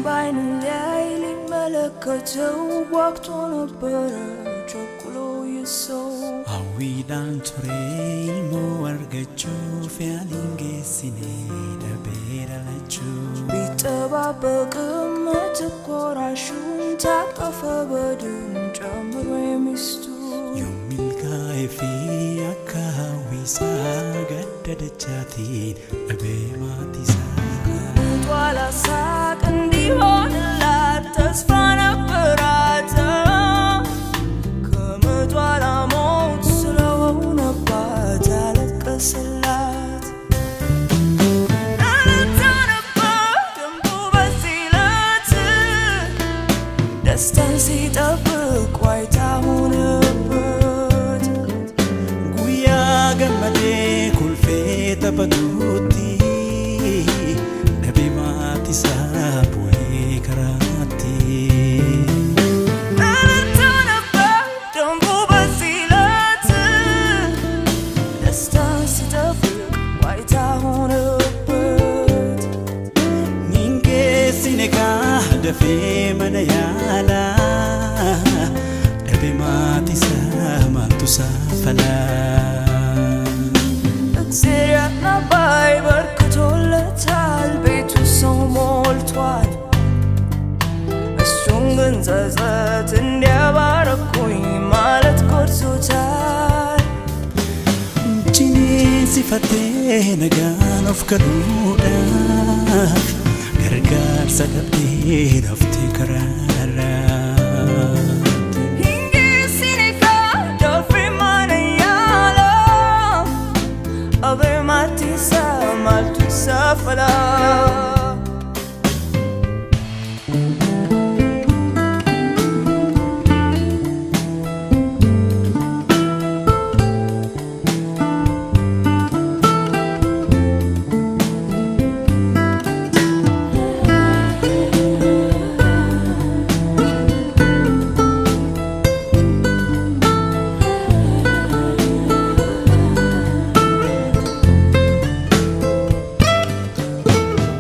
ባይኑ ላይ ሊመለከተው ጓግቶ ነበረ ቸኩሎ ይሰው Hawwiidhaan ture ilmoo argachuuf yaaliin geessine dhabee dhalachuu. ቢጠባበቅም ትኮራሹን ታቀፈ በድን ጨምሮ የሚስቱ Yoon milkaa'ee fi akka hawwiisaa gadda dachaatiin dhabee maatiisaa. ከምጧ ላሳቅ እንዲሆንላት ተስፋ ነበራት ከምጧ ላሞት ስለሆነባት አለቀሰላት። እልልታ ነበር ድምፁ በዚህ ዕለት ደስታን ሲጠብቅ ዋይታ ሆነበት። Guyyaa gammadee kolfee taphatutti dhabee maatiisaa bu'ee karaatti. እልልታ ነበር ድምፁ በዚህ ዕለት ደስታን ሲጠብቅ ዋይታ ሆነበት። Niin geessine kaa dafee mana yaalaa dhabee maatiisaa maaltu saafalaa. እግዜር ያጥናባይ በርክቶለታል ቤቱ ሰው ሞልቷል። እሱን ግን ጸጸት እንዲያባረኩኝ ማለት ጎድቶታል። Ciniinsifattee nagaan of galuudhaaf gargaarsa dhabdee haftee karaarraatti. Hin dafee mana yaalaa dhabee maatiisaa maaltu saafalaa?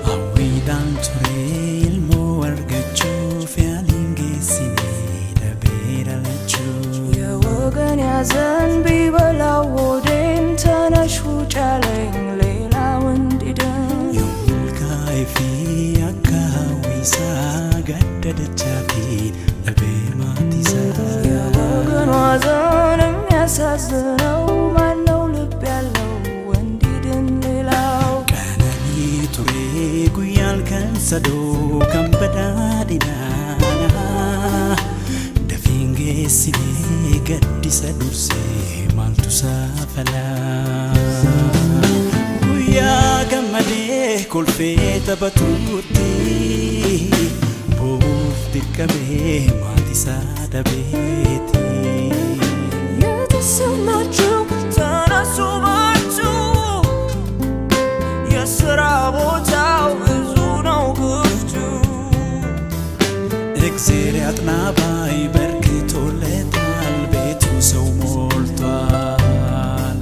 Hawwiidhaan ture ilmoo argachuuf yaaliin geessine dhabee dhalachuu. የወገን ያዘን ቢበላው ሆዴን ተነሽ ውጭ አለኝ ሌላው እንዲድን። Yoon milkaa'ee fi akka hawwiisaa gadda dachaatiin dhabee maatiisaa. የወገኑ ሐዘን የሚያሳዝነው ማነው ልብ ያለው እንዲድን ሌላው? Qananii ture guyyaan kan sadoo kan badhaadhinaa dafiin geessinee gaddisa dursee maaltu saafalaa. Guyyaa gammadee kolfee taphatutti boo'uuf dirqamee maatiisaa dhabeeti. የተሰማችሁ ተነሱ በርቱ፣ የሥራ ቦታው ብዙ ነው ክፍቱ። እግዜር ያጥናባይ በርክቶለታል ቤቱ ሰው ሞልቷል።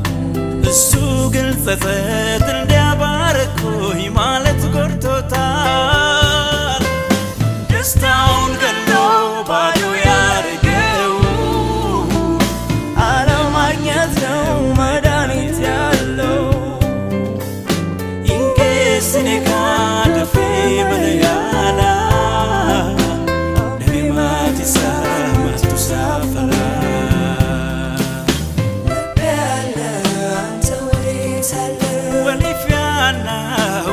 እሱ ግን ጸጸት እንዲያባረኩኝ ማለት ጎድቶታል። ደስታውን ገሎ ባዶ ያርገው አለማግኘት ነው መድኃኒት ያለው። Hin geessine kaa dafee mana yaalaa dhabee maatiisaa maaltu saafalaa. ልብ ያለ አንተ ወዴት አለ? Waliif yaadna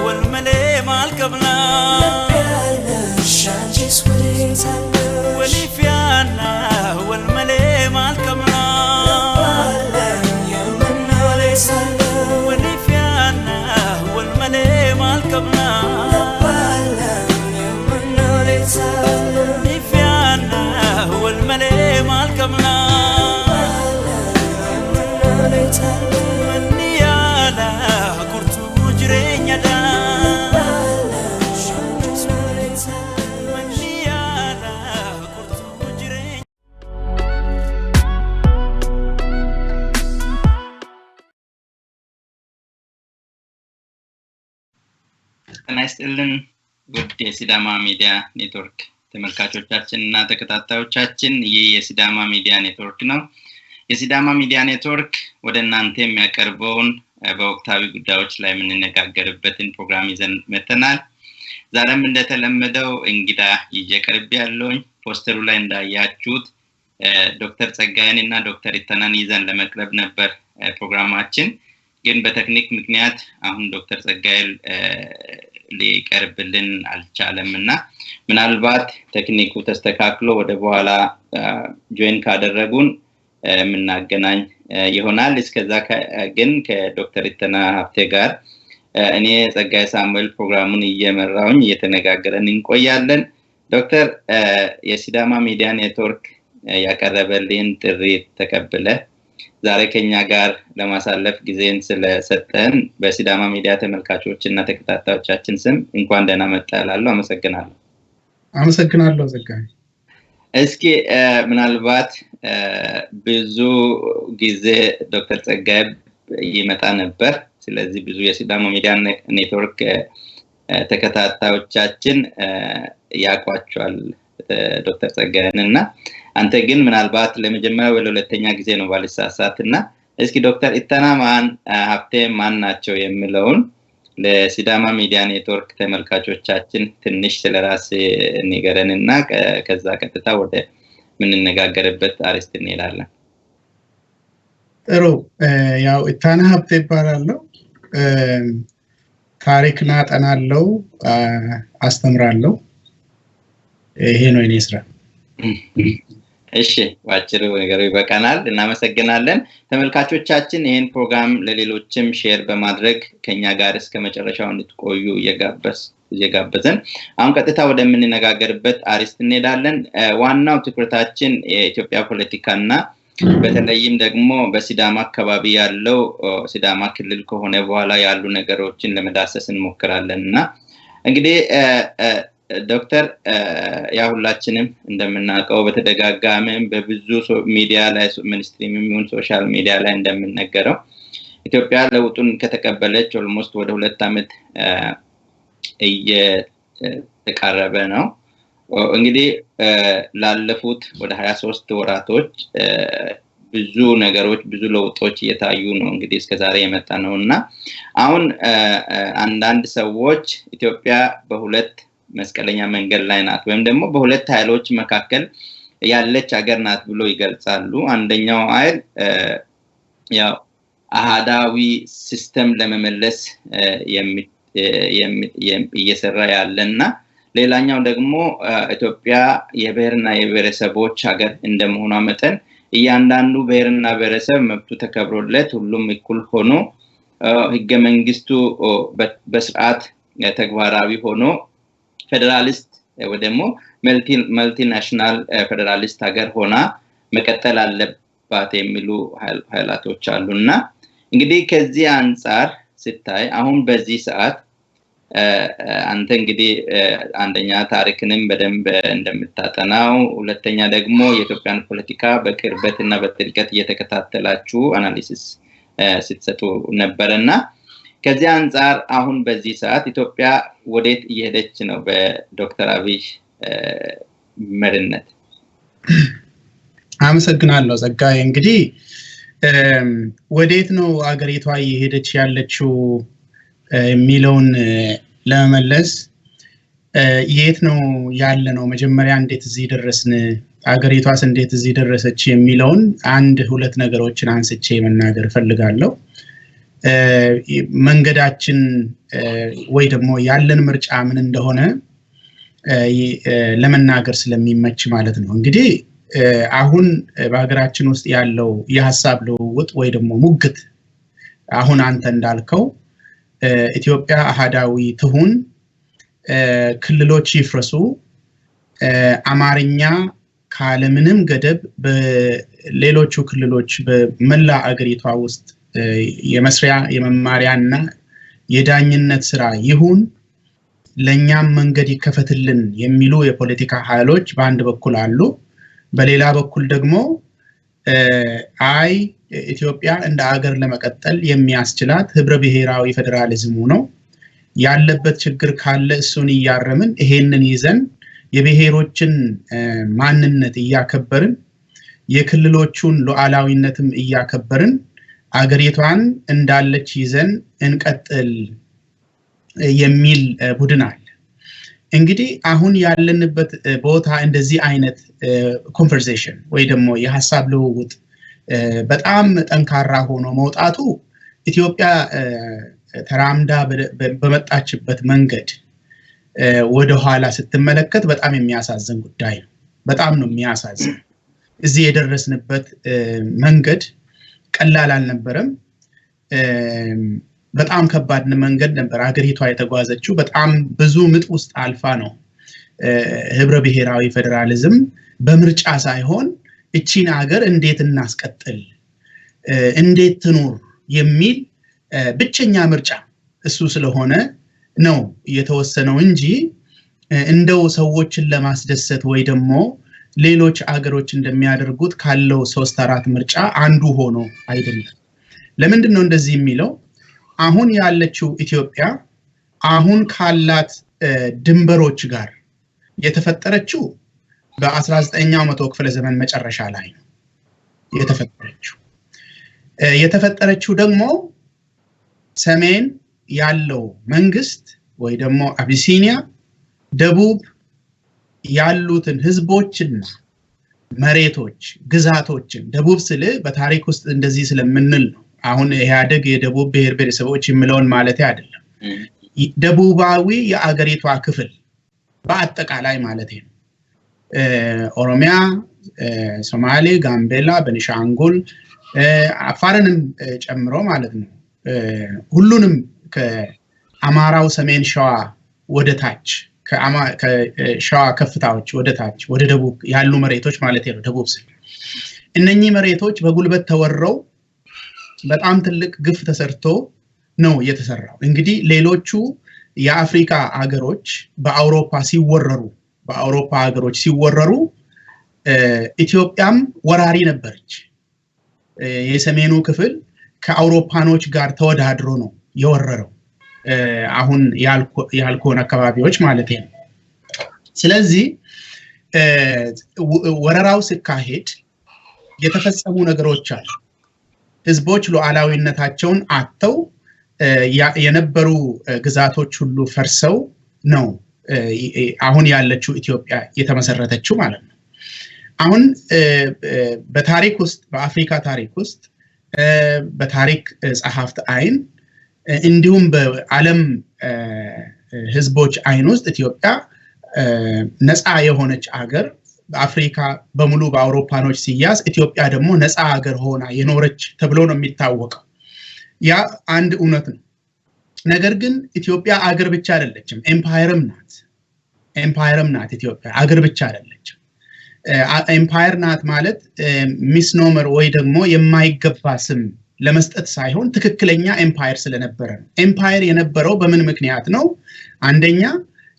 wal malee maal qabna? ልብ ያለሽ አንቺስ ወዴት አለሽ? Waliif yaadna wal malee maal qabna? አለን የምንለው የት አለ? Waliif yaadna wal malee maal qabna? አለን የምንለው የት አለ? Waliif yaadna wal malee maal qabna? አለን የምንለው የት አለ? Manni yaala gurtuu jireenyadha. አለሽ አንቺስ ወዴት አለሽ? Manni yaala gurtuu jireenya. ጤና ይስጥልን። ውድ የሲዳማ ሚዲያ ኔትወርክ ተመልካቾቻችን እና ተከታታዮቻችን፣ ይህ የሲዳማ ሚዲያ ኔትወርክ ነው። የሲዳማ ሚዲያ ኔትወርክ ወደ እናንተ የሚያቀርበውን በወቅታዊ ጉዳዮች ላይ የምንነጋገርበትን ፕሮግራም ይዘን መጥተናል። ዛሬም እንደተለመደው እንግዳ ይዤ ቀርቤያለሁኝ። ፖስተሩ ላይ እንዳያችሁት ዶክተር ጸጋዬን እና ዶክተር ኢተናን ይዘን ለመቅረብ ነበር ፕሮግራማችን። ግን በቴክኒክ ምክንያት አሁን ዶክተር ጸጋዬ ሊቀርብልን አልቻለም እና ምናልባት ቴክኒኩ ተስተካክሎ ወደ በኋላ join ካደረጉን የምናገናኝ ይሆናል። እስከዛ ግን ከዶክተር ኢተና ሀብቴ ጋር እኔ ጸጋዬ ሳሙኤል ፕሮግራሙን እየመራውኝ እየተነጋገረን እንቆያለን። ዶክተር፣ የሲዳማ ሚዲያ ኔትወርክ ያቀረበልህን ጥሪ ተቀብለህ ዛሬ ከኛ ጋር ለማሳለፍ ጊዜን ስለሰጠን በሲዳማ ሚዲያ ተመልካቾች እና ተከታታዮቻችን ስም እንኳን ደህና መጣህ እላለሁ። አመሰግናለሁ። አመሰግናለሁ ጸጋዬ። እስኪ ምናልባት ብዙ ጊዜ ዶክተር ጸጋዬ ይመጣ ነበር። ስለዚህ ብዙ የሲዳማ ሚዲያ ኔትወርክ ተከታታዮቻችን ያውቋቸዋል ዶክተር ጸጋዬን፣ እና አንተ ግን ምናልባት ለመጀመሪያ ወይ ለሁለተኛ ጊዜ ነው ባልሳሳት፣ እና እስኪ ዶክተር ኢተና ማን ሀብቴ ማን ናቸው የሚለውን ለሲዳማ ሚዲያ ኔትወርክ ተመልካቾቻችን ትንሽ ስለራስህ ንገረን እና ከዛ ቀጥታ ወደ ምንነጋገርበት አርዕስት እንሄዳለን። ጥሩ፣ ያው ኢታና ሀብቴ እባላለሁ። ታሪክን አጠናለሁ፣ አስተምራለሁ። ይሄ ነው የኔ ስራ። እሺ፣ በአጭሩ ነገሩ ይበቃናል። እናመሰግናለን። ተመልካቾቻችን፣ ይህን ፕሮግራም ለሌሎችም share በማድረግ ከኛ ጋር እስከ መጨረሻው እንድትቆዩ እየጋበዘን አሁን ቀጥታ ወደምንነጋገርበት አርዕስት እንሄዳለን። ዋናው ትኩረታችን የኢትዮጵያ ፖለቲካና በተለይም ደግሞ በሲዳማ አካባቢ ያለው፣ ሲዳማ ክልል ከሆነ በኋላ ያሉ ነገሮችን ለመዳሰስ እንሞክራለን። እና እንግዲህ ዶክተር፣ ያ ሁላችንም እንደምናውቀው በተደጋጋሚም በብዙ ሚዲያ ላይ፣ mainstream የሚሆን social media ላይ እንደምነገረው፣ ኢትዮጵያ ለውጡን ከተቀበለች almost ወደ 2 ዓመት እየተቃረበ ነው። እንግዲህ ላለፉት ወደ 23 ወራቶች ብዙ ነገሮች፣ ብዙ ለውጦች እየታዩ ነው እንግዲህ እስከዛሬ የመጣ ነው። እና አሁን አንዳንድ ሰዎች ኢትዮጵያ በሁለት መስቀለኛ መንገድ ላይ ናት ወይም ደግሞ በሁለት ኃይሎች መካከል ያለች ሀገር ናት ብሎ ይገልጻሉ። አንደኛው ኃይል ያው አሃዳዊ system ለመመለስ እየሰራ ያለ እና ሌላኛው ደግሞ ኢትዮጵያ የብሔርና የብሔረሰቦች ሀገር እንደመሆኗ መጠን እያንዳንዱ ብሔርና ብሔረሰብ መብቱ ተከብሮለት፣ ሁሉም እኩል ሆኖ፣ ህገ መንግስቱ በስርዓት ተግባራዊ ሆኖ ፌዴራሊስት ወይ ደግሞ multinational ፌዴራሊስት ሀገር ሆና መቀጠል አለባት የሚሉ ኃይላቶች አሉ። እና እንግዲህ ከዚህ አንጻር ስታይ አሁን በዚህ ሰዓት አንተ እንግዲህ አንደኛ ታሪክንም በደንብ እንደምታጠናው፣ ሁለተኛ ደግሞ የኢትዮጵያን ፖለቲካ በቅርበት እና በጥልቀት እየተከታተላችሁ analysis ስትሰጡ ነበረ፣ እና ከዚህ አንጻር አሁን በዚህ ሰዓት ኢትዮጵያ ወዴት እየሄደች ነው በዶክተር አብይ መሪነት? አመሰግናለሁ ጸጋዬ። እንግዲህ ወዴት ነው አገሪቷ እየሄደች ያለችው የሚለውን ለመመለስ የት ነው ያለነው፣ መጀመሪያ እንዴት እዚህ ደረስን፣ አገሪቷስ እንዴት እዚህ ደረሰች የሚለውን አንድ ሁለት ነገሮችን አንስቼ መናገር እፈልጋለሁ። መንገዳችን ወይ ደግሞ ያለን ምርጫ ምን እንደሆነ ለመናገር ስለሚመች ማለት ነው። እንግዲህ አሁን በሀገራችን ውስጥ ያለው የሀሳብ ልውውጥ ወይ ደግሞ ሙግት አሁን አንተ እንዳልከው ኢትዮጵያ አሃዳዊ ትሁን፣ ክልሎች ይፍረሱ፣ አማርኛ ካለምንም ገደብ በሌሎቹ ክልሎች በመላ አገሪቷ ውስጥ የመስሪያ፣ የመማሪያ እና የዳኝነት ስራ ይሁን፣ ለእኛም መንገድ ይከፈትልን የሚሉ የፖለቲካ ኃይሎች በአንድ በኩል አሉ። በሌላ በኩል ደግሞ አይ፣ ኢትዮጵያ እንደ አገር ለመቀጠል የሚያስችላት ህብረ ብሔራዊ ፌዴራሊዝሙ ነው። ያለበት ችግር ካለ እሱን እያረምን ይሄንን ይዘን የብሔሮችን ማንነት እያከበርን የክልሎቹን ሉዓላዊነትም እያከበርን አገሪቷን እንዳለች ይዘን እንቀጥል የሚል ቡድን አለ። እንግዲህ አሁን ያለንበት ቦታ እንደዚህ አይነት conversation ወይ ደግሞ የሀሳብ ልውውጥ በጣም ጠንካራ ሆኖ መውጣቱ ኢትዮጵያ ተራምዳ በመጣችበት መንገድ ወደ ኋላ ስትመለከት በጣም የሚያሳዝን ጉዳይ ነው። በጣም ነው የሚያሳዝን። እዚህ የደረስንበት መንገድ ቀላል አልነበረም። በጣም ከባድ መንገድ ነበር አገሪቷ የተጓዘችው። በጣም ብዙ ምጥ ውስጥ አልፋ ነው ህብረ ብሔራዊ ፌደራሊዝም በምርጫ ሳይሆን እቺን ሀገር እንዴት እናስቀጥል፣ እንዴት ትኑር የሚል ብቸኛ ምርጫ እሱ ስለሆነ ነው የተወሰነው እንጂ እንደው ሰዎችን ለማስደሰት ወይ ደግሞ ሌሎች አገሮች እንደሚያደርጉት ካለው 3-4 ምርጫ አንዱ ሆኖ አይደለም። ለምንድን ነው እንደዚህ የሚለው? አሁን ያለችው ኢትዮጵያ አሁን ካላት ድንበሮች ጋር የተፈጠረችው በ19ኛው መቶ ክፍለ ዘመን መጨረሻ ላይ ነው የተፈጠረችው። የተፈጠረችው ደግሞ ሰሜን ያለው መንግስት ወይ ደግሞ አቢሲኒያ ደቡብ ያሉትን ህዝቦችና መሬቶች ግዛቶችን፣ ደቡብ ስለ በታሪክ ውስጥ እንደዚህ ስለምንል ነው። አሁን ኢህአዴግ የደቡብ ብሔር ብሔረሰቦች የሚለውን ማለት አይደለም። ደቡባዊ የአገሪቷ ክፍል በአጠቃላይ ማለት ነው። ኦሮሚያ፣ ሶማሌ፣ ጋምቤላ፣ ቤኒሻንጉል፣ አፋርንም ጨምሮ ማለት ነው። ሁሉንም ከአማራው ሰሜን ሸዋ ወደ ታች ከሸዋ ከፍታዎች ወደ ታች ወደ ደቡብ ያሉ መሬቶች ማለት ነው። ደቡብ ስል እነኚህ መሬቶች በጉልበት ተወረው በጣም ትልቅ ግፍ ተሰርቶ ነው የተሰራው። እንግዲህ ሌሎቹ የአፍሪካ ሀገሮች በአውሮፓ ሀገሮች ሲወረሩ ኢትዮጵያም ወራሪ ነበረች። የሰሜኑ ክፍል ከአውሮፓኖች ጋር ተወዳድሮ ነው የወረረው፣ አሁን ያልኩህን አካባቢዎች ማለት ነው። ስለዚህ ወረራው ሲካሄድ የተፈጸሙ ነገሮች አሉ። ህዝቦች ሉዓላዊነታቸውን አጥተው የነበሩ ግዛቶች ሁሉ ፈርሰው ነው አሁን ያለችው ኢትዮጵያ የተመሰረተችው ማለት ነው። አሁን በታሪክ ውስጥ በአፍሪካ ታሪክ ውስጥ በታሪክ ጸሐፍት አይን እንዲሁም በዓለም ህዝቦች አይን ውስጥ ኢትዮጵያ ነፃ የሆነች አገር በአፍሪካ በሙሉ በአውሮፓኖች ሲያዝ ኢትዮጵያ ደግሞ ነፃ ሀገር ሆና የኖረች ተብሎ ነው የሚታወቀው። ያ አንድ እውነት ነው። ነገር ግን ኢትዮጵያ አገር ብቻ አይደለችም፣ empire ም ናት። empire ም ናት ኢትዮጵያ፣ አገር ብቻ አይደለችም። empire ናት ማለት misnomer ወይ ደግሞ የማይገባ ስም ለመስጠት ሳይሆን ትክክለኛ empire ስለነበረ ነው። empire የነበረው በምን ምክንያት ነው? አንደኛ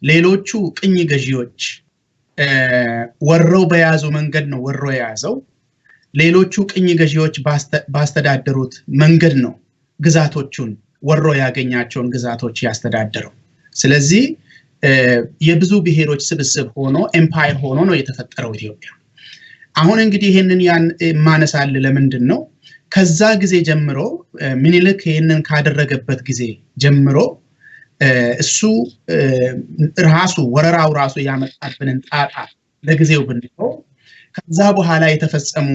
ሌሎቹ ቅኝ ገዢዎች ወረው በያዙ መንገድ ነው ወሮ የያዘው። ሌሎቹ ቅኝ ገዢዎች ባስተዳደሩት መንገድ ነው ግዛቶቹን ወሮ ያገኛቸውን ግዛቶች ያስተዳደረው። ስለዚህ የብዙ ብሔሮች ስብስብ ሆኖ empire ሆኖ ነው የተፈጠረው ኢትዮጵያ። አሁን እንግዲህ ይሄንን ያን ማነሳል ለምንድን ነው? ከዛ ጊዜ ጀምሮ ምኒልክ ይሄንን ካደረገበት ጊዜ ጀምሮ እሱ ራሱ ወረራው ራሱ ያመጣብንን ጣጣ ለጊዜው ብንተው ከዛ በኋላ የተፈጸሙ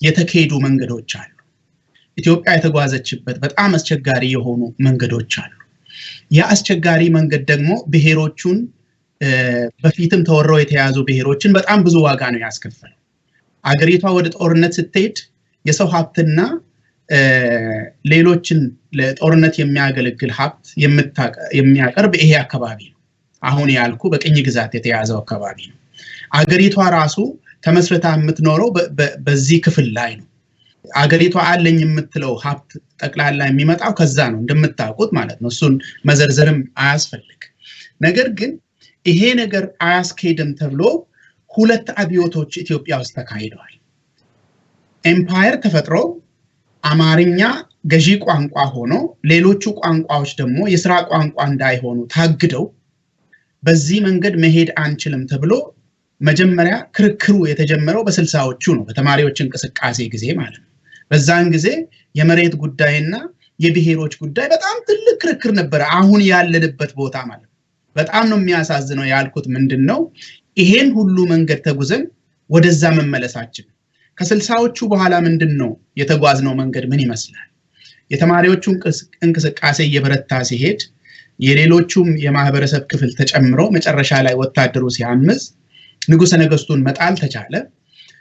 የተካሄዱ መንገዶች አሉ። ኢትዮጵያ የተጓዘችበት በጣም አስቸጋሪ የሆኑ መንገዶች አሉ። ያ አስቸጋሪ መንገድ ደግሞ ብሔሮቹን በፊትም ተወረው የተያዙ ብሔሮችን በጣም ብዙ ዋጋ ነው ያስከፈለው። አገሪቷ ወደ ጦርነት ስትሄድ የሰው ሀብትና ሌሎችን ለጦርነት የሚያገለግል ሀብት የሚያቀርብ ይሄ አካባቢ ነው። አሁን ያልኩ በቅኝ ግዛት የተያዘው አካባቢ ነው። አገሪቷ ራሱ ተመስርታ የምትኖረው በዚህ ክፍል ላይ ነው። አገሪቷ አለኝ የምትለው ሀብት ጠቅላላ የሚመጣው ከዛ ነው እንደምታውቁት ማለት ነው። እሱን መዘርዘርም አያስፈልግ። ነገር ግን ይሄ ነገር አያስኬድም ተብሎ ሁለት አብዮቶች ኢትዮጵያ ውስጥ ተካሂደዋል። empire ተፈጥሮ አማርኛ ገዢ ቋንቋ ሆኖ ሌሎቹ ቋንቋዎች ደግሞ የስራ ቋንቋ እንዳይሆኑ ታግደው በዚህ መንገድ መሄድ አንችልም ተብሎ መጀመሪያ ክርክሩ የተጀመረው በስልሳዎቹ ነው፣ በተማሪዎች እንቅስቃሴ ጊዜ ማለት ነው። በዛን ጊዜ የመሬት ጉዳይና የብሔሮች ጉዳይ በጣም ትልቅ ክርክር ነበረ፣ አሁን ያለንበት ቦታ ማለት ነው። በጣም ነው የሚያሳዝነው ያልኩት ምንድን ነው፣ ይሄን ሁሉ መንገድ ተጉዘን ወደዛ መመለሳችን። ከስልሳዎቹ በኋላ ምንድን ነው የተጓዝነው መንገድ ምን ይመስላል? የተማሪዎቹ እንቅስቃሴ እየበረታ ሲሄድ የሌሎቹም የማህበረሰብ ክፍል ተጨምሮ መጨረሻ ላይ ወታደሩ ሲያምዝ ንጉሰ ነገስቱን መጣል ተቻለ።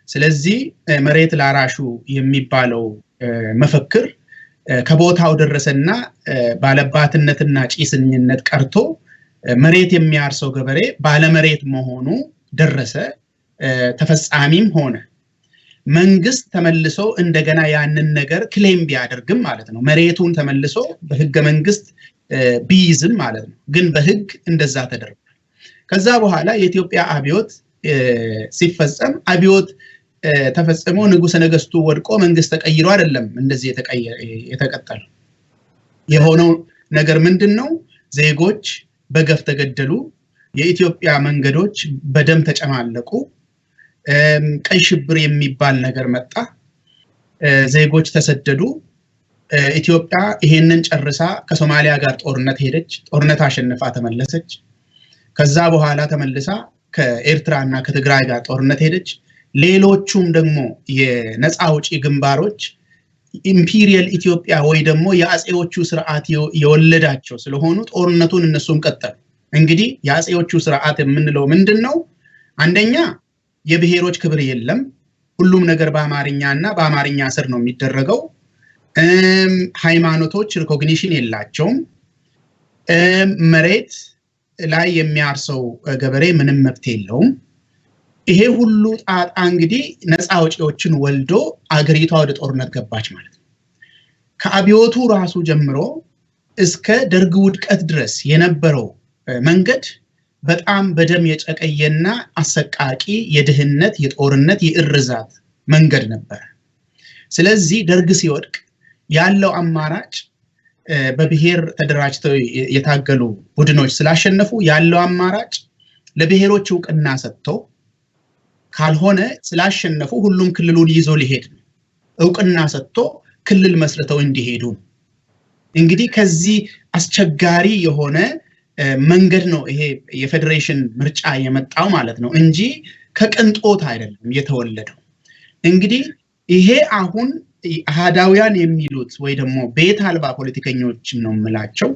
ስለዚህ መሬት ላራሹ የሚባለው መፈክር ከቦታው ደረሰና ባለባትነትና ጭስኝነት ቀርቶ መሬት የሚያርሰው ገበሬ ባለመሬት መሆኑ ደረሰ፣ ተፈጻሚም ሆነ። መንግስት ተመልሶ እንደገና ያንን ነገር ክሌም ቢያደርግም ማለት ነው፣ መሬቱን ተመልሶ በህገ መንግስት ቢይዝም ማለት ነው፣ ግን በህግ እንደዛ ተደርጓል። ከዛ በኋላ የኢትዮጵያ አብዮት ሲፈጸም አብዮት ተፈጽሞ ንጉሰ ነገስቱ ወድቆ መንግስት ተቀይሮ አይደለም እንደዚህ የተቀጠለው። የሆነው ነገር ምንድን ነው? ዜጎች በገፍ ተገደሉ። የኢትዮጵያ መንገዶች በደም ተጨማለቁ። ቀይ ሽብር የሚባል ነገር መጣ። ዜጎች ተሰደዱ። ኢትዮጵያ ይሄንን ጨርሳ ከሶማሊያ ጋር ጦርነት ሄደች። ጦርነት አሸንፋ ተመለሰች። ከዛ በኋላ ተመልሳ ከኤርትራ እና ከትግራይ ጋር ጦርነት ሄደች። ሌሎቹም ደግሞ የነፃ አውጪ ግንባሮች imperial ኢትዮጵያ ወይ ደግሞ የአጼዎቹ ስርዓት የወለዳቸው ስለሆኑ ጦርነቱን እነሱም ቀጠሉ። እንግዲህ የአጼዎቹ ስርዓት የምንለው ምንድን ነው? አንደኛ የብሔሮች ክብር የለም። ሁሉም ነገር በአማርኛ እና በአማርኛ ስር ነው የሚደረገው። ሃይማኖቶች recognition የላቸውም። መሬት ላይ የሚያርሰው ገበሬ ምንም መብት የለውም። ይሄ ሁሉ ጣጣ እንግዲህ ነፃ አውጪዎችን ወልዶ አገሪቷ ወደ ጦርነት ገባች ማለት ነው። ከአብዮቱ ራሱ ጀምሮ እስከ ደርግ ውድቀት ድረስ የነበረው መንገድ በጣም በደም የጨቀየና አሰቃቂ የድህነት፣ የጦርነት፣ የእርዛት መንገድ ነበረ። ስለዚህ ደርግ ሲወድቅ ያለው አማራጭ በብሔር ተደራጅተው የታገሉ ቡድኖች ስላሸነፉ ያለው አማራጭ ለብሔሮች እውቅና ሰጥቶ ካልሆነ ስላሸነፉ ሁሉም ክልሉን ይዞ ሊሄድ ነው። እውቅና ሰጥቶ ክልል መስርተው እንዲሄዱ ነው። እንግዲህ ከዚህ አስቸጋሪ የሆነ መንገድ ነው ይሄ የፌዴሬሽን ምርጫ የመጣው ማለት ነው እንጂ ከቅንጦት አይደለም የተወለደው። እንግዲህ ይሄ አሁን አሃዳውያን የሚሉት ወይ ደግሞ ቤት አልባ ፖለቲከኞች ነው የምላቸው፣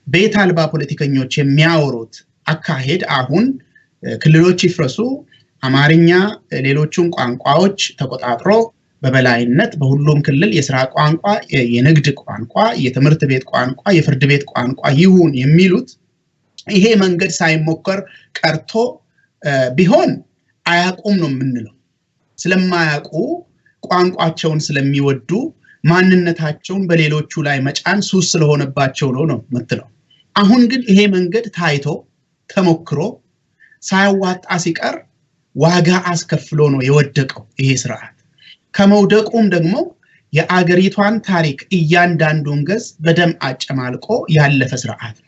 ቤት አልባ ፖለቲከኞች የሚያወሩት አካሄድ አሁን ክልሎች ይፍረሱ፣ አማርኛ ሌሎቹን ቋንቋዎች ተቆጣጥሮ በበላይነት በሁሉም ክልል የስራ ቋንቋ፣ የንግድ ቋንቋ፣ የትምህርት ቤት ቋንቋ፣ የፍርድ ቤት ቋንቋ ይሁን የሚሉት ይሄ መንገድ ሳይሞከር ቀርቶ ቢሆን አያውቁም ነው የምንለው። ስለማያውቁ ቋንቋቸውን ስለሚወዱ ማንነታቸውን በሌሎቹ ላይ መጫን ሱስ ስለሆነባቸው ነው ነው የምትለው። አሁን ግን ይሄ መንገድ ታይቶ ተሞክሮ ሳያዋጣ ሲቀር ዋጋ አስከፍሎ ነው የወደቀው ይሄ ስርዓት። ከመውደቁም ደግሞ የአገሪቷን ታሪክ እያንዳንዱን ገጽ በደም አጨማልቆ ያለፈ ስርዓት ነው።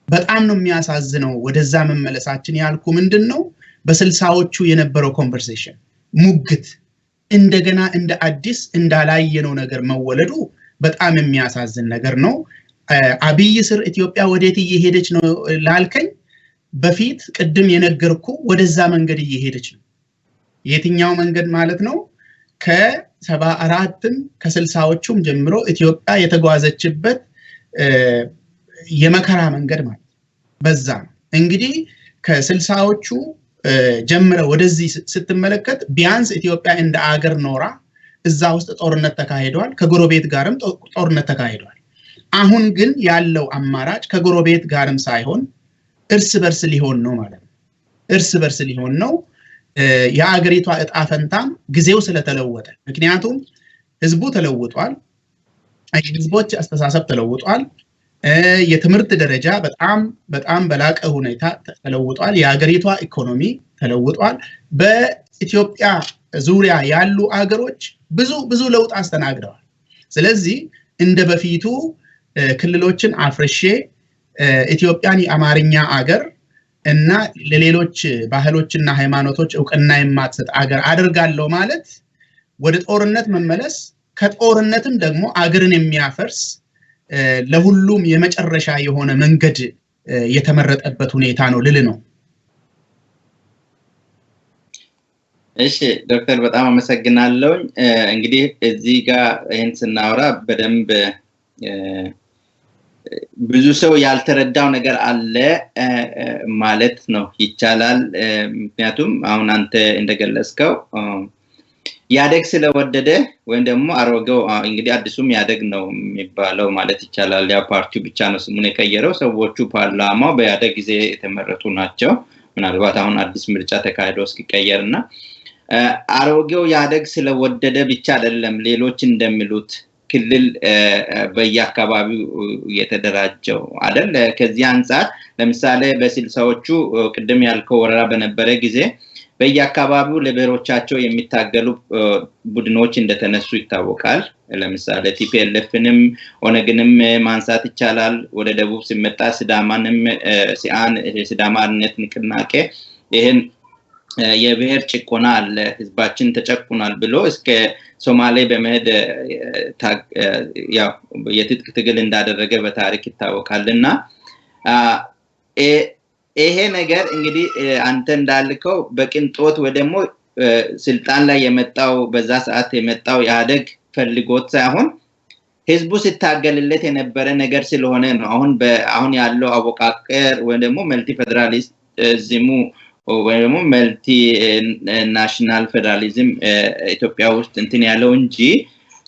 በጣም ነው የሚያሳዝነው። ወደዛ መመለሳችን ያልኩ ምንድን ነው፣ በስልሳዎቹ የነበረው conversation ሙግት እንደገና እንደ አዲስ እንዳላየነው ነገር መወለዱ በጣም የሚያሳዝን ነገር ነው። አብይ ስር ኢትዮጵያ ወዴት እየሄደች ነው ላልከኝ፣ በፊት ቅድም የነገርኩ ወደዛ መንገድ እየሄደች ነው። የትኛው መንገድ ማለት ነው? ከ74ም ከስልሳዎቹም ጀምሮ ኢትዮጵያ የተጓዘችበት የመከራ መንገድ ማለት በዛ ነው። እንግዲህ ከስልሳዎቹ ጀምረ ወደዚህ ስትመለከት ቢያንስ ኢትዮጵያ እንደ አገር ኖራ እዛ ውስጥ ጦርነት ተካሂዷል። ከጎረቤት ጋርም ጦርነት ተካሂዷል። አሁን ግን ያለው አማራጭ ከጎረቤት ጋርም ሳይሆን እርስ በርስ ሊሆን ነው ማለት ነው። እርስ በርስ ሊሆን ነው። የአገሪቷ እጣ ፈንታም ጊዜው ስለተለወጠ፣ ምክንያቱም ህዝቡ ተለውጧል። የህዝቦች አስተሳሰብ ተለውጧል። የትምህርት ደረጃ በጣም በጣም በላቀ ሁኔታ ተለውጧል። የሀገሪቷ ኢኮኖሚ ተለውጧል። በኢትዮጵያ ዙሪያ ያሉ አገሮች ብዙ ብዙ ለውጥ አስተናግደዋል። ስለዚህ እንደ በፊቱ ክልሎችን አፍርሼ ኢትዮጵያን የአማርኛ አገር እና ለሌሎች ባህሎችና ሃይማኖቶች እውቅና የማትሰጥ አገር አድርጋለሁ ማለት ወደ ጦርነት መመለስ፣ ከጦርነትም ደግሞ አገርን የሚያፈርስ ለሁሉም የመጨረሻ የሆነ መንገድ የተመረጠበት ሁኔታ ነው ልል ነው። እሺ ዶክተር በጣም አመሰግናለሁ። እንግዲህ እዚህ ጋር ይሄን ስናወራ በደንብ ብዙ ሰው ያልተረዳው ነገር አለ ማለት ነው ይቻላል። ምክንያቱም አሁን አንተ እንደገለጽከው ያደግ ስለወደደ ወይም ደግሞ አሮጌው እንግዲህ አዲሱም ያደግ ነው የሚባለው ማለት ይቻላል። ያ ፓርቲው ብቻ ነው ስሙን የቀየረው። ሰዎቹ ፓርላማው በያደግ ጊዜ የተመረጡ ናቸው። ምናልባት አሁን አዲስ ምርጫ ተካሂዶ እስኪቀየርና አሮጌው ያደግ ስለወደደ ብቻ አይደለም ሌሎች እንደሚሉት ክልል በየአካባቢው የተደራጀው አይደል። ከዚህ አንፃር ለምሳሌ በስልሳዎቹ ቅድም ያልከው ወረራ በነበረ ጊዜ በየአካባቢው ለብሔሮቻቸው የሚታገሉ ቡድኖች እንደተነሱ ይታወቃል። ለምሳሌ TPLFንም ኦነግንም ማንሳት ይቻላል። ወደ ደቡብ ሲመጣ ሲዳማንም ሲአን ሲዳማ አርነት ንቅናቄ ይሄን የብሔር ጭቆና አለ ህዝባችን ተጨቁኗል ብሎ እስከ ሶማሌ በመሄድ ያው የትጥቅ ትግል እንዳደረገ በታሪክ ይታወቃልና ይሄ ነገር እንግዲህ አንተ እንዳልከው በቅንጦት ወይ ደግሞ ስልጣን ላይ የመጣው በዛ ሰዓት የመጣው ኢህአዴግ ፈልጎት ሳይሆን ህዝቡ ሲታገልለት የነበረ ነገር ስለሆነ ነው። አሁን ያለው አወቃቀር ወይ ደግሞ multi ፌደራሊዝሙ ወይ ደግሞ multi national ፌደራሊዝም ኢትዮጵያ ውስጥ እንትን ያለው እንጂ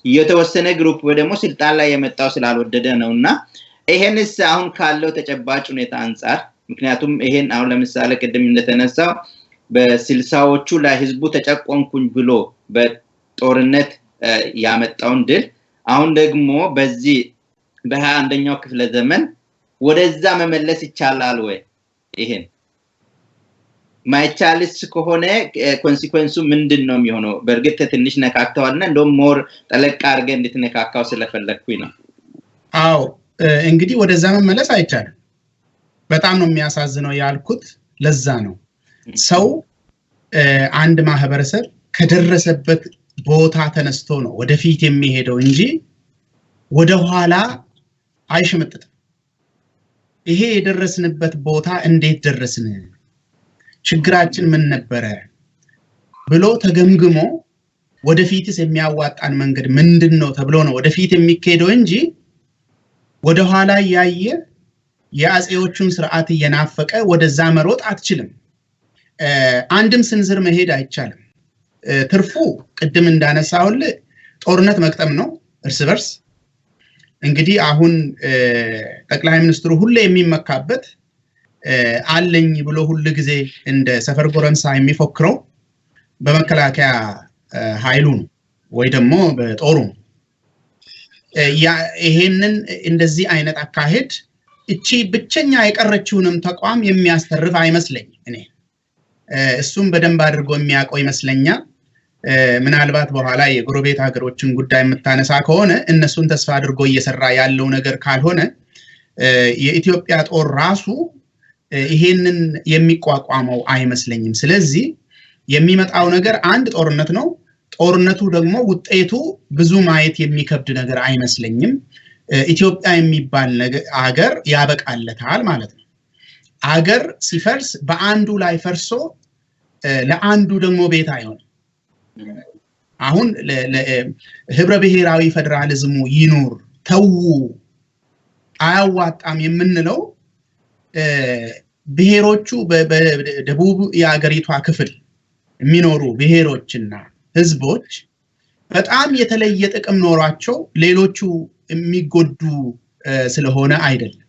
የተወሰነ group ወይ ደግሞ ስልጣን ላይ የመጣው ስላልወደደ ነውና ይሄንስ አሁን ካለው ተጨባጭ ሁኔታ አንፃር ምክንያቱም ይሄን አሁን ለምሳሌ ቅድም እንደተነሳው በስልሳዎቹ ላይ ህዝቡ ተጨቆንኩኝ ብሎ በጦርነት ያመጣውን ድል አሁን ደግሞ በዚህ በ21ኛው ክፍለ ዘመን ወደዛ መመለስ ይቻላል ወይ? ይሄን ማይቻልስ ከሆነ consequence ኡ ምንድነው የሚሆነው? በእርግጥ ትንሽ ነካክተዋልና እንደውም more ጠለቅ አድርገህ እንድትነካካው ስለፈለኩኝ ነው። አዎ እንግዲህ ወደዛ መመለስ አይቻልም። በጣም ነው የሚያሳዝነው ያልኩት ለዛ ነው። ሰው አንድ ማህበረሰብ ከደረሰበት ቦታ ተነስቶ ነው ወደፊት የሚሄደው እንጂ ወደ ኋላ አይሸመጥጥም። ይሄ የደረስንበት ቦታ እንዴት ደረስን፣ ችግራችን ምን ነበረ ብሎ ተገምግሞ ወደፊትስ የሚያዋጣን መንገድ ምንድነው ተብሎ ነው ወደፊት የሚኬደው እንጂ ወደ ኋላ ያየ የአጼዎቹን ስርዓት እየናፈቀ ወደዛ መሮጥ አትችልም። አንድም ስንዝር መሄድ አይቻልም። ትርፉ ቅድም እንዳነሳሁልህ ጦርነት መቅጠም ነው እርስ በርስ። እንግዲህ አሁን ጠቅላይ ሚኒስትሩ ሁሌ የሚመካበት አለኝ ብሎ ሁሉ ጊዜ እንደ ሰፈር ጎረምሳ የሚፎክረው በመከላከያ ኃይሉ ነው ወይ ደግሞ በጦሩ ነው። ይሄንን እንደዚህ አይነት አካሄድ እቺ ብቸኛ የቀረችውንም ተቋም የሚያስተርፍ አይመስለኝም። እኔ እሱም በደንብ አድርጎ የሚያውቀው ይመስለኛል። ምናልባት በኋላ የጎረቤት ሀገሮችን ጉዳይ የምታነሳ ከሆነ እነሱን ተስፋ አድርጎ እየሰራ ያለው ነገር ካልሆነ የኢትዮጵያ ጦር ራሱ ይሄንን የሚቋቋመው አይመስለኝም። ስለዚህ የሚመጣው ነገር አንድ ጦርነት ነው። ጦርነቱ ደግሞ ውጤቱ ብዙ ማየት የሚከብድ ነገር አይመስለኝም። ኢትዮጵያ የሚባል አገር ያበቃለታል ማለት ነው። አገር ሲፈርስ በአንዱ ላይ ፈርሶ ለአንዱ ደግሞ ቤት አይሆንም። አሁን ህብረ ብሔራዊ ፌደራሊዝሙ ይኑር ተው አያዋጣም የምንለው ብሔሮቹ በደቡብ የአገሪቷ ክፍል የሚኖሩ ብሔሮችና ህዝቦች በጣም የተለየ ጥቅም ኖሯቸው ሌሎቹ የሚጎዱ ስለሆነ አይደለም።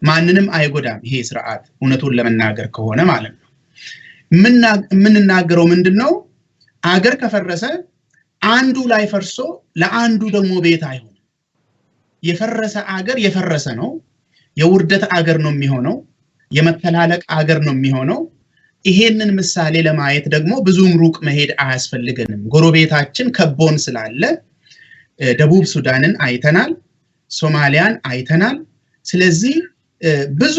ማንንም አይጎዳም ይሄ ስርዓት እውነቱን ለመናገር ከሆነ ማለት ነው። የምንናገረው ምንድነው? አገር ከፈረሰ አንዱ ላይ ፈርሶ ለአንዱ ደግሞ ቤት አይሆንም። የፈረሰ አገር የፈረሰ ነው። የውርደት አገር ነው የሚሆነው። የመተላለቅ አገር ነው የሚሆነው። ይሄንን ምሳሌ ለማየት ደግሞ ብዙም ሩቅ መሄድ አያስፈልገንም። ጎረቤታችን ከቦን ስላለ ደቡብ ሱዳንን አይተናል። ሶማሊያን አይተናል። ስለዚህ ብዙ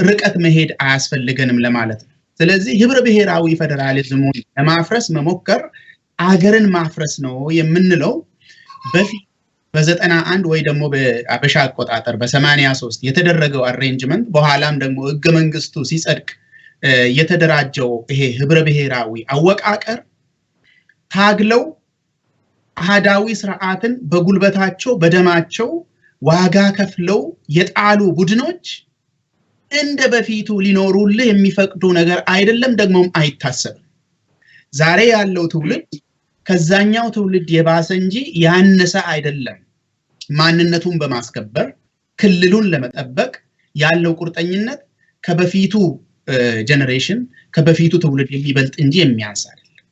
ርቀት መሄድ አያስፈልገንም ለማለት ነው። ስለዚህ ህብረ ብሔራዊ ፌዴራሊዝሙን ለማፍረስ መሞከር አገርን ማፍረስ ነው የምንለው በፊት በ91 ወይ ደግሞ በአበሻ አቆጣጠር በ83 የተደረገው arrangement፣ በኋላም ደግሞ ህገ መንግስቱ ሲጸድቅ የተደራጀው ይሄ ህብረ ብሔራዊ አወቃቀር፣ ታግለው አህዳዊ ስርዓትን በጉልበታቸው በደማቸው ዋጋ ከፍለው የጣሉ ቡድኖች እንደ በፊቱ ሊኖሩልህ የሚፈቅዱ ነገር አይደለም፣ ደግሞም አይታሰብም። ዛሬ ያለው ትውልድ ከዛኛው ትውልድ የባሰ እንጂ ያነሰ አይደለም። ማንነቱን በማስከበር ክልሉን ለመጠበቅ ያለው ቁርጠኝነት ከበፊቱ generation፣ ከበፊቱ ትውልድ የሚበልጥ እንጂ የሚያንስ አይደለም።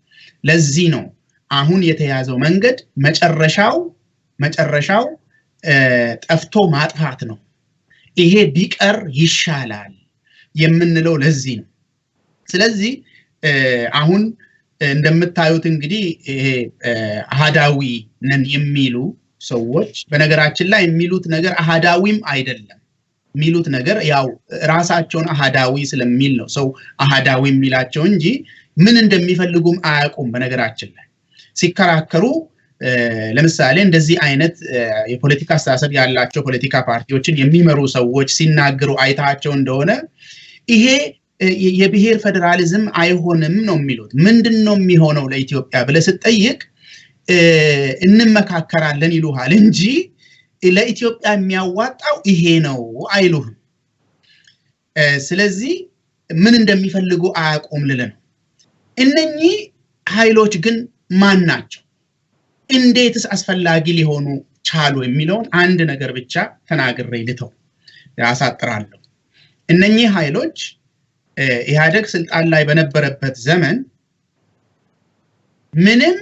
ለዚህ ነው አሁን የተያዘው መንገድ መጨረሻው ጠፍቶ ማጥፋት ነው። ይሄ ቢቀር ይሻላል የምንለው ለዚህ ነው። ስለዚህ አሁን እንደምታዩት እንግዲህ ይሄ አሃዳዊ ነን የሚሉ ሰዎች፣ በነገራችን ላይ የሚሉት ነገር አሃዳዊም አይደለም። የሚሉት ነገር ያው ራሳቸውን አሃዳዊ ስለሚል ነው ሰው አሃዳዊ የሚላቸው እንጂ ምን እንደሚፈልጉም አያውቁም። በነገራችን ላይ ሲከራከሩ፣ ለምሳሌ እንደዚህ አይነት የፖለቲካ አስተሳሰብ ያላቸው ፖለቲካ ፓርቲዎችን የሚመሩ ሰዎች ሲናገሩ አይታቸው እንደሆነ ይሄ የብሔር ፌዴራሊዝም አይሆንም ነው የሚሉት። ምንድን ነው የሚሆነው ለኢትዮጵያ ብለህ ስትጠይቅ እንመካከራለን ይሉሃል እንጂ ለኢትዮጵያ የሚያዋጣው ይሄ ነው አይሉህም። ስለዚህ ምን እንደሚፈልጉ አያውቁም ልልህ ነው። እነኚህ ኃይሎች ግን ማን ናቸው? እንዴትስ አስፈላጊ ሊሆኑ ቻሉ የሚለውን አንድ ነገር ብቻ ተናግሬ ልተው፣ አሳጥራለሁ። እነኚህ ኃይሎች ኢህአደግ ስልጣን ላይ በነበረበት ዘመን ምንም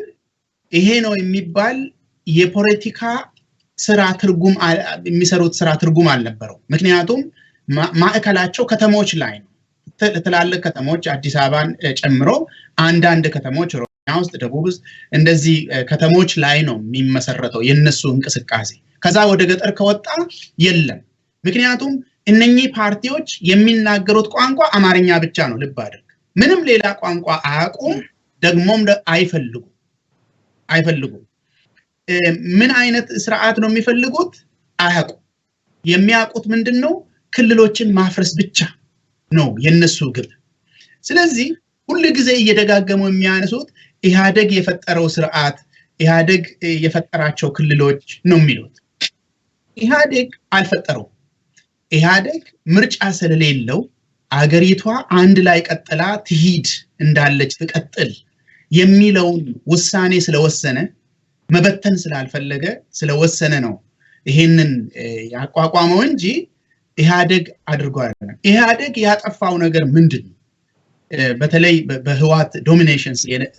ይሄ ነው የሚባል የፖለቲካ ስራ ትርጉም፣ የሚሰሩት ስራ ትርጉም አልነበረው። ምክንያቱም ማዕከላቸው ከተሞች ላይ ነው። ትላልቅ ከተሞች አዲስ አበባን ጨምሮ አንዳንድ ከተሞች ኦሮሚያ ውስጥ፣ ደቡብ ውስጥ፣ እንደዚህ ከተሞች ላይ ነው የሚመሰረተው የነሱ እንቅስቃሴ። ከዛ ወደ ገጠር ከወጣ የለም። ምክንያቱም እነኚህ ፓርቲዎች የሚናገሩት ቋንቋ አማርኛ ብቻ ነው። ልብ አድርግ። ምንም ሌላ ቋንቋ አያውቁም፣ ደግሞም አይፈልጉም። ምን አይነት ስርዓት ነው የሚፈልጉት? አያውቁም። የሚያውቁት ምንድን ነው? ክልሎችን ማፍረስ ብቻ ነው የነሱ ግብ። ስለዚህ ሁል ጊዜ እየደጋገሙ የሚያነሱት ኢህአደግ የፈጠረው ስርዓት፣ ኢህአደግ የፈጠራቸው ክልሎች ነው የሚሉት። ኢህአዴግ አልፈጠረውም። ኢህአዴግ ምርጫ ስለሌለው አገሪቷ አንድ ላይ ቀጥላ ትሂድ፣ እንዳለች ትቀጥል የሚለውን ውሳኔ ስለወሰነ፣ መበተን ስላልፈለገ ስለወሰነ ነው ይሄንን ያቋቋመው እንጂ ኢህአዴግ አድርጎ አይደለም። ኢህአዴግ ያጠፋው ነገር ምንድን ነው? በተለይ በህወሓት domination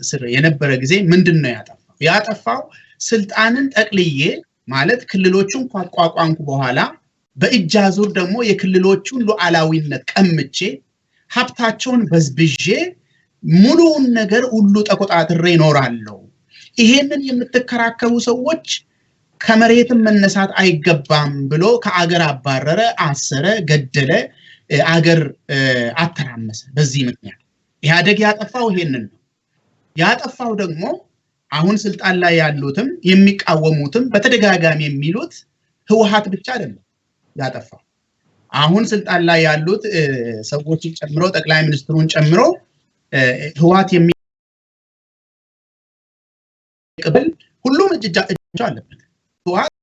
ስር የነበረ ጊዜ ምንድን ነው ያጠፋው? ያጠፋው ስልጣንን ጠቅልዬ፣ ማለት ክልሎቹን ካቋቋምኩ በኋላ በእጅ አዙር ደግሞ የክልሎቹን ሉዓላዊነት ቀምቼ፣ ሀብታቸውን በዝብዤ፣ ሙሉውን ነገር ሁሉ ተቆጣጥሬ እኖራለሁ። ይሄንን የምትከራከሩ ሰዎች ከመሬትም መነሳት አይገባም ብሎ ከአገር አባረረ፣ አሰረ፣ ገደለ፣ አገር አተራመሰ። በዚህ ምክንያት ኢህአደግ ያጠፋው ይሄንን ነው። ያጠፋው ደግሞ አሁን ስልጣን ላይ ያሉትም የሚቃወሙትም በተደጋጋሚ የሚሉት ህወሓት ብቻ አይደለም ያጠፋው። አሁን ስልጣን ላይ ያሉት ሰዎችን ጨምሮ፣ ጠቅላይ ሚኒስትሩን ጨምሮ፣ ህወሓት የሚቅብል ሁሉም እጃቸው አለበት። ህወሓት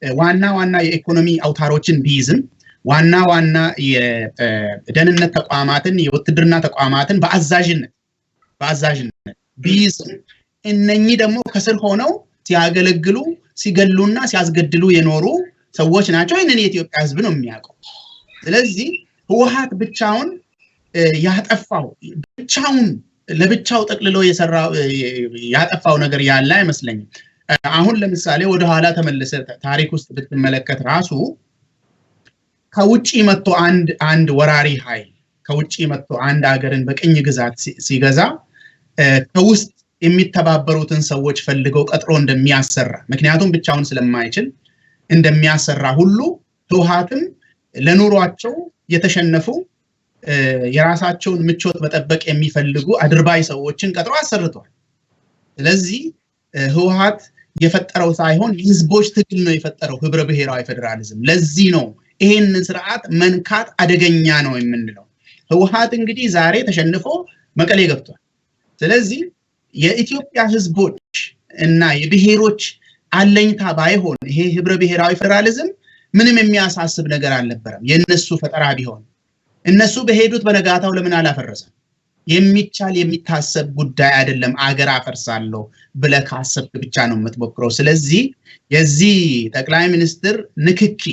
ዋና ዋና የኢኮኖሚ አውታሮችን ቢይዝም፣ ዋና ዋና የደህንነት ተቋማትን፣ የውትድርና ተቋማትን በአዛዥነት ቢይዝም፣ እነኚህ ደግሞ ከስር ሆነው ሲያገለግሉ፣ ሲገሉና ሲያስገድሉ የኖሩ ሰዎች ናቸው። ይህንን የኢትዮጵያ ህዝብ ነው የሚያውቀው። ስለዚህ ህወሓት ብቻውን ያጠፋው፣ ብቻውን ለብቻው ጠቅልሎ የሰራው፣ ያጠፋው ነገር ያለ አይመስለኝም። አሁን ለምሳሌ ወደኋላ ተመልሰህ ታሪክ ውስጥ ብትመለከት ራሱ ከውጭ መጥቶ አንድ ወራሪ ኃይል ከውጭ መጥቶ አንድ ሀገርን በቅኝ ግዛት ሲገዛ ከውስጥ የሚተባበሩትን ሰዎች ፈልገው ቀጥሮ እንደሚያሰራ፣ ምክንያቱም ብቻውን ስለማይችል እንደሚያሰራ ሁሉ፣ ህወሓትም ለኑሯቸው የተሸነፉ፣ የራሳቸውን ምቾት መጠበቅ የሚፈልጉ አድርባይ ሰዎችን ቀጥሮ አሰርቷል። ስለዚህ ህወሓት የፈጠረው ሳይሆን የህዝቦች ትግል ነው የፈጠረው ህብረ ብሔራዊ ፌዴራሊዝም። ለዚህ ነው ይሄንን ስርዓት መንካት አደገኛ ነው የምንለው። ህወሓት እንግዲህ ዛሬ ተሸንፎ መቀሌ ገብቷል። ስለዚህ የኢትዮጵያ ህዝቦች እና የብሔሮች አለኝታ ባይሆን ይሄ ህብረ ብሔራዊ ፌዴራሊዝም ምንም የሚያሳስብ ነገር አልነበረም። የእነሱ ፈጠራ ቢሆን እነሱ በሄዱት በነጋታው ለምን አላፈረሰም? የሚቻል የሚታሰብ ጉዳይ አይደለም። አገር አፈርሳለሁ ብለህ ካሰብክ ብቻ ነው የምትሞክረው። ስለዚህ የዚህ ጠቅላይ ሚኒስትር ንክኪ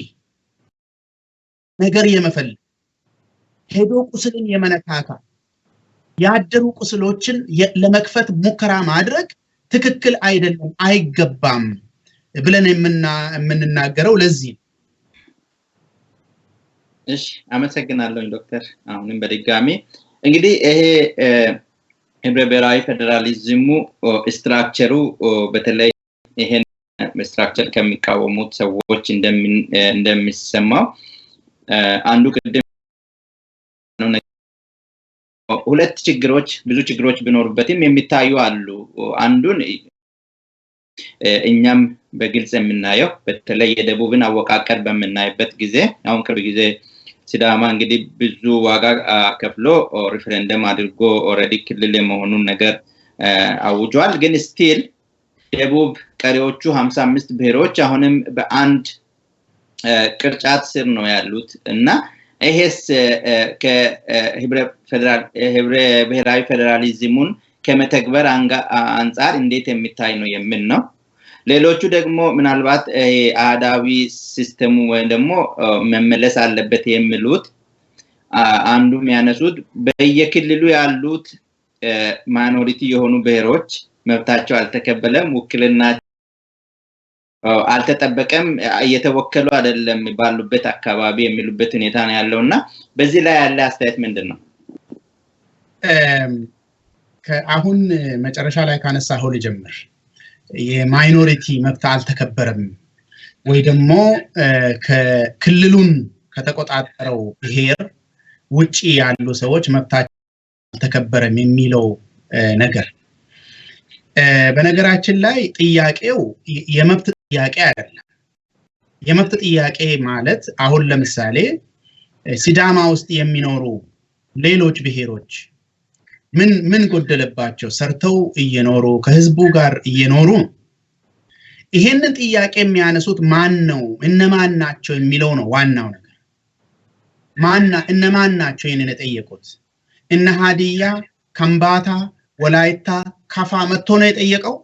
ነገር የመፈለግ፣ ሄዶ ቁስልን የመነካካት፣ ያደሩ ቁስሎችን ለመክፈት ሙከራ ማድረግ ትክክል አይደለም፣ አይገባም ብለን የምንናገረው ለዚህ ነው። እሺ፣ አመሰግናለሁኝ ዶክተር። አሁንም በድጋሚ እንግዲህ ይሄ ህብረ ብሔራዊ ፌዴራሊዝሙ structure ኡ፣ በተለይ ይሄን structure ከሚቃወሙት ሰዎች እንደሚሰማው አንዱ ቅድም ሁለት ችግሮች፣ ብዙ ችግሮች ቢኖሩበትም የሚታዩ አሉ። አንዱን እኛም በግልጽ የምናየው በተለይ የደቡብን አወቃቀር በምናይበት ጊዜ፣ አሁን ቅርብ ጊዜ ሲዳማ እንግዲህ ብዙ ዋጋ ከፍሎ ሪፍረንደም አድርጎ already ክልል የመሆኑን ነገር አውጇል። ግን still ደቡብ ቀሪዎቹ 55 ብሔሮች አሁንም በአንድ ቅርጫት ስር ነው ያሉት። እና ይሄስ ከህብረ ብሔራዊ ፌዴራሊዝሙን ከመተግበር አንጻር እንዴት የሚታይ ነው የሚል ነው። ሌሎቹ ደግሞ ምናልባት አህዳዊ system ኡ ወይም ደግሞ መመለስ አለበት የሚሉት አንዱ የሚያነሱት በየክልሉ ያሉት minority የሆኑ ብሔሮች መብታቸው አልተከበረም፣ ውክልና አልተጠበቀም፣ እየተወከሉ አይደለም ባሉበት አካባቢ የሚሉበት ሁኔታ ነው ያለው። እና በዚህ ላይ ያለ አስተያየት ምንድን ነው? አሁን መጨረሻ ላይ ካነሳኸው ልጀምር። የ minority መብት አልተከበረም ወይ ደግሞ ከክልሉን ከተቆጣጠረው ብሔር ውጪ ያሉ ሰዎች መብታቸው አልተከበረም የሚለው ነገር፣ በነገራችን ላይ ጥያቄው የመብት ጥያቄ አይደለም። የመብት ጥያቄ ማለት አሁን ለምሳሌ ሲዳማ ውስጥ የሚኖሩ ሌሎች ብሔሮች ምን ምን ጎደለባቸው? ሰርተው እየኖሩ፣ ከህዝቡ ጋር እየኖሩ። ይሄንን ጥያቄ የሚያነሱት ማን ነው፣ እነማን ናቸው የሚለው ነው ዋናው ነገር። እነማን ናቸው ይሄንን የጠየቁት? እነ ሀዲያ፣ ከምባታ፣ ወላይታ፣ ካፋ መጥቶ ነው የጠየቀው?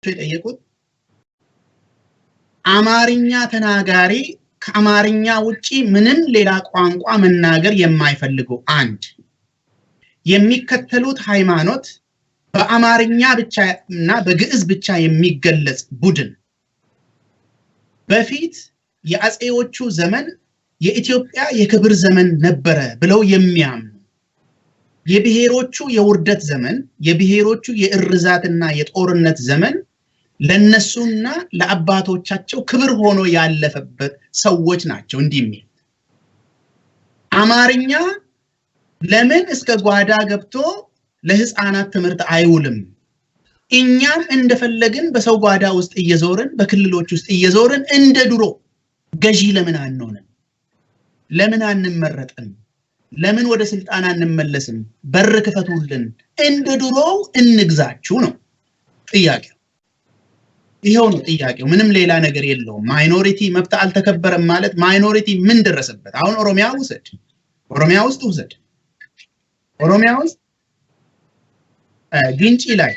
የጠየቁት አማርኛ ተናጋሪ፣ ከአማርኛ ውጪ ምንም ሌላ ቋንቋ መናገር የማይፈልጉ፣ አንድ የሚከተሉት ሃይማኖት በአማርኛ ብቻ እና በግዕዝ ብቻ የሚገለጽ ቡድን፣ በፊት የአፄዎቹ ዘመን የኢትዮጵያ የክብር ዘመን ነበረ ብለው የሚያምኑ፣ የብሔሮቹ የውርደት ዘመን፣ የብሔሮቹ የእርዛትና የጦርነት ዘመን ለነሱና ለአባቶቻቸው ክብር ሆኖ ያለፈበት ሰዎች ናቸው። እንዲህ የሚል አማርኛ ለምን እስከ ጓዳ ገብቶ ለህፃናት ትምህርት አይውልም? እኛም እንደፈለግን በሰው ጓዳ ውስጥ እየዞርን፣ በክልሎች ውስጥ እየዞርን እንደ ድሮ ገዢ ለምን አንሆንም? ለምን አንመረጥም? ለምን ወደ ስልጣን አንመለስም? በር ክፈቱልን፣ እንደ ድሮው እንግዛችሁ ነው ጥያቄው። ይኸው ነው ጥያቄው። ምንም ሌላ ነገር የለውም። Minority መብት አልተከበረም ማለት minority ምን ደረሰበት? አሁን ኦሮሚያ ውሰድ፣ ኦሮሚያ ውስጥ ውሰድ። ኦሮሚያ ውስጥ ግንጪ ላይ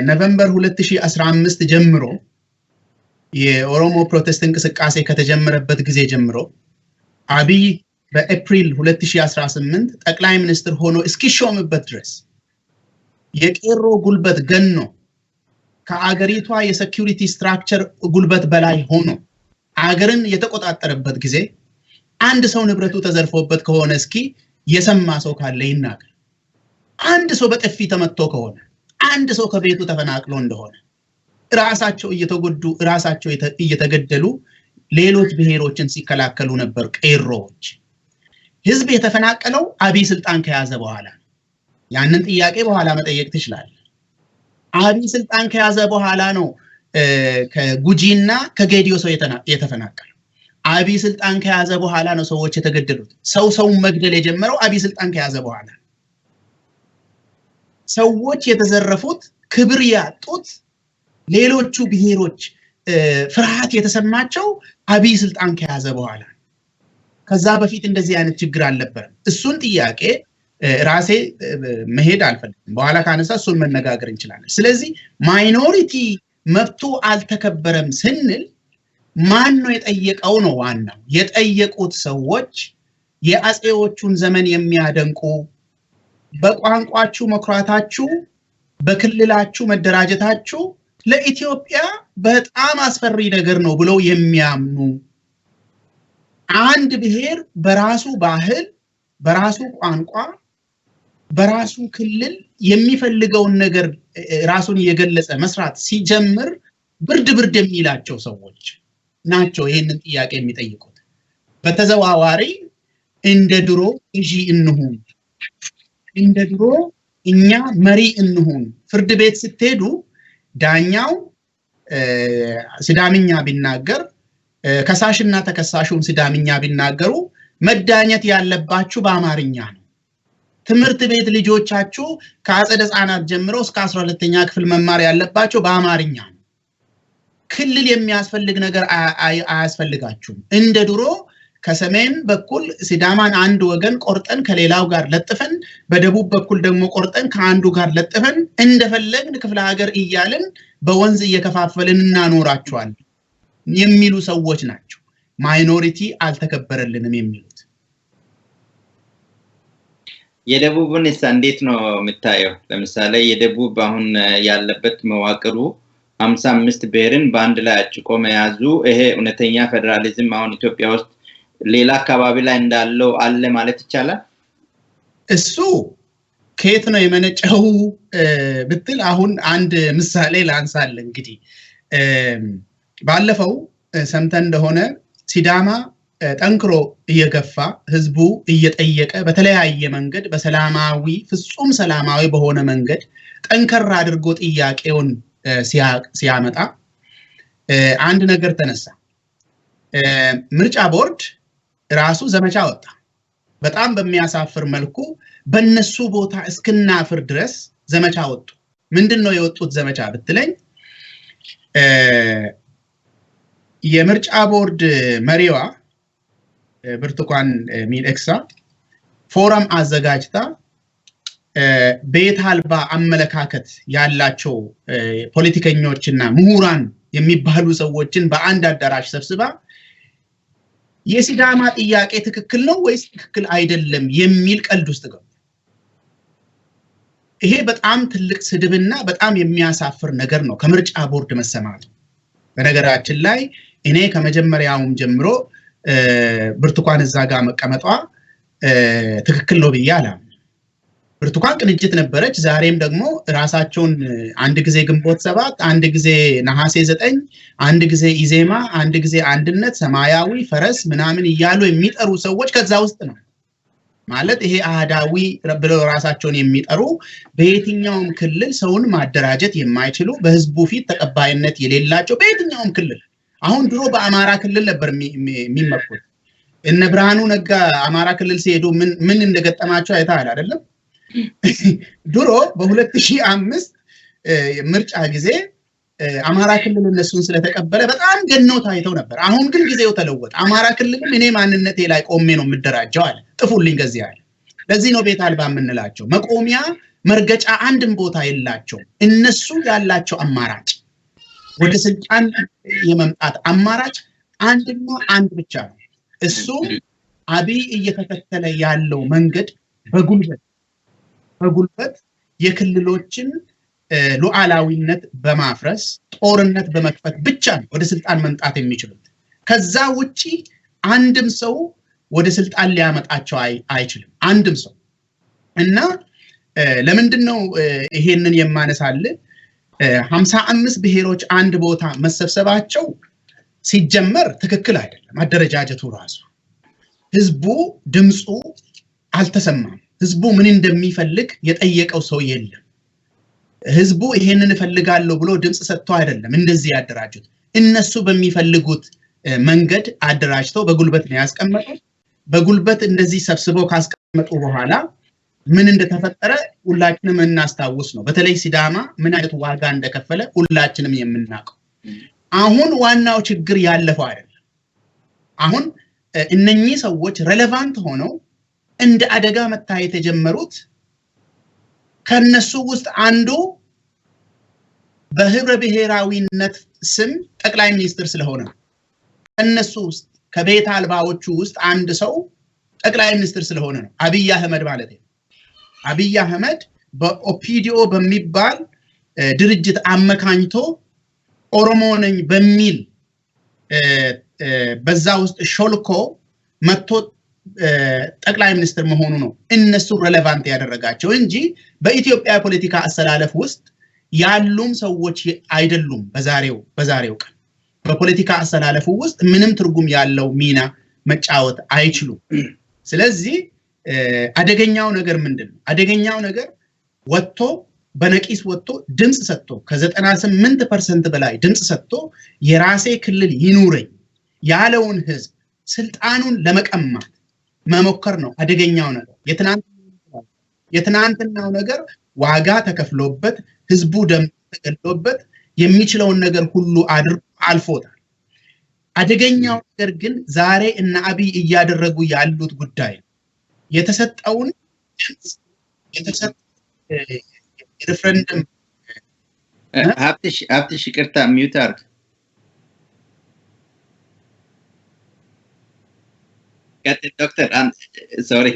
November 2015 ጀምሮ፣ የኦሮሞ protest እንቅስቃሴ ከተጀመረበት ጊዜ ጀምሮ፣ አብይ በኤፕሪል 2018 ጠቅላይ ሚኒስትር ሆኖ እስኪሾምበት ድረስ የቄሮ ጉልበት ገኖ፣ ከአገሪቷ የ security structure ጉልበት በላይ ሆኖ አገርን የተቆጣጠረበት ጊዜ አንድ ሰው ንብረቱ ተዘርፎበት ከሆነ እስኪ የሰማ ሰው ካለ ይናገር። አንድ ሰው በጥፊ ተመቶ ከሆነ፣ አንድ ሰው ከቤቱ ተፈናቅሎ እንደሆነ፣ ራሳቸው እየተጎዱ ራሳቸው እየተገደሉ ሌሎች ብሔሮችን ሲከላከሉ ነበር ቄሮዎች። ህዝብ የተፈናቀለው አብይ ስልጣን ከያዘ በኋላ። ያንን ጥያቄ በኋላ መጠየቅ ትችላለህ። አብይ ስልጣን ከያዘ በኋላ ነው ከጉጂና ከጌዲዮ ሰው የተፈናቀለው። አብይ ስልጣን ከያዘ በኋላ ነው ሰዎች የተገደሉት። ሰው ሰውን መግደል የጀመረው አብይ ስልጣን ከያዘ በኋላ። ሰዎች የተዘረፉት፣ ክብር ያጡት፣ ሌሎቹ ብሔሮች ፍርሃት የተሰማቸው አብይ ስልጣን ከያዘ በኋላ። ከዛ በፊት እንደዚህ አይነት ችግር አልነበረም። እሱን ጥያቄ ራሴ መሄድ አልፈልግም። በኋላ ካነሳ እሱን መነጋገር እንችላለን። ስለዚህ minority መብቱ አልተከበረም ስንል ማን ነው የጠየቀው ነው ዋናው። የጠየቁት ሰዎች የአፄዎቹን ዘመን የሚያደንቁ፣ በቋንቋችሁ መኩራታችሁ፣ በክልላችሁ መደራጀታችሁ ለኢትዮጵያ በጣም አስፈሪ ነገር ነው ብለው የሚያምኑ፣ አንድ ብሔር በራሱ ባህል፣ በራሱ ቋንቋ፣ በራሱ ክልል የሚፈልገውን ነገር ራሱን እየገለጸ መስራት ሲጀምር ብርድ ብርድ የሚላቸው ሰዎች ናቸው ይህንን ጥያቄ የሚጠይቁት። በተዘዋዋሪ እንደ ድሮ ገዢ እንሁን፣ እንደ ድሮ እኛ መሪ እንሁን። ፍርድ ቤት ስትሄዱ ዳኛው ሲዳምኛ ቢናገር፣ ከሳሽና ተከሳሹም ሲዳምኛ ቢናገሩ መዳኘት ያለባችሁ በአማርኛ ነው። ትምህርት ቤት ልጆቻችሁ ከአጸደ ህጻናት ጀምሮ እስከ 12ኛ ክፍል መማር ያለባቸው በአማርኛ ነው። ክልል የሚያስፈልግ ነገር አያስፈልጋችሁም። እንደ ድሮ ከሰሜን በኩል ሲዳማን አንድ ወገን ቆርጠን ከሌላው ጋር ለጥፈን፣ በደቡብ በኩል ደግሞ ቆርጠን ከአንዱ ጋር ለጥፈን እንደፈለግን ክፍለ ሀገር እያልን በወንዝ እየከፋፈልን እናኖራቸዋለን የሚሉ ሰዎች ናቸው minority አልተከበረልንም የሚሉት። የደቡብንስ እንዴት ነው የምታየው? ለምሳሌ የደቡብ አሁን ያለበት መዋቅሩ 55 ብሔርን በአንድ ላይ አጭቆ መያዙ ይሄ እውነተኛ ፌዴራሊዝም አሁን ኢትዮጵያ ውስጥ ሌላ አካባቢ ላይ እንዳለው አለ ማለት ይቻላል? እሱ ከየት ነው የመነጨው ብትል አሁን አንድ ምሳሌ ላንሳል። እንግዲህ ባለፈው ሰምተን እንደሆነ ሲዳማ ጠንክሮ እየገፋ፣ ህዝቡ እየጠየቀ፣ በተለያየ መንገድ በሰላማዊ፣ ፍጹም ሰላማዊ በሆነ መንገድ ጠንከር አድርጎ ጥያቄውን ሲያመጣ አንድ ነገር ተነሳ። ምርጫ ቦርድ ራሱ ዘመቻ ወጣ። በጣም በሚያሳፍር መልኩ በነሱ ቦታ እስክናፍር ድረስ ዘመቻ ወጡ። ምንድን ነው የወጡት ዘመቻ ብትለኝ፣ የምርጫ ቦርድ መሪዋ ብርቱካን ሚደቅሳ ፎረም አዘጋጅታ ቤት አልባ አመለካከት ያላቸው ፖለቲከኞችና ምሁራን የሚባሉ ሰዎችን በአንድ አዳራሽ ሰብስባ የሲዳማ ጥያቄ ትክክል ነው ወይስ ትክክል አይደለም የሚል ቀልድ ውስጥ ገቡ። ይሄ በጣም ትልቅ ስድብና በጣም የሚያሳፍር ነገር ነው ከምርጫ ቦርድ መሰማቱ። በነገራችን ላይ እኔ ከመጀመሪያውም ጀምሮ ብርቱካን እዛ ጋር መቀመጧ ትክክል ነው ብዬ አላምንም። ብርቱካን ቅንጅት ነበረች። ዛሬም ደግሞ ራሳቸውን አንድ ጊዜ ግንቦት 7፣ አንድ ጊዜ ነሐሴ 9፣ አንድ ጊዜ ኢዜማ፣ አንድ ጊዜ አንድነት፣ ሰማያዊ፣ ፈረስ ምናምን እያሉ የሚጠሩ ሰዎች ከዛ ውስጥ ነው። ማለት ይሄ አህዳዊ ብለው ራሳቸውን የሚጠሩ፣ በየትኛውም ክልል ሰውን ማደራጀት የማይችሉ፣ በህዝቡ ፊት ተቀባይነት የሌላቸው በየትኛውም ክልል። አሁን ድሮ በአማራ ክልል ነበር የሚመኩት። እነ ብርሃኑ ነጋ አማራ ክልል ሲሄዱ ምን ምን እንደገጠማቸው አይተሃል አይደለም? ድሮ በ2005 ምርጫ ጊዜ አማራ ክልል እነሱን ስለተቀበለ በጣም ገነው ታይተው ነበር። አሁን ግን ጊዜው ተለወጠ። አማራ ክልልም እኔ ማንነቴ ላይ ቆሜ ነው የምደራጀው አለ። ጥፉልኝ ከዚህ አለ። ለዚህ ነው ቤት አልባ የምንላቸው። መቆሚያ መርገጫ አንድም ቦታ የላቸውም። እነሱ ያላቸው አማራጭ፣ ወደ ስልጣን የመምጣት አማራጭ አንድና አንድ ብቻ ነው። እሱም አብይ እየተከተለ ያለው መንገድ፣ በጉልበት የክልሎችን ሉዓላዊነት በማፍረስ ጦርነት በመክፈት ብቻ ነው ወደ ስልጣን መምጣት የሚችሉት። ከዛ ውጪ አንድም ሰው ወደ ስልጣን ሊያመጣቸው አይችልም። አንድም ሰው። እና ለምንድን ነው ይሄንን የማነሳልህ? 55 ብሔሮች አንድ ቦታ መሰብሰባቸው ሲጀመር ትክክል አይደለም። አደረጃጀቱ ራሱ ህዝቡ ድምፁ አልተሰማም። ህዝቡ ምን እንደሚፈልግ የጠየቀው ሰው የለም። ህዝቡ ይሄንን እፈልጋለሁ ብሎ ድምፅ ሰጥቶ አይደለም እንደዚህ ያደራጁት። እነሱ በሚፈልጉት መንገድ አደራጅተው በጉልበት ነው ያስቀመጡት። በጉልበት እንደዚህ ሰብስበው ካስቀመጡ በኋላ ምን እንደተፈጠረ ሁላችንም እናስታውስ ነው። በተለይ ሲዳማ ምን አይነት ዋጋ እንደከፈለ ሁላችንም የምናውቀው። አሁን ዋናው ችግር ያለፈው አይደለም። አሁን እነኚህ ሰዎች relevant ሆነው እንደ አደጋ መታየት የጀመሩት ከነሱ ውስጥ አንዱ በህብረ ብሔራዊነት ስም ጠቅላይ ሚኒስትር ስለሆነ ነው። ከነሱ ውስጥ፣ ከቤት አልባዎቹ ውስጥ አንድ ሰው ጠቅላይ ሚኒስትር ስለሆነ ነው። አብይ አህመድ ማለት ነው። አብይ አህመድ በ OPDO በሚባል ድርጅት አመካኝቶ ኦሮሞ ነኝ በሚል በዛ ውስጥ ሾልኮ መጥቶ ጠቅላይ ሚኒስትር መሆኑ ነው እነሱ relevant ያደረጋቸው እንጂ በኢትዮጵያ ፖለቲካ አሰላለፍ ውስጥ ያሉም ሰዎች አይደሉም። በዛሬው ቀን በፖለቲካ አሰላለፉ ውስጥ ምንም ትርጉም ያለው ሚና መጫወት አይችሉም። ስለዚህ አደገኛው ነገር ምንድን ነው? አደገኛው ነገር ወጥቶ በነቂስ ወጥቶ ድምፅ ሰጥቶ፣ ከ98% በላይ ድምፅ ሰጥቶ የራሴ ክልል ይኑረኝ ያለውን ህዝብ ስልጣኑን ለመቀማት መሞከር ነው አደገኛው ነገር። የትናንትናው ነገር ዋጋ ተከፍሎበት፣ ህዝቡ ደም ተገሎበት፣ የሚችለውን ነገር ሁሉ አድርጎ አልፎታል። አደገኛው ነገር ግን ዛሬ እነ አብይ እያደረጉ ያሉት ጉዳይ ነው። የተሰጠውን ድምፅ፣ የተሰጠ ሪፍረንደም ሀብትሽ፣ ሀብትሽ፣ ይቅርታ፣ mute አድርግ። ቀጥል ዶክተር፣ sorry።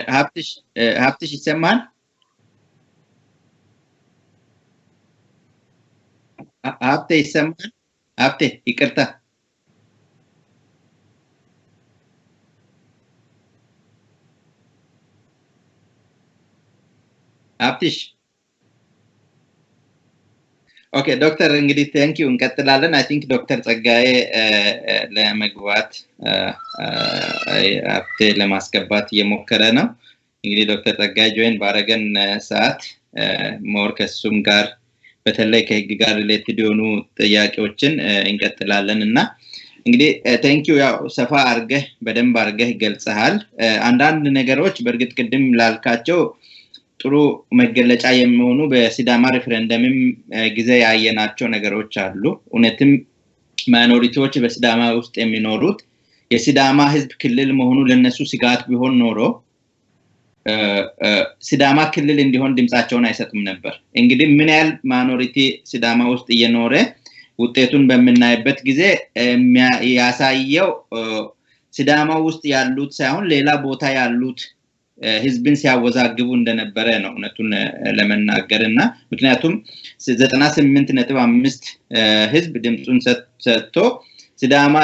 ሀብትሽ፣ ሀብትሽ፣ ይሰማል? ሀብቴ፣ ይሰማል? ሀብቴ፣ ይቅርታ። ሀብትሽ። Okay ዶክተር፣ እንግዲህ thank you፣ እንቀጥላለን። I think ዶክተር ጸጋዬ ለመግባት፣ ሀብቴ ለማስገባት እየሞከረ ነው። እንግዲህ ዶክተር ጸጋዬ join ባረገን ሰዓት more ከሱም ጋር በተለይ ከህግ ጋር related የሆኑ ጥያቄዎችን እንቀጥላለን። እና እንግዲህ thank you፣ ያው ሰፋ አርገህ በደንብ አርገህ ገልጸሃል። አንዳንድ ነገሮች በእርግጥ ቅድም ላልካቸው ጥሩ መገለጫ የሚሆኑ በሲዳማ ሪፍረንደምም ጊዜ ያየናቸው ነገሮች አሉ። እውነትም minority ዎች በሲዳማ ውስጥ የሚኖሩት የሲዳማ ህዝብ ክልል መሆኑ ለነሱ ስጋት ቢሆን ኖሮ ሲዳማ ክልል እንዲሆን ድምፃቸውን አይሰጡም ነበር። እንግዲህ ምን ያህል minority ሲዳማ ውስጥ እየኖረ ውጤቱን በምናይበት ጊዜ ያሳየው ሲዳማ ውስጥ ያሉት ሳይሆን ሌላ ቦታ ያሉት ህዝብን ሲያወዛግቡ እንደነበረ ነው እውነቱን ለመናገር። እና ምክንያቱም 98.5 ህዝብ ድምፁን ሰጥቶ ሲዳማ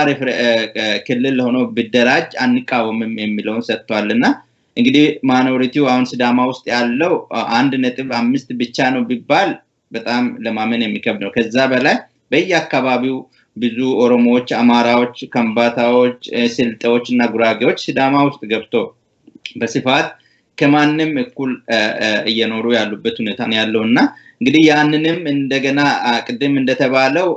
ክልል ሆኖ ቢደራጅ አንቃወምም የሚለውን ሰጥቷል። እና እንግዲህ minority ው አሁን ሲዳማ ውስጥ ያለው 1.5 ብቻ ነው ቢባል በጣም ለማመን የሚከብድ ነው። ከዛ በላይ በየአካባቢው ብዙ ኦሮሞዎች፣ አማራዎች፣ ከምባታዎች፣ ስልጤዎች እና ጉራጌዎች ሲዳማ ውስጥ ገብቶ በስፋት ከማንም እኩል እየኖሩ ያሉበት ሁኔታ ነው ያለው። እና እንግዲህ ያንንም እንደገና ቅድም እንደተባለው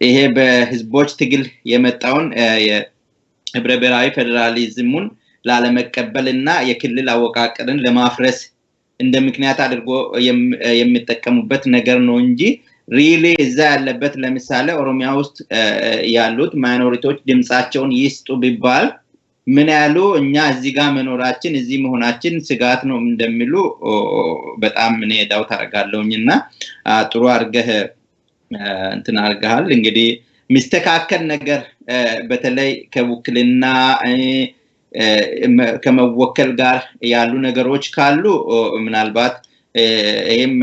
ይሄ በህዝቦች ትግል የመጣውን የህብረ ብሔራዊ ፌዴራሊዝሙን ላለመቀበል እና የክልል አወቃቀርን ለማፍረስ እንደ ምክንያት አድርጎ የሚጠቀሙበት ነገር ነው እንጂ really እዛ ያለበት፣ ለምሳሌ ኦሮሚያ ውስጥ ያሉት minority ዎች ድምፃቸውን ይስጡ ቢባል ምን ያሉ እኛ እዚህ ጋር መኖራችን፣ እዚህ መሆናችን ስጋት ነው እንደሚሉ በጣም እኔ ዳውት አደርጋለሁኝ። እና ጥሩ አድርገህ እንትን አድርገሃል። እንግዲህ የሚስተካከል ነገር በተለይ ከውክልና፣ ከመወከል ጋር ያሉ ነገሮች ካሉ ምናልባት ይህም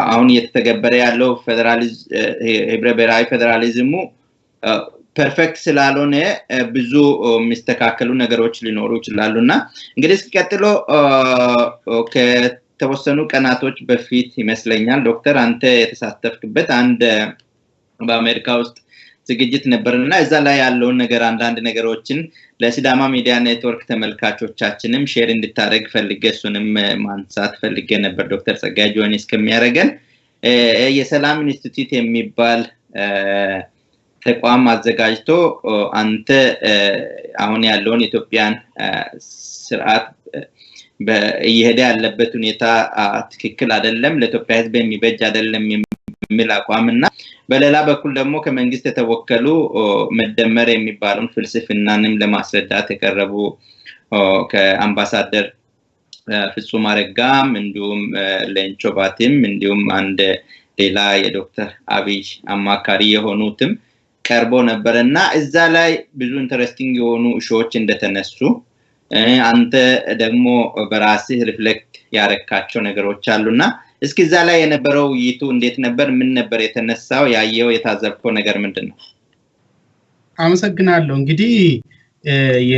አሁን እየተተገበረ ያለው ህብረ ብሔራዊ ፌዴራሊዝሙ perfect ስላልሆነ ብዙ የሚስተካከሉ ነገሮች ሊኖሩ ይችላሉ። እና እንግዲህ እስኪ ቀጥሎ ከተወሰኑ ቀናቶች በፊት ይመስለኛል ዶክተር አንተ የተሳተፍክበት አንድ በአሜሪካ ውስጥ ዝግጅት ነበር፣ እና እዛ ላይ ያለውን ነገር አንዳንድ ነገሮችን ለሲዳማ ሚዲያ ኔትወርክ ተመልካቾቻችንም share እንድታደርግ ፈልጌ እሱንም ማንሳት ፈልጌ ነበር። ዶክተር ጸጋዬ join እስከሚያደርገን የሰላም ኢንስቲትዩት የሚባል ተቋም አዘጋጅቶ አንተ አሁን ያለውን የኢትዮጵያን ስርዓት እየሄደ ያለበት ሁኔታ ትክክል አይደለም፣ ለኢትዮጵያ ሕዝብ የሚበጅ አይደለም የሚል አቋም እና በሌላ በኩል ደግሞ ከመንግስት የተወከሉ መደመር የሚባለውን ፍልስፍናንም ለማስረዳት የቀረቡ ከአምባሳደር ፍጹም አረጋም እንዲሁም ሌንጮ ባቲም እንዲሁም አንድ ሌላ የዶክተር አብይ አማካሪ የሆኑትም ቀርቦ ነበር። እና እዛ ላይ ብዙ interesting የሆኑ issue ዎች እንደተነሱ አንተ ደግሞ በራስህ reflect ያረካቸው ነገሮች አሉና እስኪ እዛ ላይ የነበረው ውይይቱ እንዴት ነበር? ምን ነበር የተነሳው? ያየው የታዘብከው ነገር ምንድን ነው? አመሰግናለሁ። እንግዲህ የ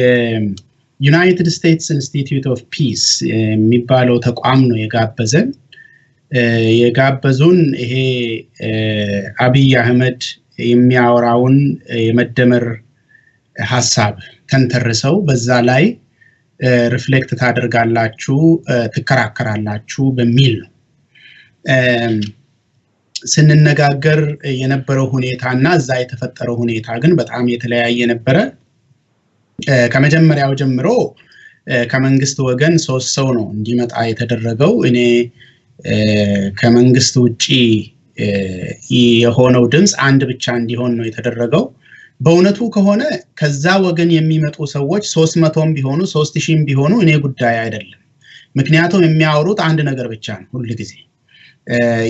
United States Institute of Peace የሚባለው ተቋም ነው የጋበዘን። የጋበዙን ይሄ አብይ አህመድ የሚያወራውን የመደመር ሀሳብ ተንተርሰው በዛ ላይ reflect ታደርጋላችሁ፣ ትከራከራላችሁ በሚል ነው። ስንነጋገር የነበረው ሁኔታ እና እዛ የተፈጠረው ሁኔታ ግን በጣም የተለያየ ነበረ። ከመጀመሪያው ጀምሮ ከመንግስት ወገን ሶስት ሰው ነው እንዲመጣ የተደረገው። እኔ ከመንግስት ውጪ የሆነው ድምፅ አንድ ብቻ እንዲሆን ነው የተደረገው። በእውነቱ ከሆነ ከዛ ወገን የሚመጡ ሰዎች 300ም ቢሆኑ 3000ም ቢሆኑ እኔ ጉዳይ አይደለም። ምክንያቱም የሚያወሩት አንድ ነገር ብቻ ነው፣ ሁል ጊዜ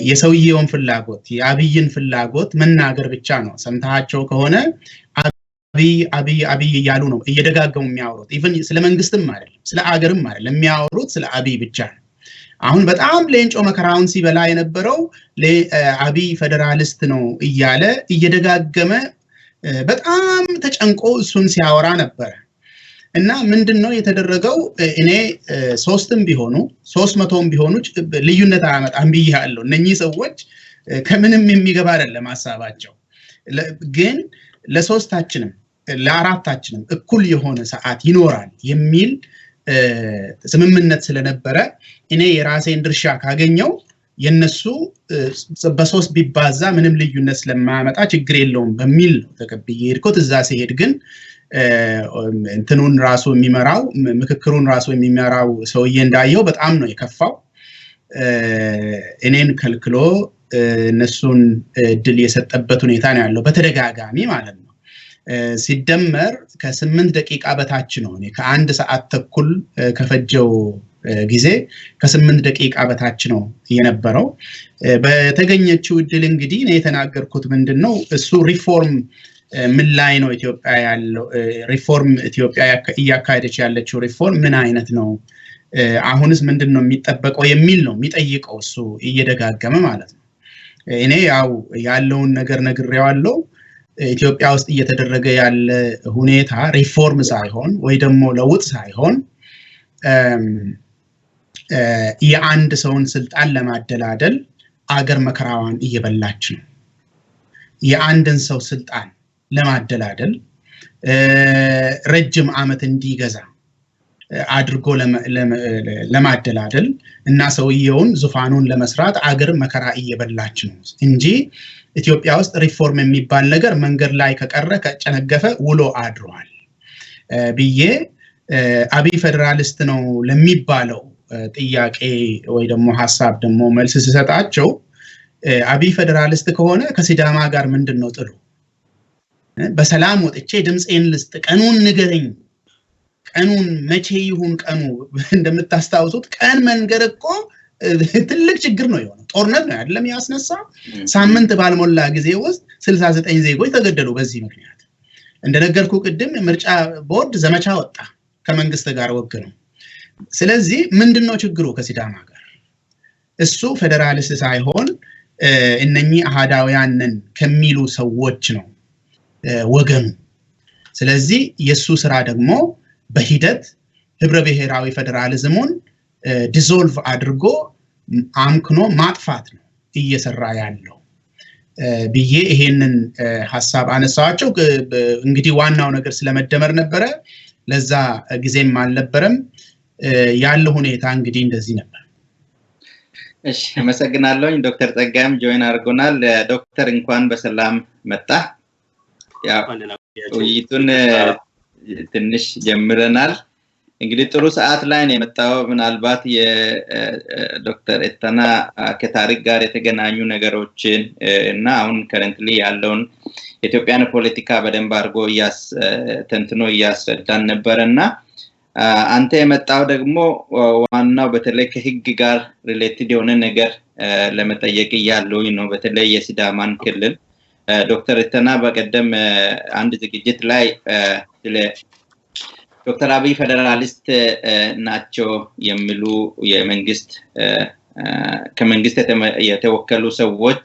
የሰውየውን ፍላጎት፣ የአብይን ፍላጎት መናገር ብቻ ነው። ሰምታቸው ከሆነ አብይ አብይ አብይ እያሉ ነው እየደጋገሙ የሚያወሩት። Even ስለ መንግስትም አይደለም፣ ስለ አገርም አይደለም፣ የሚያወሩት ስለ አብይ ብቻ ነው። አሁን በጣም ሌንጮ መከራውን ሲበላ የነበረው አብይ ፌዴራሊስት ነው እያለ እየደጋገመ በጣም ተጨንቆ እሱን ሲያወራ ነበረ። እና ምንድን ነው የተደረገው? እኔ ሶስትም ቢሆኑ 300ም ቢሆኑ ልዩነት አያመጣም ብያለሁ። እነኚህ ሰዎች ከምንም የሚገባ አይደለም ሀሳባቸው። ግን ለሶስታችንም ለአራታችንም እኩል የሆነ ሰዓት ይኖራል የሚል ስምምነት ስለነበረ እኔ የራሴን ድርሻ ካገኘው የነሱ በሶስት ቢባዛ ምንም ልዩነት ስለማያመጣ ችግር የለውም በሚል ነው ተቀብዬ የሄድኩት። እዛ ሲሄድ ግን እንትኑን ራሱ የሚመራው፣ ምክክሩን ራሱ የሚመራው ሰውዬ እንዳየው በጣም ነው የከፋው። እኔን ከልክሎ እነሱን እድል የሰጠበት ሁኔታ ነው ያለው፣ በተደጋጋሚ ማለት ነው። ሲደመር ከ8 ደቂቃ በታች ነው። እኔ ከአንድ ሰዓት ተኩል ከፈጀው ጊዜ ከ8 ደቂቃ በታች ነው የነበረው። በተገኘችው እድል እንግዲህ እኔ የተናገርኩት ምንድን ነው፣ እሱ ሪፎርም ምን ላይ ነው ኢትዮጵያ ያለው ሪፎርም፣ ኢትዮጵያ እያካሄደች ያለችው ሪፎርም ምን አይነት ነው፣ አሁንስ ምንድን ነው የሚጠበቀው የሚል ነው የሚጠይቀው እሱ እየደጋገመ ማለት ነው። እኔ ያው ያለውን ነገር ነግሬዋለሁ። ኢትዮጵያ ውስጥ እየተደረገ ያለ ሁኔታ ሪፎርም ሳይሆን ወይ ደግሞ ለውጥ ሳይሆን የአንድ ሰውን ስልጣን ለማደላደል አገር መከራዋን እየበላች ነው። የአንድን ሰው ስልጣን ለማደላደል፣ ረጅም ዓመት እንዲገዛ አድርጎ ለማደላደል እና ሰውየውን ዙፋኑን ለመስራት አገር መከራ እየበላች ነው እንጂ ኢትዮጵያ ውስጥ ሪፎርም የሚባል ነገር መንገድ ላይ ከቀረ፣ ከጨነገፈ ውሎ አድሯል ብዬ አብይ ፌዴራሊስት ነው ለሚባለው ጥያቄ ወይ ደግሞ ሀሳብ ደግሞ መልስ ስሰጣቸው አብይ ፌዴራሊስት ከሆነ ከሲዳማ ጋር ምንድን ነው ጥሉ? በሰላም ወጥቼ ድምፄን ልስጥ፣ ቀኑን ንገረኝ፣ ቀኑን መቼ ይሁን ቀኑ? እንደምታስታውሱት ቀን መንገር እኮ ትልቅ ችግር ነው የሆነው። ጦርነት ነው አይደለም ያስነሳ። ሳምንት ባልሞላ ጊዜ ውስጥ 69 ዜጎች ተገደሉ። በዚህ ምክንያት እንደነገርኩ ቅድም ምርጫ ቦርድ ዘመቻ ወጣ ከመንግስት ጋር ወግነው። ስለዚህ ምንድን ነው ችግሩ ከሲዳማ ጋር? እሱ ፌደራሊስት ሳይሆን እነኚህ አሃዳውያንን ከሚሉ ሰዎች ነው ወገኑ። ስለዚህ የሱ ስራ ደግሞ በሂደት ህብረ ብሔራዊ ፌደራሊዝሙን dissolve አድርጎ አምክኖ ማጥፋት ነው እየሰራ ያለው ብዬ ይሄንን ሐሳብ አነሳዋቸው። እንግዲህ ዋናው ነገር ስለመደመር ነበረ፣ ለዛ ጊዜም አልነበረም። ያለው ሁኔታ እንግዲህ እንደዚህ ነበር። እሺ፣ አመሰግናለሁኝ። ዶክተር ጸጋይም join አድርጎናል። ዶክተር እንኳን በሰላም መጣ። ያው ውይይቱን ትንሽ ጀምረናል። እንግዲህ ጥሩ ሰዓት ላይ ነው የመጣው። ምናልባት የዶክተር ኤታና ከታሪክ ጋር የተገናኙ ነገሮችን እና አሁን currently ያለውን የኢትዮጵያን ፖለቲካ በደንብ አድርጎ ተንትኖ እያስረዳን ነበረና አንተ የመጣው ደግሞ ዋናው በተለይ ከህግ ጋር related የሆነ ነገር ለመጠየቅ እያለሁኝ ነው። በተለይ የሲዳማን ክልል ዶክተር ኤታና በቀደም አንድ ዝግጅት ላይ ስለ ዶክተር አብይ ፌደራሊስት ናቸው የሚሉ የመንግስት ከመንግስት የተወከሉ ሰዎች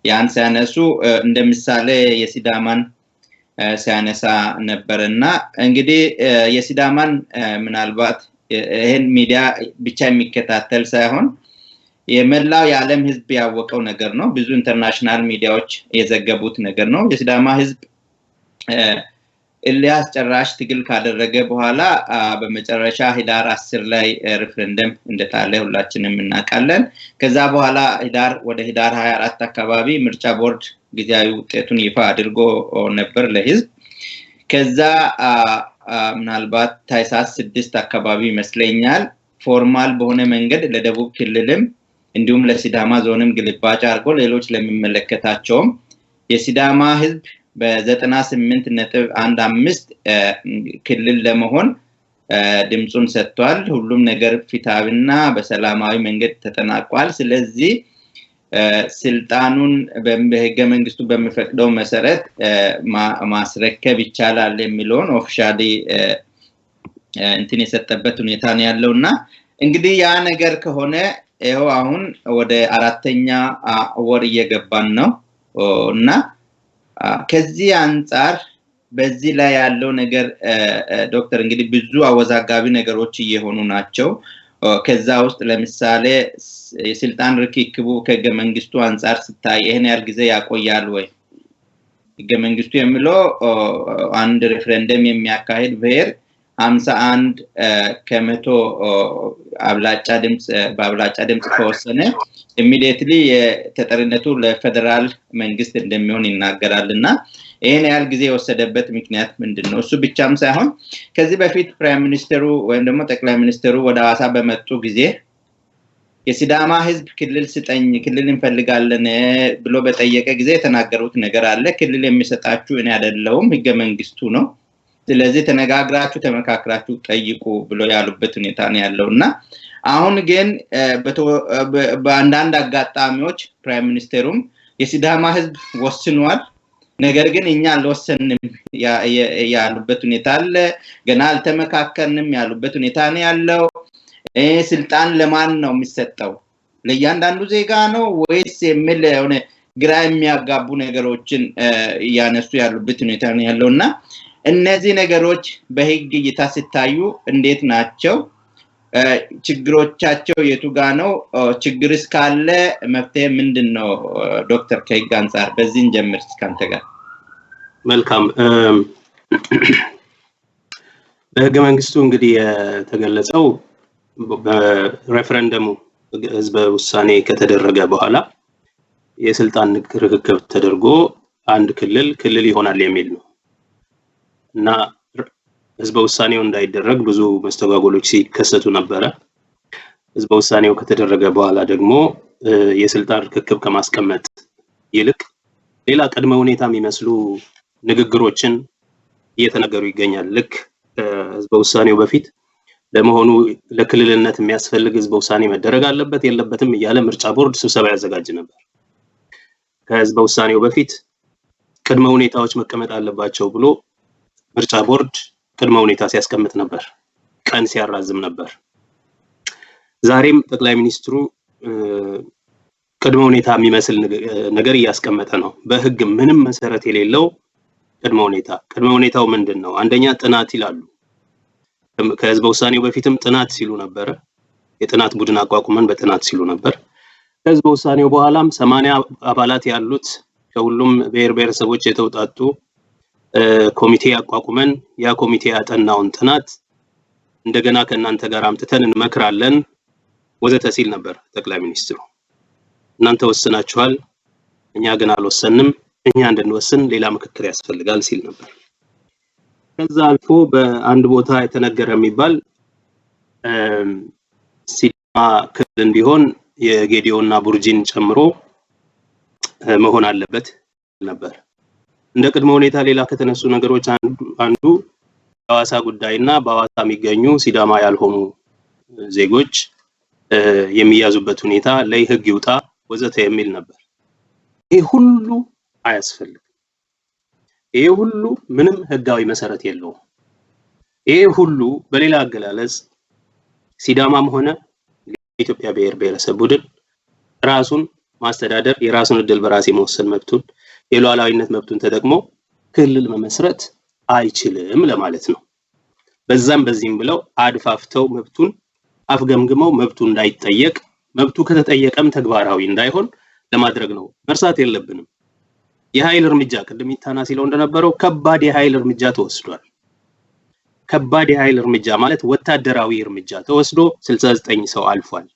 ያን ሲያነሱ እንደ ምሳሌ የሲዳማን ሲያነሳ ነበርና እንግዲህ የሲዳማን ምናልባት ይሄን ሚዲያ ብቻ የሚከታተል ሳይሆን የመላው የዓለም ህዝብ ያወቀው ነገር ነው። ብዙ international ሚዲያዎች የዘገቡት ነገር ነው። የሲዳማ ህዝብ እልህ አስጨራሽ ትግል ካደረገ በኋላ በመጨረሻ ህዳር 10 ላይ ሪፍረንደም እንደጣለ ሁላችንም እናውቃለን። ከዛ በኋላ ህዳር ወደ ህዳር 24 አካባቢ ምርጫ ቦርድ ጊዜያዊ ውጤቱን ይፋ አድርጎ ነበር ለህዝብ። ከዛ ምናልባት ታህሳስ 6 አካባቢ ይመስለኛል formal በሆነ መንገድ ለደቡብ ክልልም እንዲሁም ለሲዳማ ዞንም ግልባጭ አድርጎ ሌሎች ለሚመለከታቸውም የሲዳማ ህዝብ በ98.15 ክልል ለመሆን ድምጹን ሰጥቷል። ሁሉም ነገር ፍትሃዊና በሰላማዊ መንገድ ተጠናቋል። ስለዚህ ስልጣኑን በህገ መንግስቱ በሚፈቅደው መሰረት ማስረከብ ይቻላል የሚለውን officially እንትን የሰጠበት ሁኔታ ነው ያለውና እንግዲህ ያ ነገር ከሆነ ይኸው አሁን ወደ 4ኛ ወር እየገባን ነው እና ከዚህ አንፃር በዚህ ላይ ያለው ነገር ዶክተር እንግዲህ ብዙ አወዛጋቢ ነገሮች እየሆኑ ናቸው። ከዛ ውስጥ ለምሳሌ የስልጣን ርክክቡ ከህገ መንግስቱ አንፃር ሲታይ ይሄን ያህል ጊዜ ያቆያል ወይ? ህገ መንግስቱ የሚለው አንድ ሪፍረንደም የሚያካሂድ ብሔር 51 ከመቶ አብላጫ ድምጽ በአብላጫ ድምጽ ከወሰነ immediately የተጠሪነቱ ለፌደራል መንግስት እንደሚሆን ይናገራልና ይሄን ያህል ጊዜ የወሰደበት ምክንያት ምንድነው? እሱ ብቻም ሳይሆን ከዚህ በፊት prime minister ኡ ወይም ደግሞ ጠቅላይ ሚኒስትሩ ወደ ሐዋሳ በመጡ ጊዜ የሲዳማ ህዝብ ክልል ስጠኝ ክልል እንፈልጋለን ብሎ በጠየቀ ጊዜ የተናገሩት ነገር አለ። ክልል የሚሰጣችሁ እኔ አይደለሁም ህገ መንግስቱ ነው፣ ስለዚህ ተነጋግራችሁ ተመካክራችሁ ጠይቁ ብሎ ያሉበት ሁኔታ ነው ያለውና አሁን ግን በአንዳንድ አጋጣሚዎች prime minister ኡም የሲዳማ ህዝብ ወስኗል፣ ነገር ግን እኛ አልወሰንም ያሉበት ሁኔታ አለ። ገና አልተመካከርንም ያሉበት ሁኔታ ነው ያለው። ስልጣን ለማን ነው የሚሰጠው? ለእያንዳንዱ ዜጋ ነው ወይስ የሚል የሆነ ግራ የሚያጋቡ ነገሮችን ያነሱ ያሉበት ሁኔታ ነው ያለውና እነዚህ ነገሮች በህግ እይታ ሲታዩ እንዴት ናቸው? ችግሮቻቸው የቱ ጋር ነው? ችግርስ ካለ መፍትሄ ምንድነው? ዶክተር ከህግ አንፃር በዚህ እንጀምር እስካንተ ጋር። መልካም። በህገ መንግስቱ እንግዲህ የተገለጸው በሬፈረንደሙ ህዝበ ውሳኔ ከተደረገ በኋላ የስልጣን ርክክብ ተደርጎ አንድ ክልል ክልል ይሆናል የሚል ነው እና ህዝበ ውሳኔው እንዳይደረግ ብዙ መስተጓጎሎች ሲከሰቱ ነበር። ህዝበ ውሳኔው ከተደረገ በኋላ ደግሞ የስልጣን ርክክብ ከማስቀመጥ ይልቅ ሌላ ቅድመ ሁኔታ የሚመስሉ ንግግሮችን እየተነገሩ ይገኛል። ልክ ህዝበ ውሳኔው በፊት ለመሆኑ ለክልልነት የሚያስፈልግ ህዝበ ውሳኔ መደረግ አለበት የለበትም እያለ ምርጫ ቦርድ ስብሰባ ያዘጋጅ ነበር። ከህዝበ ውሳኔው በፊት ቅድመ ሁኔታዎች መቀመጥ አለባቸው ብሎ ምርጫ ቦርድ ቅድመ ሁኔታ ሲያስቀምጥ ነበር፣ ቀን ሲያራዝም ነበር። ዛሬም ጠቅላይ ሚኒስትሩ ቅድመ ሁኔታ የሚመስል ነገር እያስቀመጠ ነው። በህግ ምንም መሰረት የሌለው ቅድመ ሁኔታ። ቅድመ ሁኔታው ምንድን ነው? አንደኛ ጥናት ይላሉ። ከህዝበ ውሳኔው በፊትም ጥናት ሲሉ ነበረ። የጥናት ቡድን አቋቁመን በጥናት ሲሉ ነበር። ከህዝበ ውሳኔው በኋላም 80 አባላት ያሉት ከሁሉም ብሔር ብሔረሰቦች የተውጣጡ ኮሚቴ አቋቁመን ያ ኮሚቴ ያጠናውን ጥናት እንደገና ከእናንተ ጋር አምጥተን እንመክራለን ወዘተ ሲል ነበር ጠቅላይ ሚኒስትሩ። እናንተ ወስናችኋል፣ እኛ ግን አልወሰንም፣ እኛ እንድንወስን ሌላ ምክክር ያስፈልጋል ሲል ነበር። ከዛ አልፎ በአንድ ቦታ የተነገረ የሚባል ሲዳማ ክልል እንዲሆን የጌዲዮና ቡርጂን ጨምሮ መሆን አለበት ነበር። እንደ ቅድመ ሁኔታ ሌላ ከተነሱ ነገሮች አንዱ የሐዋሳ ጉዳይ እና በሐዋሳ የሚገኙ ሲዳማ ያልሆኑ ዜጎች የሚያዙበት ሁኔታ ላይ ህግ ይውጣ ወዘተ የሚል ነበር። ይህ ሁሉ አያስፈልግም። ይሄ ሁሉ ምንም ህጋዊ መሰረት የለውም። ይሄ ሁሉ በሌላ አገላለጽ ሲዳማም ሆነ የኢትዮጵያ ብሔር ብሔረሰብ ቡድን ራሱን ማስተዳደር፣ የራሱን እድል በራስ የመወሰን መብቱን፣ የሉዓላዊነት መብቱን ተጠቅሞ ክልል መመስረት አይችልም ለማለት ነው። በዛም በዚህም ብለው አድፋፍተው መብቱን አፍገምግመው መብቱ እንዳይጠየቅ፣ መብቱ ከተጠየቀም ተግባራዊ እንዳይሆን ለማድረግ ነው። መርሳት የለብንም የኃይል እርምጃ ቅድም ኢታና ሲለው እንደነበረው ከባድ የኃይል እርምጃ ተወስዷል። ከባድ የኃይል እርምጃ ማለት ወታደራዊ እርምጃ ተወስዶ 69 ሰው አልፏል።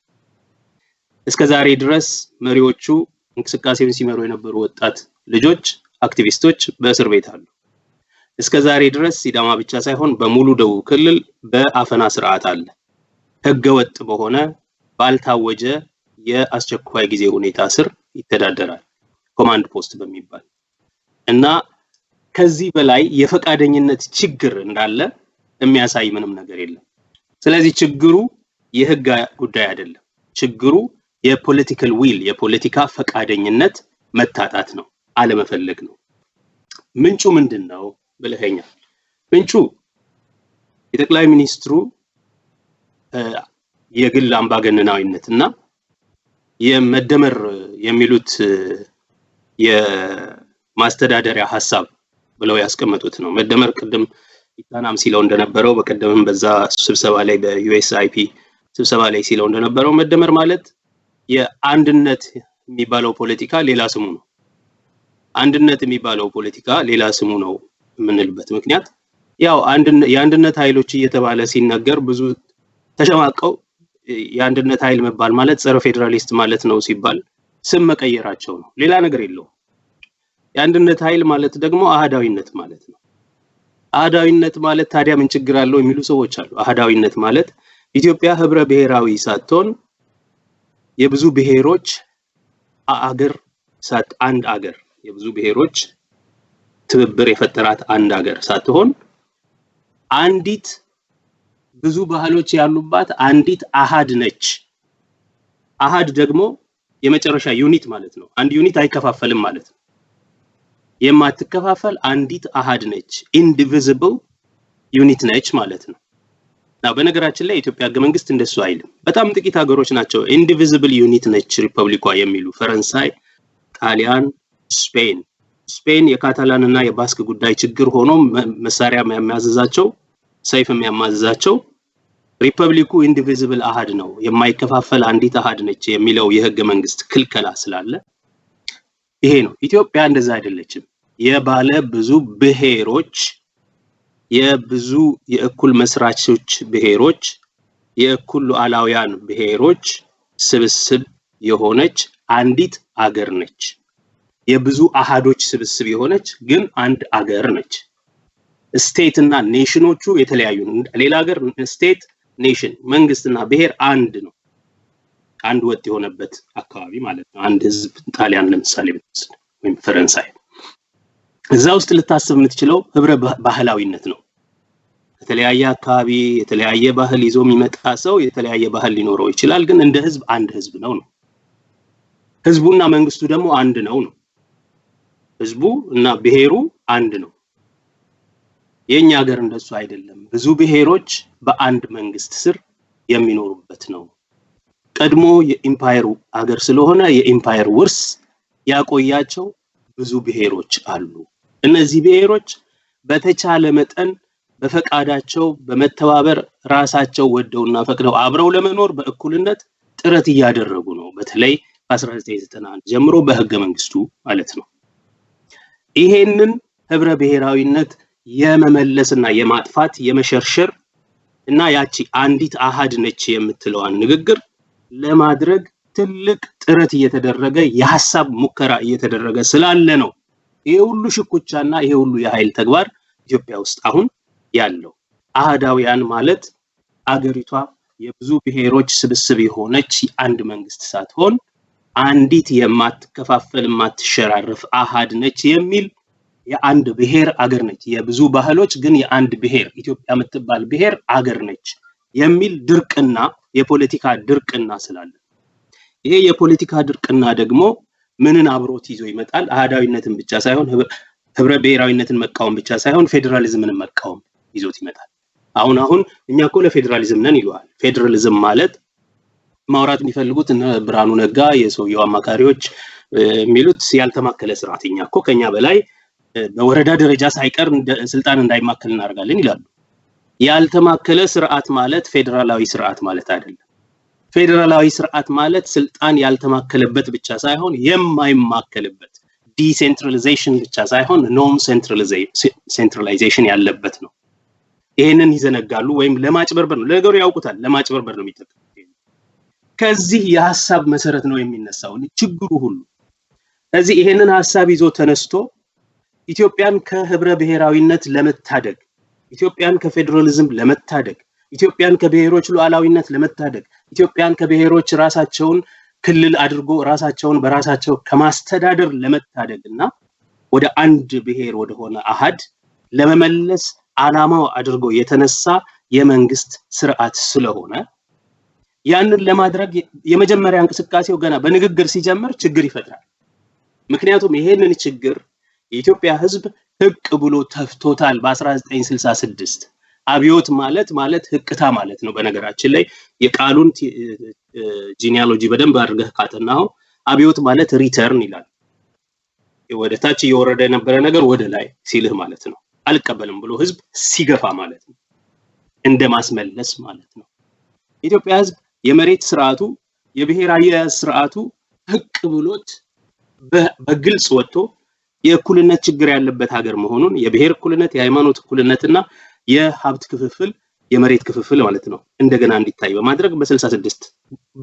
እስከ ዛሬ ድረስ መሪዎቹ እንቅስቃሴውን ሲመሩ የነበሩ ወጣት ልጆች፣ አክቲቪስቶች በእስር ቤት አሉ። እስከ ዛሬ ድረስ ሲዳማ ብቻ ሳይሆን በሙሉ ደቡብ ክልል በአፈና ስርዓት አለ። ህገወጥ በሆነ ባልታወጀ የአስቸኳይ ጊዜ ሁኔታ ስር ይተዳደራል፣ command post በሚባል። እና ከዚህ በላይ የፈቃደኝነት ችግር እንዳለ የሚያሳይ ምንም ነገር የለም። ስለዚህ ችግሩ የህግ ጉዳይ አይደለም። ችግሩ የ political will፣ የፖለቲካ ፈቃደኝነት መታጣት ነው፣ አለመፈለግ ነው። ምንጩ ምንድን ነው ብለኸኛል። ምንጩ የጠቅላይ ሚኒስትሩ የግል አምባገነናዊነት እና የመደመር የሚሉት የማስተዳደሪያ ሀሳብ ብለው ያስቀመጡት ነው። መደመር ቅድም ኢታናም ሲለው እንደነበረው፣ በቀደምም በዛ ስብሰባ ላይ፣ በ USIP ስብሰባ ላይ ሲለው እንደነበረው፣ መደመር ማለት የአንድነት የሚባለው ፖለቲካ ሌላ ስሙ ነው። አንድነት የሚባለው ፖለቲካ ሌላ ስሙ ነው የምንልበት ምክንያት ያው የአንድነት ኃይሎች እየተባለ ሲነገር ብዙ ተሸማቀው የአንድነት ኃይል መባል ማለት ጸረ ፌዴራሊስት ማለት ነው ሲባል ስም መቀየራቸው ነው። ሌላ ነገር የለውም። የአንድነት ኃይል ማለት ደግሞ አህዳዊነት ማለት ነው። አህዳዊነት ማለት ታዲያ ምን ችግር አለው የሚሉ ሰዎች አሉ። አህዳዊነት ማለት ኢትዮጵያ ህብረ ብሔራዊ ሳትሆን የብዙ ብሔሮች አገር ሳት አንድ አገር፣ የብዙ ብሔሮች ትብብር የፈጠራት አንድ አገር ሳትሆን አንዲት ብዙ ባህሎች ያሉባት አንዲት አሃድ ነች። አሃድ ደግሞ የመጨረሻ unit ማለት ነው። አንድ unit አይከፋፈልም ማለት ነው። የማትከፋፈል አንዲት አሃድ ነች። Indivisible unit ነች ማለት ነው። Now በነገራችን ላይ የኢትዮጵያ ህገ መንግስት እንደሱ አይልም። በጣም ጥቂት ሀገሮች ናቸው indivisible unit ነች ሪፐብሊኳ የሚሉ፣ ፈረንሳይ፣ ጣሊያን፣ ስፔን። ስፔን የካታላን እና የባስክ ጉዳይ ችግር ሆኖ መሳሪያ የሚያማዝዛቸው፣ ሰይፍ የሚያማዝዛቸው ሪፐብሊኩ indivisible አሃድ ነው፣ የማይከፋፈል አንዲት አሃድ ነች የሚለው የህገ መንግስት ክልከላ ስላለ ይሄ ነው። ኢትዮጵያ እንደዛ አይደለችም። የባለ ብዙ ብሔሮች፣ የብዙ የእኩል መስራቾች ብሔሮች፣ የእኩል ሉዓላውያን ብሔሮች ስብስብ የሆነች አንዲት አገር ነች። የብዙ አሃዶች ስብስብ የሆነች ግን አንድ አገር ነች። State እና nation ኖቹ የተለያዩ፣ ሌላ ሀገር state nation፣ መንግስትና ብሔር አንድ ነው። አንድ ወጥ የሆነበት አካባቢ ማለት ነው። አንድ ህዝብ፣ ጣሊያን ለምሳሌ ብትወስድ ወይም ፈረንሳይ፣ እዛ ውስጥ ልታስብ የምትችለው ህብረ ባህላዊነት ነው። ከተለያየ አካባቢ የተለያየ ባህል ይዞ የሚመጣ ሰው የተለያየ ባህል ሊኖረው ይችላል፣ ግን እንደ ህዝብ አንድ ህዝብ ነው ነው። ህዝቡና መንግስቱ ደግሞ አንድ ነው ነው። ህዝቡ እና ብሔሩ አንድ ነው። የኛ ሀገር እንደሱ አይደለም። ብዙ ብሔሮች በአንድ መንግስት ስር የሚኖሩበት ነው። ቀድሞ የ empire አገር ስለሆነ የ empire ውርስ ያቆያቸው ብዙ ብሔሮች አሉ። እነዚህ ብሔሮች በተቻለ መጠን በፈቃዳቸው በመተባበር ራሳቸው ወደውና ፈቅደው አብረው ለመኖር በእኩልነት ጥረት እያደረጉ ነው። በተለይ ከ1991 ጀምሮ በህገ መንግስቱ ማለት ነው። ይሄንን ህብረ ብሔራዊነት የመመለስና የማጥፋት፣ የመሸርሸር እና ያቺ አንዲት አሃድ ነች የምትለዋን ንግግር ለማድረግ ትልቅ ጥረት እየተደረገ፣ የሀሳብ ሙከራ እየተደረገ ስላለ ነው ይሄ ሁሉ ሽኩቻና ይሄ ሁሉ የኃይል ተግባር ኢትዮጵያ ውስጥ አሁን ያለው። አህዳውያን ማለት አገሪቷ የብዙ ብሔሮች ስብስብ የሆነች አንድ መንግስት ሳትሆን አንዲት የማትከፋፈል፣ የማትሸራረፍ አሃድ ነች የሚል፣ የአንድ ብሔር አገር ነች፣ የብዙ ባህሎች ግን የአንድ ብሔር ኢትዮጵያ የምትባል ብሔር አገር ነች የሚል ድርቅና፣ የፖለቲካ ድርቅና ስላለ፣ ይሄ የፖለቲካ ድርቅና ደግሞ ምንን አብሮት ይዞ ይመጣል? አህዳዊነትን ብቻ ሳይሆን፣ ህብረ ብሔራዊነትን መቃወም ብቻ ሳይሆን ፌዴራሊዝምን መቃወም ይዞት ይመጣል። አሁን አሁን እኛ እኮ ለፌዴራሊዝም ነን ይለዋል። ፌዴራሊዝም ማለት ማውራት የሚፈልጉት እነ ብርሃኑ ነጋ የሰውየው አማካሪዎች የሚሉት ያልተማከለ ስርዓት፣ እኛ እኮ ከኛ በላይ በወረዳ ደረጃ ሳይቀር ስልጣን እንዳይማከል እናደርጋለን ይላሉ። ያልተማከለ ስርዓት ማለት ፌዴራላዊ ስርዓት ማለት አይደለም። ፌዴራላዊ ስርዓት ማለት ስልጣን ያልተማከለበት ብቻ ሳይሆን የማይማከልበት፣ decentralization ብቻ ሳይሆን non centralization ያለበት ነው። ይሄንን ይዘነጋሉ ወይም ለማጭበርበር ነው። ለነገሩ ያውቁታል፣ ለማጭበርበር ነው የሚጠቀሙት። ከዚህ የሀሳብ መሰረት ነው የሚነሳው ችግሩ ሁሉ። ከዚህ ይሄንን ሀሳብ ይዞ ተነስቶ ኢትዮጵያን ከህብረ ብሔራዊነት ለመታደግ፣ ኢትዮጵያን ከፌዴራሊዝም ለመታደግ፣ ኢትዮጵያን ከብሔሮች ሉዓላዊነት ለመታደግ፣ ኢትዮጵያን ከብሔሮች ራሳቸውን ክልል አድርጎ ራሳቸውን በራሳቸው ከማስተዳደር ለመታደግ እና ወደ አንድ ብሔር ወደሆነ አሃድ ለመመለስ ዓላማው አድርጎ የተነሳ የመንግስት ስርዓት ስለሆነ ያንን ለማድረግ የመጀመሪያ እንቅስቃሴው ገና በንግግር ሲጀምር ችግር ይፈጥራል። ምክንያቱም ይሄንን ችግር የኢትዮጵያ ህዝብ ህቅ ብሎ ተፍቶታል። በ1966 አብዮት ማለት ህቅታ ማለት ነው። በነገራችን ላይ የቃሉን genealogy በደንብ አድርገህ ካጠናኸው አብዮት ማለት return ይላል። ወደ ታች እየወረደ የነበረ ነገር ወደ ላይ ሲልህ ማለት ነው። አልቀበልም ብሎ ህዝብ ሲገፋ ማለት ነው። እንደ ማስመለስ ማለት ነው። የኢትዮጵያ ህዝብ የመሬት ስርዓቱ፣ የብሔር አያያዝ ስርዓቱ ህቅ ብሎት በግልጽ ወጥቶ የእኩልነት ችግር ያለበት ሀገር መሆኑን፣ የብሔር እኩልነት፣ የሃይማኖት እኩልነትና የሀብት ክፍፍል፣ የመሬት ክፍፍል ማለት ነው፣ እንደገና እንዲታይ በማድረግ በ66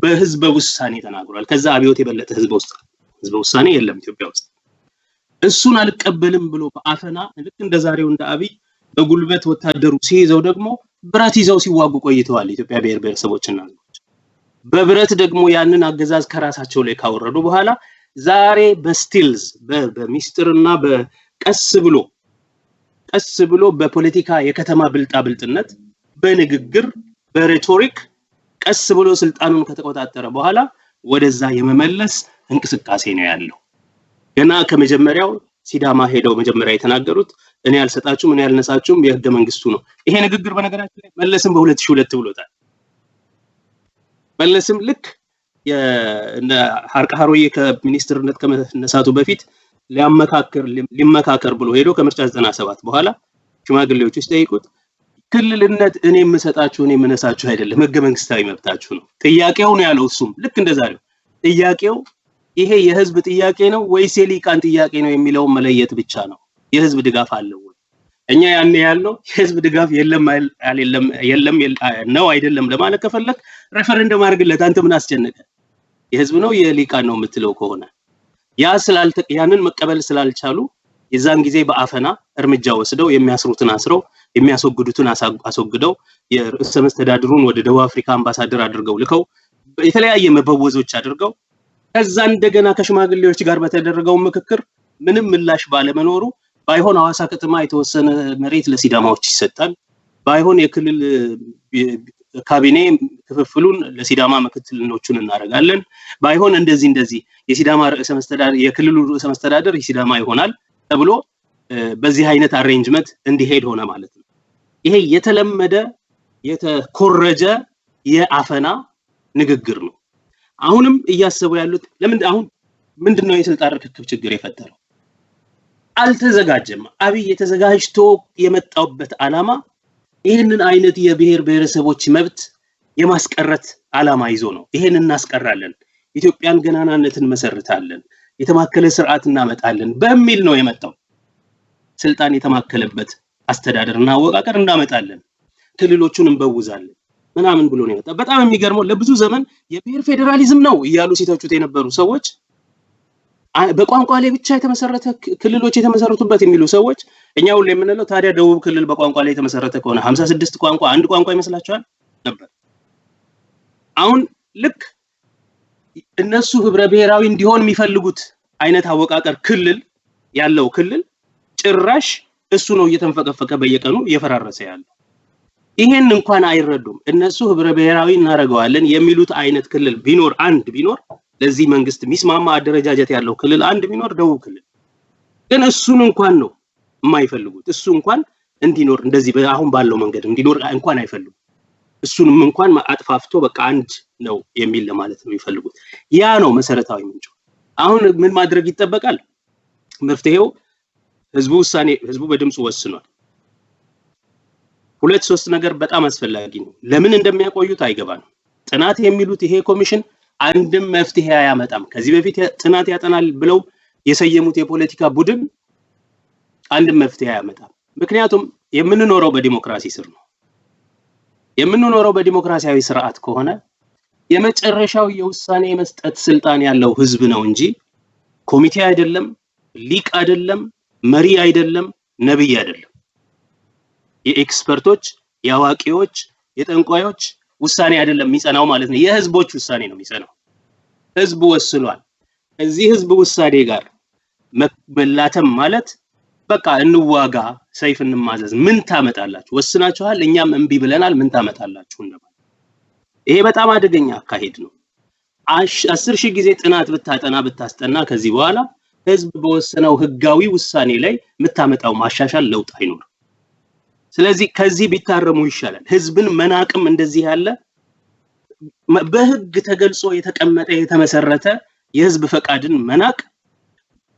በህዝበ ውሳኔ ተናግሯል። ከዛ አብዮት የበለጠ ህዝበ ውሳኔ የለም ኢትዮጵያ ውስጥ። እሱን አልቀበልም ብሎ በአፈና ልክ እንደ ዛሬው እንደ አብይ በጉልበት ወታደሩ ሲይዘው ደግሞ ብረት ይዘው ሲዋጉ ቆይተዋል። የኢትዮጵያ ብሔር ብሔረሰቦችና ህዝቦች በብረት ደግሞ ያንን አገዛዝ ከራሳቸው ላይ ካወረዱ በኋላ ዛሬ በ stealth፣ በሚስጥርና በቀስ ብሎ ቀስ ብሎ በፖለቲካ የከተማ ብልጣ ብልጥነት፣ በንግግር፣ በ rhetoric ቀስ ብሎ ስልጣኑን ከተቆጣጠረ በኋላ ወደዛ የመመለስ እንቅስቃሴ ነው ያለው። ገና ከመጀመሪያው ሲዳማ ሄደው መጀመሪያ የተናገሩት እኔ አልሰጣችሁም፣ እኔ አልነሳችሁም፣ የህገ መንግስቱ ነው። ይሄ ንግግር በነገራችን ላይ መለስም በ2002 ብሎታል። መለስም ልክ ሀርቃ ሀሮዬ ከሚኒስትርነት ከመነሳቱ በፊት ሊያመካክር ሊመካከር ብሎ ሄዶ ከምርጫ 97 በኋላ ሽማግሌዎቹ ሲጠይቁት ክልልነት እኔ የምሰጣችሁ፣ እኔ የምነሳችሁ አይደለም፣ ህገ መንግስታዊ መብታችሁ ነው ጥያቄው ነው ያለው። እሱም ልክ እንደዛሬው ጥያቄው ይሄ የህዝብ ጥያቄ ነው ወይስ የሊቃን ጥያቄ ነው የሚለውን መለየት ብቻ ነው። የህዝብ ድጋፍ አለው ወይ? እኛ ያኔ ያልነው የህዝብ ድጋፍ የለም የለም ነው አይደለም ለማለት ከፈለክ ሬፈረንደም አድርግለት። አንተ ምን አስጨነቀ? የህዝብ ነው የሊቃን ነው የምትለው ከሆነ ያ ስላልተ ያንን መቀበል ስላልቻሉ የዛን ጊዜ በአፈና እርምጃ ወስደው የሚያስሩትን አስረው፣ የሚያስወግዱትን አስወግደው፣ የርዕሰ መስተዳድሩን ወደ ደቡብ አፍሪካ አምባሳደር አድርገው ልከው፣ የተለያየ መበወዞች አድርገው፣ ከዛ እንደገና ከሽማግሌዎች ጋር በተደረገው ምክክር ምንም ምላሽ ባለመኖሩ ባይሆን ሐዋሳ ከተማ የተወሰነ መሬት ለሲዳማዎች ይሰጣል፣ ባይሆን የክልል ካቢኔ ክፍፍሉን ለሲዳማ ምክትልኖቹን እናደርጋለን፣ ባይሆን እንደዚህ እንደዚህ የሲዳማ ርዕሰ መስተዳድር፣ የክልሉ ርዕሰ መስተዳድር የሲዳማ ይሆናል ተብሎ በዚህ አይነት arrangement እንዲሄድ ሆነ ማለት ነው። ይሄ የተለመደ የተኮረጀ የአፈና ንግግር ነው። አሁንም እያሰቡ ያሉት ለምን አሁን ምንድነው የስልጣን ርክክብ ችግር የፈጠረው? አልተዘጋጀም። አብይ የተዘጋጅቶ የመጣበት አላማ ይህንን አይነት የብሔር ብሔረሰቦች መብት የማስቀረት አላማ ይዞ ነው። ይሄን እናስቀራለን፣ ኢትዮጵያን ገናናነትን መሰርታለን፣ የተማከለ ስርዓት እናመጣለን በሚል ነው የመጣው። ስልጣን የተማከለበት አስተዳደርና አወቃቀር እናመጣለን፣ ክልሎቹን እንበውዛለን ምናምን ብሎ ነው የመጣው። በጣም የሚገርመው ለብዙ ዘመን የብሔር ፌዴራሊዝም ነው እያሉ ሲተቹት የነበሩ ሰዎች፣ በቋንቋ ላይ ብቻ የተመሰረተ ክልሎች የተመሰረቱበት የሚሉ ሰዎች፣ እኛ ሁሉ የምንለው ታዲያ ደቡብ ክልል በቋንቋ ላይ የተመሰረተ ከሆነ 56 ቋንቋ አንድ ቋንቋ ይመስላችኋል ነበር። አሁን ልክ እነሱ ህብረ ብሔራዊ እንዲሆን የሚፈልጉት አይነት አወቃቀር ክልል ያለው ክልል ጭራሽ እሱ ነው እየተንፈቀፈቀ በየቀኑ እየፈራረሰ ያለው። ይሄን እንኳን አይረዱም። እነሱ ህብረ ብሔራዊ እናደርገዋለን የሚሉት አይነት ክልል ቢኖር፣ አንድ ቢኖር፣ ለዚህ መንግስት የሚስማማ አደረጃጀት ያለው ክልል አንድ ቢኖር ደቡብ ክልል። ግን እሱን እንኳን ነው የማይፈልጉት። እሱ እንኳን እንዲኖር፣ እንደዚህ አሁን ባለው መንገድ እንዲኖር እንኳን አይፈልጉም። እሱንም እንኳን አጥፋፍቶ በቃ አንድ ነው የሚል ለማለት ነው የሚፈልጉት። ያ ነው መሰረታዊ ምንጩ። አሁን ምን ማድረግ ይጠበቃል? መፍትሄው ህዝቡ ውሳኔ፣ ህዝቡ በድምፁ ወስኗል። ሁለት ሶስት ነገር በጣም አስፈላጊ ነው። ለምን እንደሚያቆዩት አይገባንም። ጥናት የሚሉት ይሄ ኮሚሽን አንድም መፍትሄ አያመጣም። ከዚህ በፊት ጥናት ያጠናል ብለው የሰየሙት የፖለቲካ ቡድን አንድም መፍትሄ አያመጣም። ምክንያቱም የምንኖረው በዲሞክራሲ ስር ነው። የምንኖረው በዲሞክራሲያዊ ስርዓት ከሆነ የመጨረሻው የውሳኔ የመስጠት ስልጣን ያለው ህዝብ ነው እንጂ ኮሚቴ አይደለም፣ ሊቅ አይደለም፣ መሪ አይደለም፣ ነብይ አይደለም። የ expert ኦች፣ የአዋቂዎች፣ የጠንቋዮች ውሳኔ አይደለም የሚጸናው ማለት ነው። የህዝቦች ውሳኔ ነው የሚጸናው። ህዝቡ ወስኗል። ከዚህ ህዝብ ውሳኔ ጋር መላተም ማለት በቃ እንዋጋ፣ ሰይፍ እንማዘዝ፣ ምን ታመጣላችሁ? ወስናችኋል፣ እኛም እምቢ ብለናል፣ ምን ታመጣላችሁ እንደማለት። ይሄ በጣም አደገኛ አካሄድ ነው። 10,000 ጊዜ ጥናት ብታጠና ብታስጠና ከዚህ በኋላ ህዝብ በወሰነው ህጋዊ ውሳኔ ላይ የምታመጣው ማሻሻል ለውጥ አይኖርም። ስለዚህ ከዚህ ቢታረሙ ይሻላል። ህዝብን መናቅም እንደዚህ ያለ በህግ ተገልጾ የተቀመጠ የተመሰረተ የህዝብ ፈቃድን መናቅ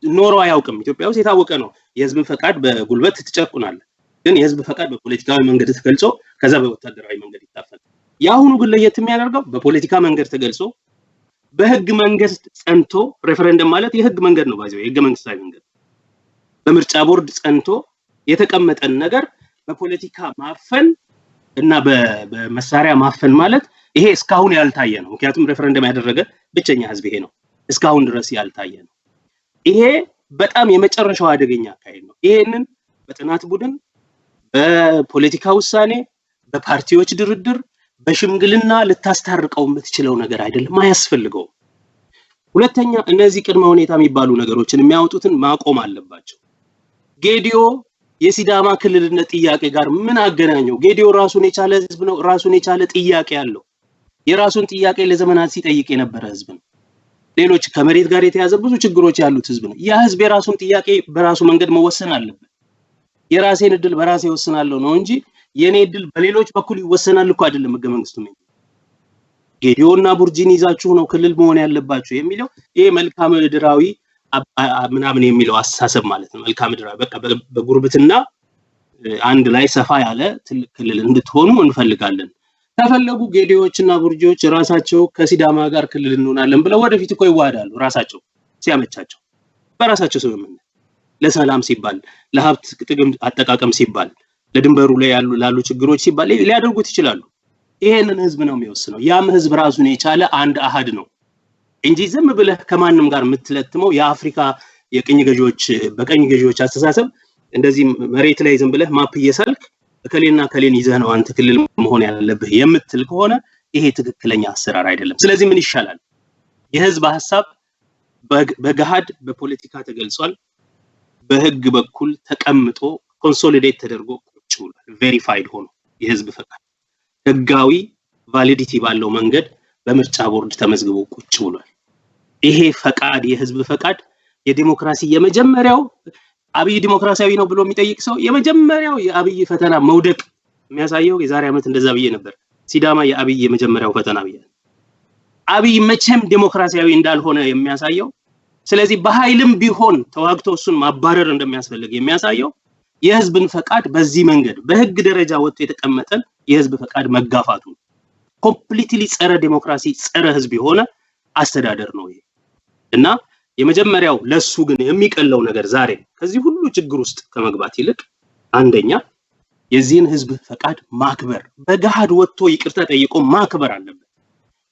ኖሮ አያውቅም። ኢትዮጵያ ውስጥ የታወቀ ነው። የህዝብን ፈቃድ በጉልበት ትጨቁናለህ፣ ግን የህዝብ ፈቃድ በፖለቲካዊ መንገድ ተገልጾ ከዛ በወታደራዊ መንገድ ይታፈናል። የአሁኑ ግን ለየት የሚያደርገው በፖለቲካ መንገድ ተገልጾ በህግ መንገድ ጸንቶ፣ ሬፈረንደም ማለት የህግ መንገድ ነው፣ ባይዘው የህገ መንግስታዊ መንገድ፣ በምርጫ ቦርድ ጸንቶ የተቀመጠን ነገር በፖለቲካ ማፈን እና በመሳሪያ ማፈን ማለት ይሄ እስካሁን ያልታየ ነው። ምክንያቱም ሬፈረንደም ያደረገ ብቸኛ ህዝብ ይሄ ነው። እስካሁን ድረስ ያልታየ ነው። ይሄ በጣም የመጨረሻው አደገኛ አካሄድ ነው። ይሄንን በጥናት ቡድን፣ በፖለቲካ ውሳኔ፣ በፓርቲዎች ድርድር፣ በሽምግልና ልታስታርቀው የምትችለው ነገር አይደለም፣ አያስፈልገውም። ሁለተኛ፣ እነዚህ ቅድመ ሁኔታ የሚባሉ ነገሮችን የሚያወጡትን ማቆም አለባቸው። ጌዲዮ የሲዳማ ክልልነት ጥያቄ ጋር ምን አገናኘው? ጌዲዮ ራሱን የቻለ ህዝብ ነው። ራሱን የቻለ ጥያቄ አለው። የራሱን ጥያቄ ለዘመናት ሲጠይቅ የነበረ ህዝብ ነው። ሌሎች ከመሬት ጋር የተያዘ ብዙ ችግሮች ያሉት ህዝብ ነው። ያ ህዝብ የራሱን ጥያቄ በራሱ መንገድ መወሰን አለበት። የራሴን እድል በራሴ ወስናለሁ ነው እንጂ የኔ እድል በሌሎች በኩል ይወሰናል እኮ አይደለም ህገ መንግስቱ የሚለው። ጌዲዮና ቡርጂን ይዛችሁ ነው ክልል መሆን ያለባችሁ የሚለው ይሄ መልክዓ ምድራዊ ምናምን የሚለው አስተሳሰብ ማለት ነው። መልክዓ ምድራዊ በቃ በጉርብትና አንድ ላይ ሰፋ ያለ ትልቅ ክልል እንድትሆኑ እንፈልጋለን። ከፈለጉ ጌዲዮዎች እና ቡርጂዎች ራሳቸው ከሲዳማ ጋር ክልል እንሆናለን ብለው ወደፊት እኮ ይዋሃዳሉ። ራሳቸው ሲያመቻቸው በራሳቸው ስምምነት ለሰላም ሲባል፣ ለሀብት ጥቅም አጠቃቀም ሲባል፣ ለድንበሩ ላይ ላሉ ችግሮች ሲባል ሊያደርጉት ይችላሉ። ይሄንን ህዝብ ነው የሚወስነው። ያም ህዝብ ራሱን የቻለ አንድ አሃድ ነው እንጂ ዝም ብለህ ከማንም ጋር የምትለትመው የአፍሪካ የቅኝ ገዢዎች በቀኝ ገዢዎች አስተሳሰብ እንደዚህ መሬት ላይ ዝም ብለህ map እየሳልክ እከሌና እከሌን ይዘህ ነው አንተ ክልል መሆን ያለብህ የምትል ከሆነ ይሄ ትክክለኛ አሰራር አይደለም። ስለዚህ ምን ይሻላል? የህዝብ ሐሳብ በገሃድ በፖለቲካ ተገልጿል። በህግ በኩል ተቀምጦ consolidate ተደርጎ ቁጭ ብሏል። Verified ሆኖ የህዝብ ፈቃድ ህጋዊ validity ባለው መንገድ በምርጫ ቦርድ ተመዝግቦ ቁጭ ብሏል። ይሄ ፈቃድ የህዝብ ፈቃድ የዲሞክራሲ የመጀመሪያው፣ አብይ ዲሞክራሲያዊ ነው ብሎ የሚጠይቅ ሰው የመጀመሪያው የአብይ ፈተና መውደቅ የሚያሳየው የዛሬ ዓመት እንደዛ ብዬ ነበር። ሲዳማ የአብይ የመጀመሪያው ፈተና ብያለሁ። አብይ መቼም ዴሞክራሲያዊ እንዳልሆነ የሚያሳየው፣ ስለዚህ በኃይልም ቢሆን ተዋግቶ እሱን ማባረር እንደሚያስፈልግ የሚያሳየው የህዝብን ፈቃድ በዚህ መንገድ በህግ ደረጃ ወጥቶ የተቀመጠን የህዝብ ፈቃድ መጋፋቱ ነው። Completely ጸረ ዴሞክራሲ፣ ጸረ ህዝብ የሆነ አስተዳደር ነው ይሄ። እና የመጀመሪያው ለሱ ግን የሚቀለው ነገር ዛሬ ከዚህ ሁሉ ችግር ውስጥ ከመግባት ይልቅ አንደኛ የዚህን ህዝብ ፈቃድ ማክበር፣ በገሃድ ወጥቶ ይቅርታ ጠይቆ ማክበር አለበት።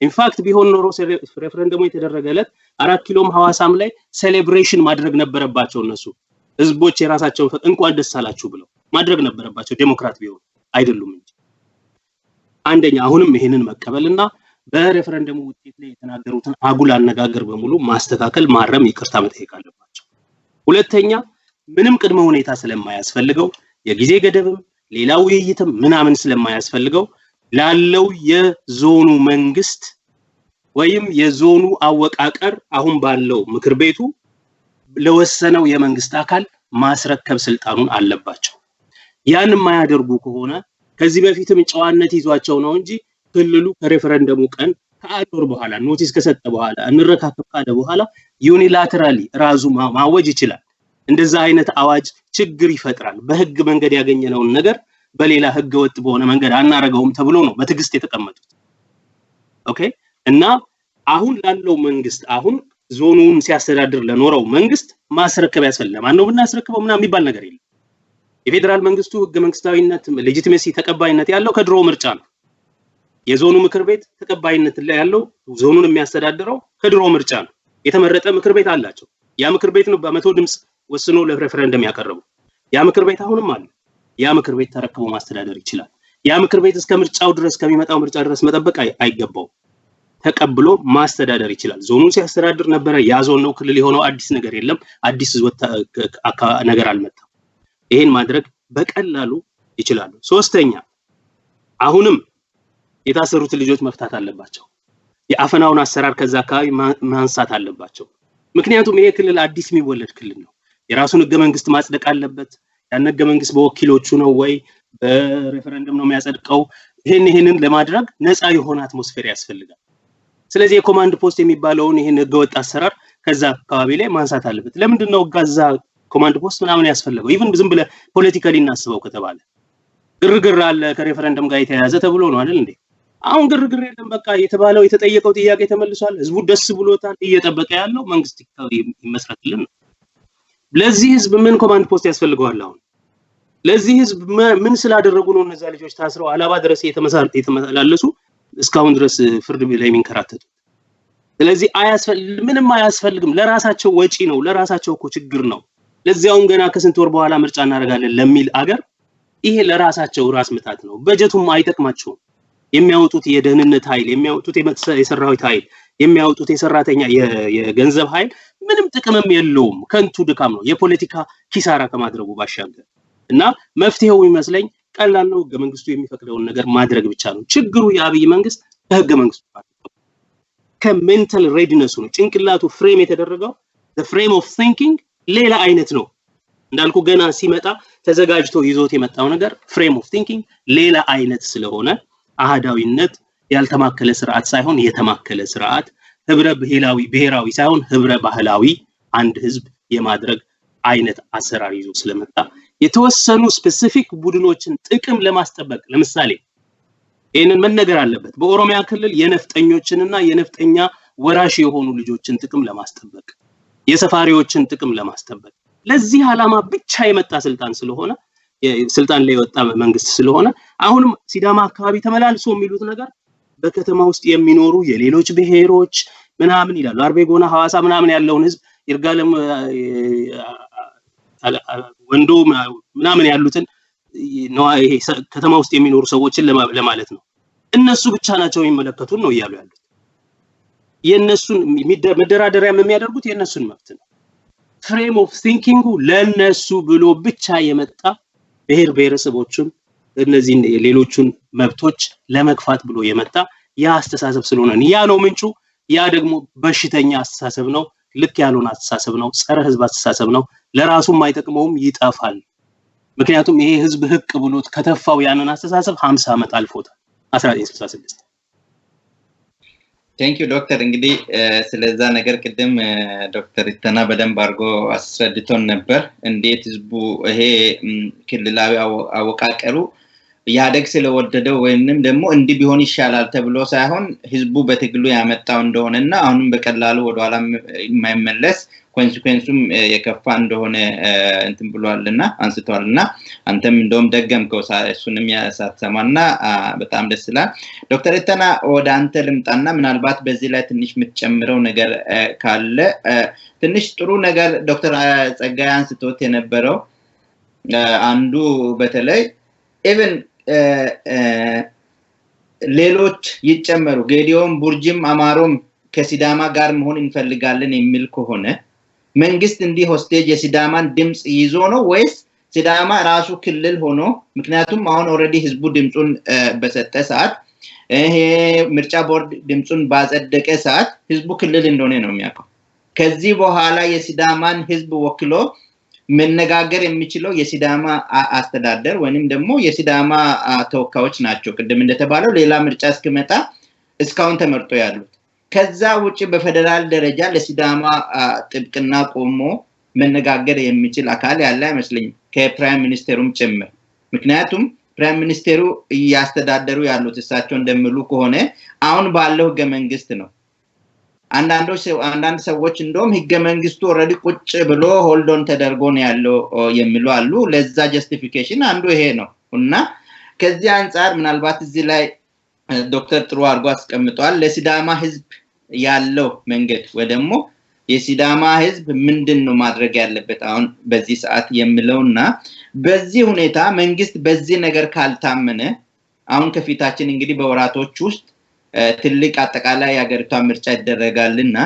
In fact ቢሆን ኖሮ ሬፈረንደሙ የተደረገ ዕለት 4 ኪሎም ሐዋሳም ላይ celebration ማድረግ ነበረባቸው። እነሱ ህዝቦች የራሳቸውን ፈቃድ እንኳን ደስ አላችሁ ብለው ማድረግ ነበረባቸው፣ ዴሞክራት ቢሆን አይደሉም እንጂ። አንደኛ አሁንም ይሄንን መቀበልና በሬፈረንደሙ ውጤት ላይ የተናገሩትን አጉል አነጋገር በሙሉ ማስተካከል፣ ማረም፣ ይቅርታ መጠየቅ አለባቸው። ሁለተኛ ምንም ቅድመ ሁኔታ ስለማያስፈልገው፣ የጊዜ ገደብም ሌላ ውይይትም ምናምን ስለማያስፈልገው፣ ላለው የዞኑ መንግስት ወይም የዞኑ አወቃቀር አሁን ባለው ምክር ቤቱ ለወሰነው የመንግስት አካል ማስረከብ ስልጣኑን አለባቸው። ያን የማያደርጉ ከሆነ ከዚህ በፊትም ጨዋነት ይዟቸው ነው እንጂ ክልሉ ከሬፈረንደሙ ቀን ከአንድ ወር በኋላ notice ከሰጠ በኋላ፣ እንረካከብ ካለ በኋላ unilaterally ራሱ ማወጅ ይችላል። እንደዛ አይነት አዋጅ ችግር ይፈጥራል። በህግ መንገድ ያገኘነውን ነገር በሌላ ህገ ወጥ በሆነ መንገድ አናረገውም ተብሎ ነው በትዕግስት የተቀመጡት። Okay፣ እና አሁን ላለው መንግስት፣ አሁን ዞኑን ሲያስተዳድር ለኖረው መንግስት ማስረከብ ያስፈልጋል። ማን ነው ብናስረክበው ምናምን የሚባል ነገር የለም። የፌዴራል መንግስቱ ህገ መንግስታዊነት legitimacy ተቀባይነት ያለው ከድሮ ምርጫ ነው። የዞኑ ምክር ቤት ተቀባይነት ላይ ያለው ዞኑን የሚያስተዳድረው ከድሮ ምርጫ ነው። የተመረጠ ምክር ቤት አላቸው። ያ ምክር ቤት ነው በ100 ድምፅ ወስኖ ለሬፈረንደም ያቀረበው። ያ ምክር ቤት አሁንም አለ። ያ ምክር ቤት ተረክቦ ማስተዳደር ይችላል። ያ ምክር ቤት እስከ ምርጫው ድረስ፣ ከሚመጣው ምርጫ ድረስ መጠበቅ አይገባውም። ተቀብሎ ማስተዳደር ይችላል። ዞኑን ሲያስተዳድር ነበረ። ያ ዞን ነው ክልል የሆነው። አዲስ ነገር የለም። አዲስ ነገር አልመጣም። ይሄን ማድረግ በቀላሉ ይችላሉ። ሶስተኛ አሁንም የታሰሩትን ልጆች መፍታት አለባቸው። የአፈናውን አሰራር ከዛ አካባቢ ማንሳት አለባቸው። ምክንያቱም ይሄ ክልል አዲስ የሚወለድ ክልል ነው። የራሱን ህገ መንግስት ማጽደቅ አለበት። ያን ህገ መንግስት በወኪሎቹ ነው ወይ በሬፈረንደም ነው የሚያጸድቀው? ይሄንን ለማድረግ ነፃ የሆነ atmosphere ያስፈልጋል። ስለዚህ የኮማንድ ፖስት የሚባለውን ይሄን ህገወጥ አሰራር ከዛ አካባቢ ላይ ማንሳት አለበት። ለምንድን ነው ጋዛ ኮማንድ ፖስት ምናምን ያስፈለገው? Even ዝም ብለህ politically እናስበው ከተባለ ግርግር አለ ከሬፈረንደም ጋር የተያያዘ ተብሎ ነው አይደል እንዴ? አሁን ግርግር የለም። በቃ የተባለው የተጠየቀው ጥያቄ ተመልሷል። ህዝቡ ደስ ብሎታል። እየጠበቀ ያለው መንግስት ይመስረትልን ነው። ለዚህ ህዝብ ምን ኮማንድ ፖስት ያስፈልገዋል? አሁን ለዚህ ህዝብ ምን ስላደረጉ ነው እነዛ ልጆች ታስረው አላባ ድረስ የተመላለሱ እስካሁን ድረስ ፍርድ ቤት ላይ የሚንከራተቱት? ስለዚህ ምንም አያስፈልግም። ለራሳቸው ወጪ ነው፣ ለራሳቸው እኮ ችግር ነው። ለዚያውም ገና ከስንት ወር በኋላ ምርጫ እናደርጋለን ለሚል አገር ይሄ ለራሳቸው ራስ ምታት ነው። በጀቱም አይጠቅማቸውም። የሚያወጡት የደህንነት ኃይል፣ የሚያወጡት የሰራዊት ኃይል፣ የሚያወጡት የሰራተኛ የገንዘብ ኃይል ምንም ጥቅምም የለውም። ከንቱ ድካም ነው፣ የፖለቲካ ኪሳራ ከማድረጉ ባሻገር። እና መፍትሄው ይመስለኝ ቀላል ነው። ህገ መንግስቱ የሚፈቅደውን ነገር ማድረግ ብቻ ነው። ችግሩ የአብይ መንግስት ከህገ መንግስቱ ከ mental readiness ኡ ነው። ጭንቅላቱ frame የተደረገው the frame of thinking ሌላ አይነት ነው። እንዳልኩ ገና ሲመጣ ተዘጋጅቶ ይዞት የመጣው ነገር frame of thinking ሌላ አይነት ስለሆነ፣ አህዳዊነት ያልተማከለ ስርዓት ሳይሆን የተማከለ ስርዓት፣ ህብረ ብሔራዊ ሳይሆን ህብረ ባህላዊ አንድ ህዝብ የማድረግ አይነት አሰራር ይዞ ስለመጣ የተወሰኑ specific ቡድኖችን ጥቅም ለማስጠበቅ፣ ለምሳሌ ይህንን መነገር አለበት። በኦሮሚያ ክልል የነፍጠኞችንና የነፍጠኛ ወራሽ የሆኑ ልጆችን ጥቅም ለማስጠበቅ፣ የሰፋሪዎችን ጥቅም ለማስጠበቅ ለዚህ ዓላማ ብቻ የመጣ ስልጣን ስለሆነ፣ ስልጣን ላይ የወጣ መንግስት ስለሆነ፣ አሁንም ሲዳማ አካባቢ ተመላልሶ የሚሉት ነገር በከተማ ውስጥ የሚኖሩ የሌሎች ብሔሮች ምናምን ይላሉ። አርቤጎና፣ ሐዋሳ ምናምን ያለውን ህዝብ፣ ይርጋለም፣ ወንዶ ምናምን ያሉትን፣ ይሄ ከተማ ውስጥ የሚኖሩ ሰዎችን ለማለት ነው። እነሱ ብቻ ናቸው የሚመለከቱን ነው እያሉ ያሉት። የእነሱን መደራደሪያም የሚያደርጉት የእነሱን መብት ነው። Frame of thinking ኡ ለነሱ ብሎ ብቻ የመጣ፣ ብሔር ብሔረሰቦችን እነዚህን ሌሎቹን መብቶች ለመግፋት ብሎ የመጣ ያ አስተሳሰብ ስለሆነ ያ ነው ምንጩ። ያ ደግሞ በሽተኛ አስተሳሰብ ነው። ልክ ያልሆነ አስተሳሰብ ነው። ጸረ ህዝብ አስተሳሰብ ነው። ለራሱም አይጠቅመውም፣ ይጠፋል። ምክንያቱም ይሄ ህዝብ ህቅ ብሎት ከተፋው ያንን አስተሳሰብ 50 ዓመት አልፎታል። 1966። Thank you ዶክተር። እንግዲህ ስለዛ ነገር ቅድም ዶክተር ኢተና በደንብ አድርጎ አስረድቶን ነበር። እንዴት ህዝቡ ይሄ ክልላዊ አወቃቀሩ ኢህአዴግ ስለወደደው ወይንም ደግሞ እንዲህ ቢሆን ይሻላል ተብሎ ሳይሆን ህዝቡ በትግሉ ያመጣው እንደሆነ እና አሁንም በቀላሉ ወደኋላ የማይመለስ፣ consequence ኡም የከፋ እንደሆነ እንትን ብሏል እና አንስቷል። እና አንተም እንደውም ደገምከው እሱንም ሳትሰማ እና በጣም ደስ ይላል። ዶክተር ኢተና፣ ወደ አንተ ልምጣና ምናልባት በዚህ ላይ ትንሽ የምትጨምረው ነገር ካለ። ትንሽ ጥሩ ነገር ዶክተር ጸጋዬ አንስቶት የነበረው አንዱ በተለይ even ሌሎች ይጨመሩ፣ ጌዲዮም፣ ቡርጅም፣ አማሮም ከሲዳማ ጋር መሆን እንፈልጋለን የሚል ከሆነ መንግስት እንዲህ hostage የሲዳማን ድምፅ ይዞ ነው ወይስ ሲዳማ ራሱ ክልል ሆኖ? ምክንያቱም አሁን already ህዝቡ ድምፁን በሰጠ ሰዓት፣ ይሄ ምርጫ ቦርድ ድምፁን ባጸደቀ ሰዓት ህዝቡ ክልል እንደሆነ ነው የሚያውቀው። ከዚህ በኋላ የሲዳማን ህዝብ ወክሎ መነጋገር የሚችለው የሲዳማ አስተዳደር ወይንም ደግሞ የሲዳማ ተወካዮች ናቸው። ቅድም እንደተባለው ሌላ ምርጫ እስኪመጣ እስካሁን ተመርጦ ያሉት። ከዛ ውጭ በፌደራል ደረጃ ለሲዳማ ጥብቅና ቆሞ መነጋገር የሚችል አካል ያለ አይመስለኝም፣ ከ prime minister ኡም ጭምር። ምክንያቱም prime minister ኡ እያስተዳደሩ ያሉት እሳቸው እንደሚሉ ከሆነ አሁን ባለው ህገ መንግስት ነው። አንዳንድ ሰዎች እንደውም ህገ መንግስቱ already ቁጭ ብሎ hold on ተደርጎ ነው ያለው የሚሉ አሉ። ለዛ justification አንዱ ይሄ ነው። እና ከዚህ አንጻር ምናልባት እዚህ ላይ ዶክተር ጥሩ አድርጎ አስቀምጧል። ለሲዳማ ህዝብ ያለው መንገድ ወይ ደግሞ የሲዳማ ህዝብ ምንድን ነው ማድረግ ያለበት አሁን በዚህ ሰዓት የሚለውና በዚህ ሁኔታ መንግስት በዚህ ነገር ካልታመነ አሁን ከፊታችን እንግዲህ በወራቶች ውስጥ ትልቅ አጠቃላይ የሀገሪቷ ምርጫ ይደረጋልና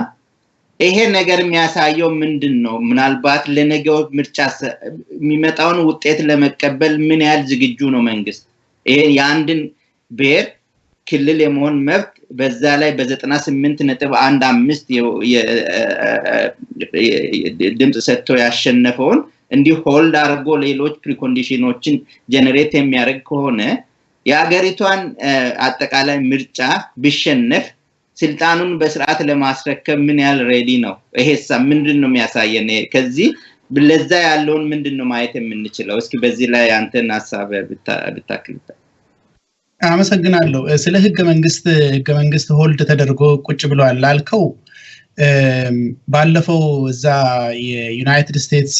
ይሄ ነገር የሚያሳየው ምንድን ነው? ምናልባት ለነገው ምርጫ የሚመጣውን ውጤት ለመቀበል ምን ያህል ዝግጁ ነው መንግስት? ይሄ የአንድን ብሔር ክልል የመሆን መብት በዛ ላይ በ98.15 ድምፅ ሰጥቶ ያሸነፈውን እንዲህ hold አድርጎ ሌሎች precondition ኦችን generate የሚያደርግ ከሆነ የሀገሪቷን አጠቃላይ ምርጫ ቢሸነፍ ስልጣኑን በስርዓት ለማስረከብ ምን ያህል ready ነው? ይሄሳ ምንድን ነው የሚያሳየን? ከዚህ ለዛ ያለውን ምንድን ነው ማየት የምንችለው? እስኪ በዚህ ላይ አንተን ሀሳብ ብታክልበት። አመሰግናለሁ። ስለ ህገ መንግስት፣ ህገ መንግስት hold ተደርጎ ቁጭ ብሏል ላልከው፣ ባለፈው እዛ የ United States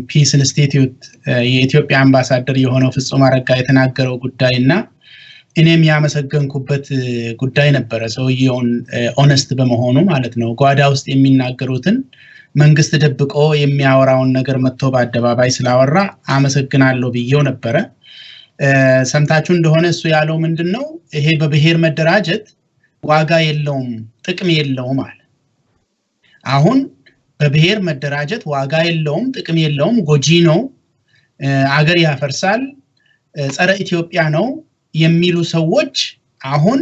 Peace Institute የኢትዮጵያ አምባሳደር የሆነው ፍጹም አረጋ የተናገረው ጉዳይ እና እኔም ያመሰገንኩበት ጉዳይ ነበረ። ሰውየውን honest በመሆኑ ማለት ነው። ጓዳ ውስጥ የሚናገሩትን፣ መንግስት ደብቆ የሚያወራውን ነገር መጥቶ በአደባባይ ስላወራ አመሰግናለሁ ብዬው ነበረ። ሰምታችሁ እንደሆነ እሱ ያለው ምንድን ነው? ይሄ በብሔር መደራጀት ዋጋ የለውም፣ ጥቅም የለውም አለ። አሁን በብሔር መደራጀት ዋጋ የለውም፣ ጥቅም የለውም፣ ጎጂ ነው፣ አገር ያፈርሳል፣ ጸረ ኢትዮጵያ ነው የሚሉ ሰዎች አሁን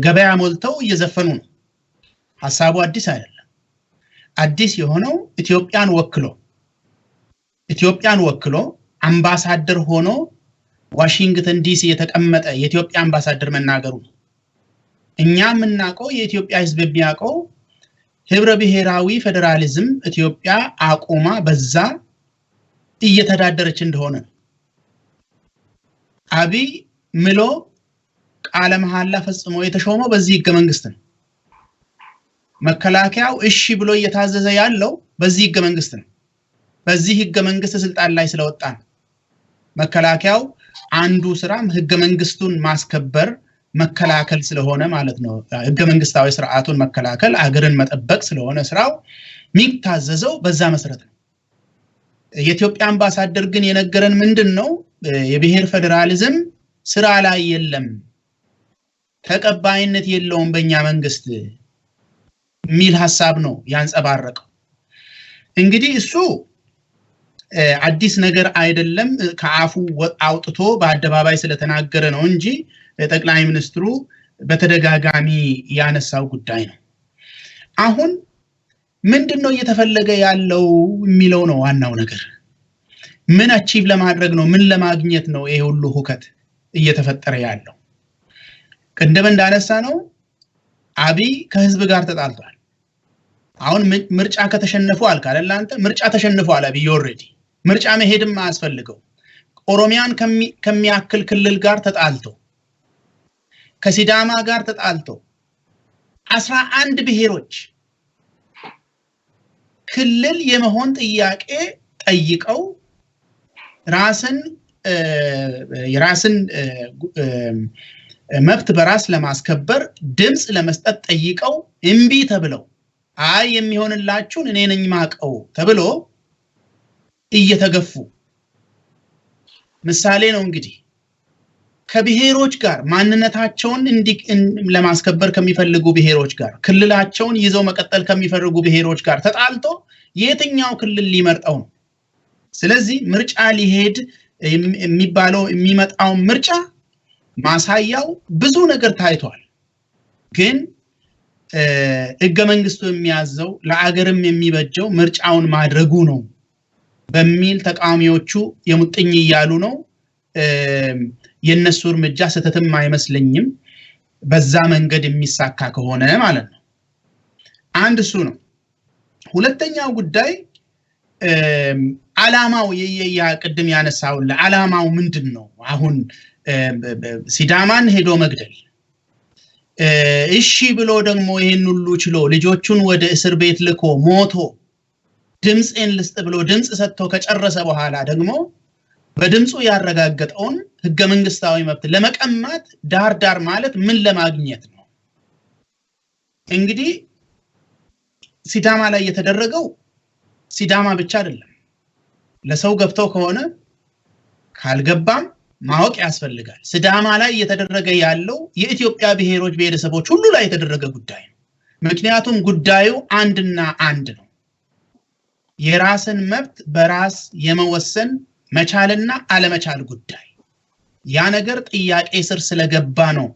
ገበያ ሞልተው እየዘፈኑ ነው። ሀሳቡ አዲስ አይደለም። አዲስ የሆነው ኢትዮጵያን ወክሎ አምባሳደር ሆኖ ዋሽንግተን ዲሲ የተቀመጠ የኢትዮጵያ አምባሳደር መናገሩ ነው። እኛ የምናውቀው፣ የኢትዮጵያ ሕዝብ የሚያውቀው ህብረ ብሔራዊ ፌዴራሊዝም ኢትዮጵያ አቁማ በዛ እየተዳደረች እንደሆነ ነው። አብይ ምሎ ቃለ መሐላ ፈጽሞ የተሾመው በዚህ ህገ መንግስት ነው። መከላከያው እሺ ብሎ እየታዘዘ ያለው በዚህ ህገ መንግስት ነው። በዚህ ህገ መንግስት ስልጣን ላይ ስለወጣ ነው። መከላከያው አንዱ ስራም ህገ መንግስቱን ማስከበር፣ መከላከል ስለሆነ ማለት ነው። ህገ መንግስታዊ ስርዓቱን መከላከል፣ አገርን መጠበቅ ስለሆነ ስራው የሚታዘዘው በዛ መሰረት ነው። የኢትዮጵያ አምባሳደር ግን የነገረን ምንድን ነው? የብሔር ፌዴራሊዝም ስራ ላይ የለም፣ ተቀባይነት የለውም በእኛ መንግስት የሚል ሀሳብ ነው ያንጸባረቀው። እንግዲህ እሱ አዲስ ነገር አይደለም፣ ከአፉ አውጥቶ በአደባባይ ስለተናገረ ነው እንጂ ጠቅላይ ሚኒስትሩ በተደጋጋሚ ያነሳው ጉዳይ ነው። አሁን ምንድን ነው እየተፈለገ ያለው የሚለው ነው ዋናው ነገር። ምን achieve ለማድረግ ነው? ምን ለማግኘት ነው ይሄ ሁሉ ሁከት እየተፈጠረ ያለው? ቅድም እንዳነሳነው አብይ ከህዝብ ጋር ተጣልቷል። አሁን ምርጫ ከተሸነፉ አልክ አይደል አንተ? ምርጫ ተሸንፏል አብይ already። ምርጫ መሄድም አያስፈልገው። ኦሮሚያን ከሚያክል ክልል ጋር ተጣልቶ፣ ከሲዳማ ጋር ተጣልቶ፣ 11 ብሔሮች ክልል የመሆን ጥያቄ ጠይቀው ራስን የራስን መብት በራስ ለማስከበር ድምፅ ለመስጠት ጠይቀው እምቢ ተብለው፣ አይ የሚሆንላችሁን እኔ ነኝ ማቀው ተብሎ እየተገፉ፣ ምሳሌ ነው እንግዲህ፣ ከብሔሮች ጋር ማንነታቸውን ለማስከበር ከሚፈልጉ ብሔሮች ጋር፣ ክልላቸውን ይዘው መቀጠል ከሚፈልጉ ብሔሮች ጋር ተጣልቶ የትኛው ክልል ሊመርጠው ነው? ስለዚህ ምርጫ ሊሄድ የሚባለው የሚመጣው ምርጫ ማሳያው ብዙ ነገር ታይቷል። ግን ህገ መንግስቱ የሚያዘው ለአገርም የሚበጀው ምርጫውን ማድረጉ ነው በሚል ተቃዋሚዎቹ የሙጥኝ እያሉ ነው። የነሱ እርምጃ ስህተትም አይመስለኝም፣ በዛ መንገድ የሚሳካ ከሆነ ማለት ነው። አንድ እሱ ነው። ሁለተኛው ጉዳይ አላማው ቅድም ያነሳው አላማው ምንድን ነው? አሁን ሲዳማን ሄዶ መግደል፣ እሺ ብሎ ደግሞ ይሄን ሁሉ ችሎ ልጆቹን ወደ እስር ቤት ልኮ ሞቶ ድምፅን ልስጥ ብሎ ድምፅ ሰጥቶ ከጨረሰ በኋላ ደግሞ በድምፁ ያረጋገጠውን ህገ መንግስታዊ መብት ለመቀማት ዳር ዳር ማለት ምን ለማግኘት ነው? እንግዲህ ሲዳማ ላይ የተደረገው ሲዳማ ብቻ አይደለም። ለሰው ገብተው ከሆነ ካልገባም ማወቅ ያስፈልጋል። ሲዳማ ላይ እየተደረገ ያለው የኢትዮጵያ ብሔሮች ብሔረሰቦች ሁሉ ላይ የተደረገ ጉዳይ ነው። ምክንያቱም ጉዳዩ አንድና አንድ ነው። የራስን መብት በራስ የመወሰን መቻልና አለመቻል ጉዳይ። ያ ነገር ጥያቄ ስር ስለገባ ነው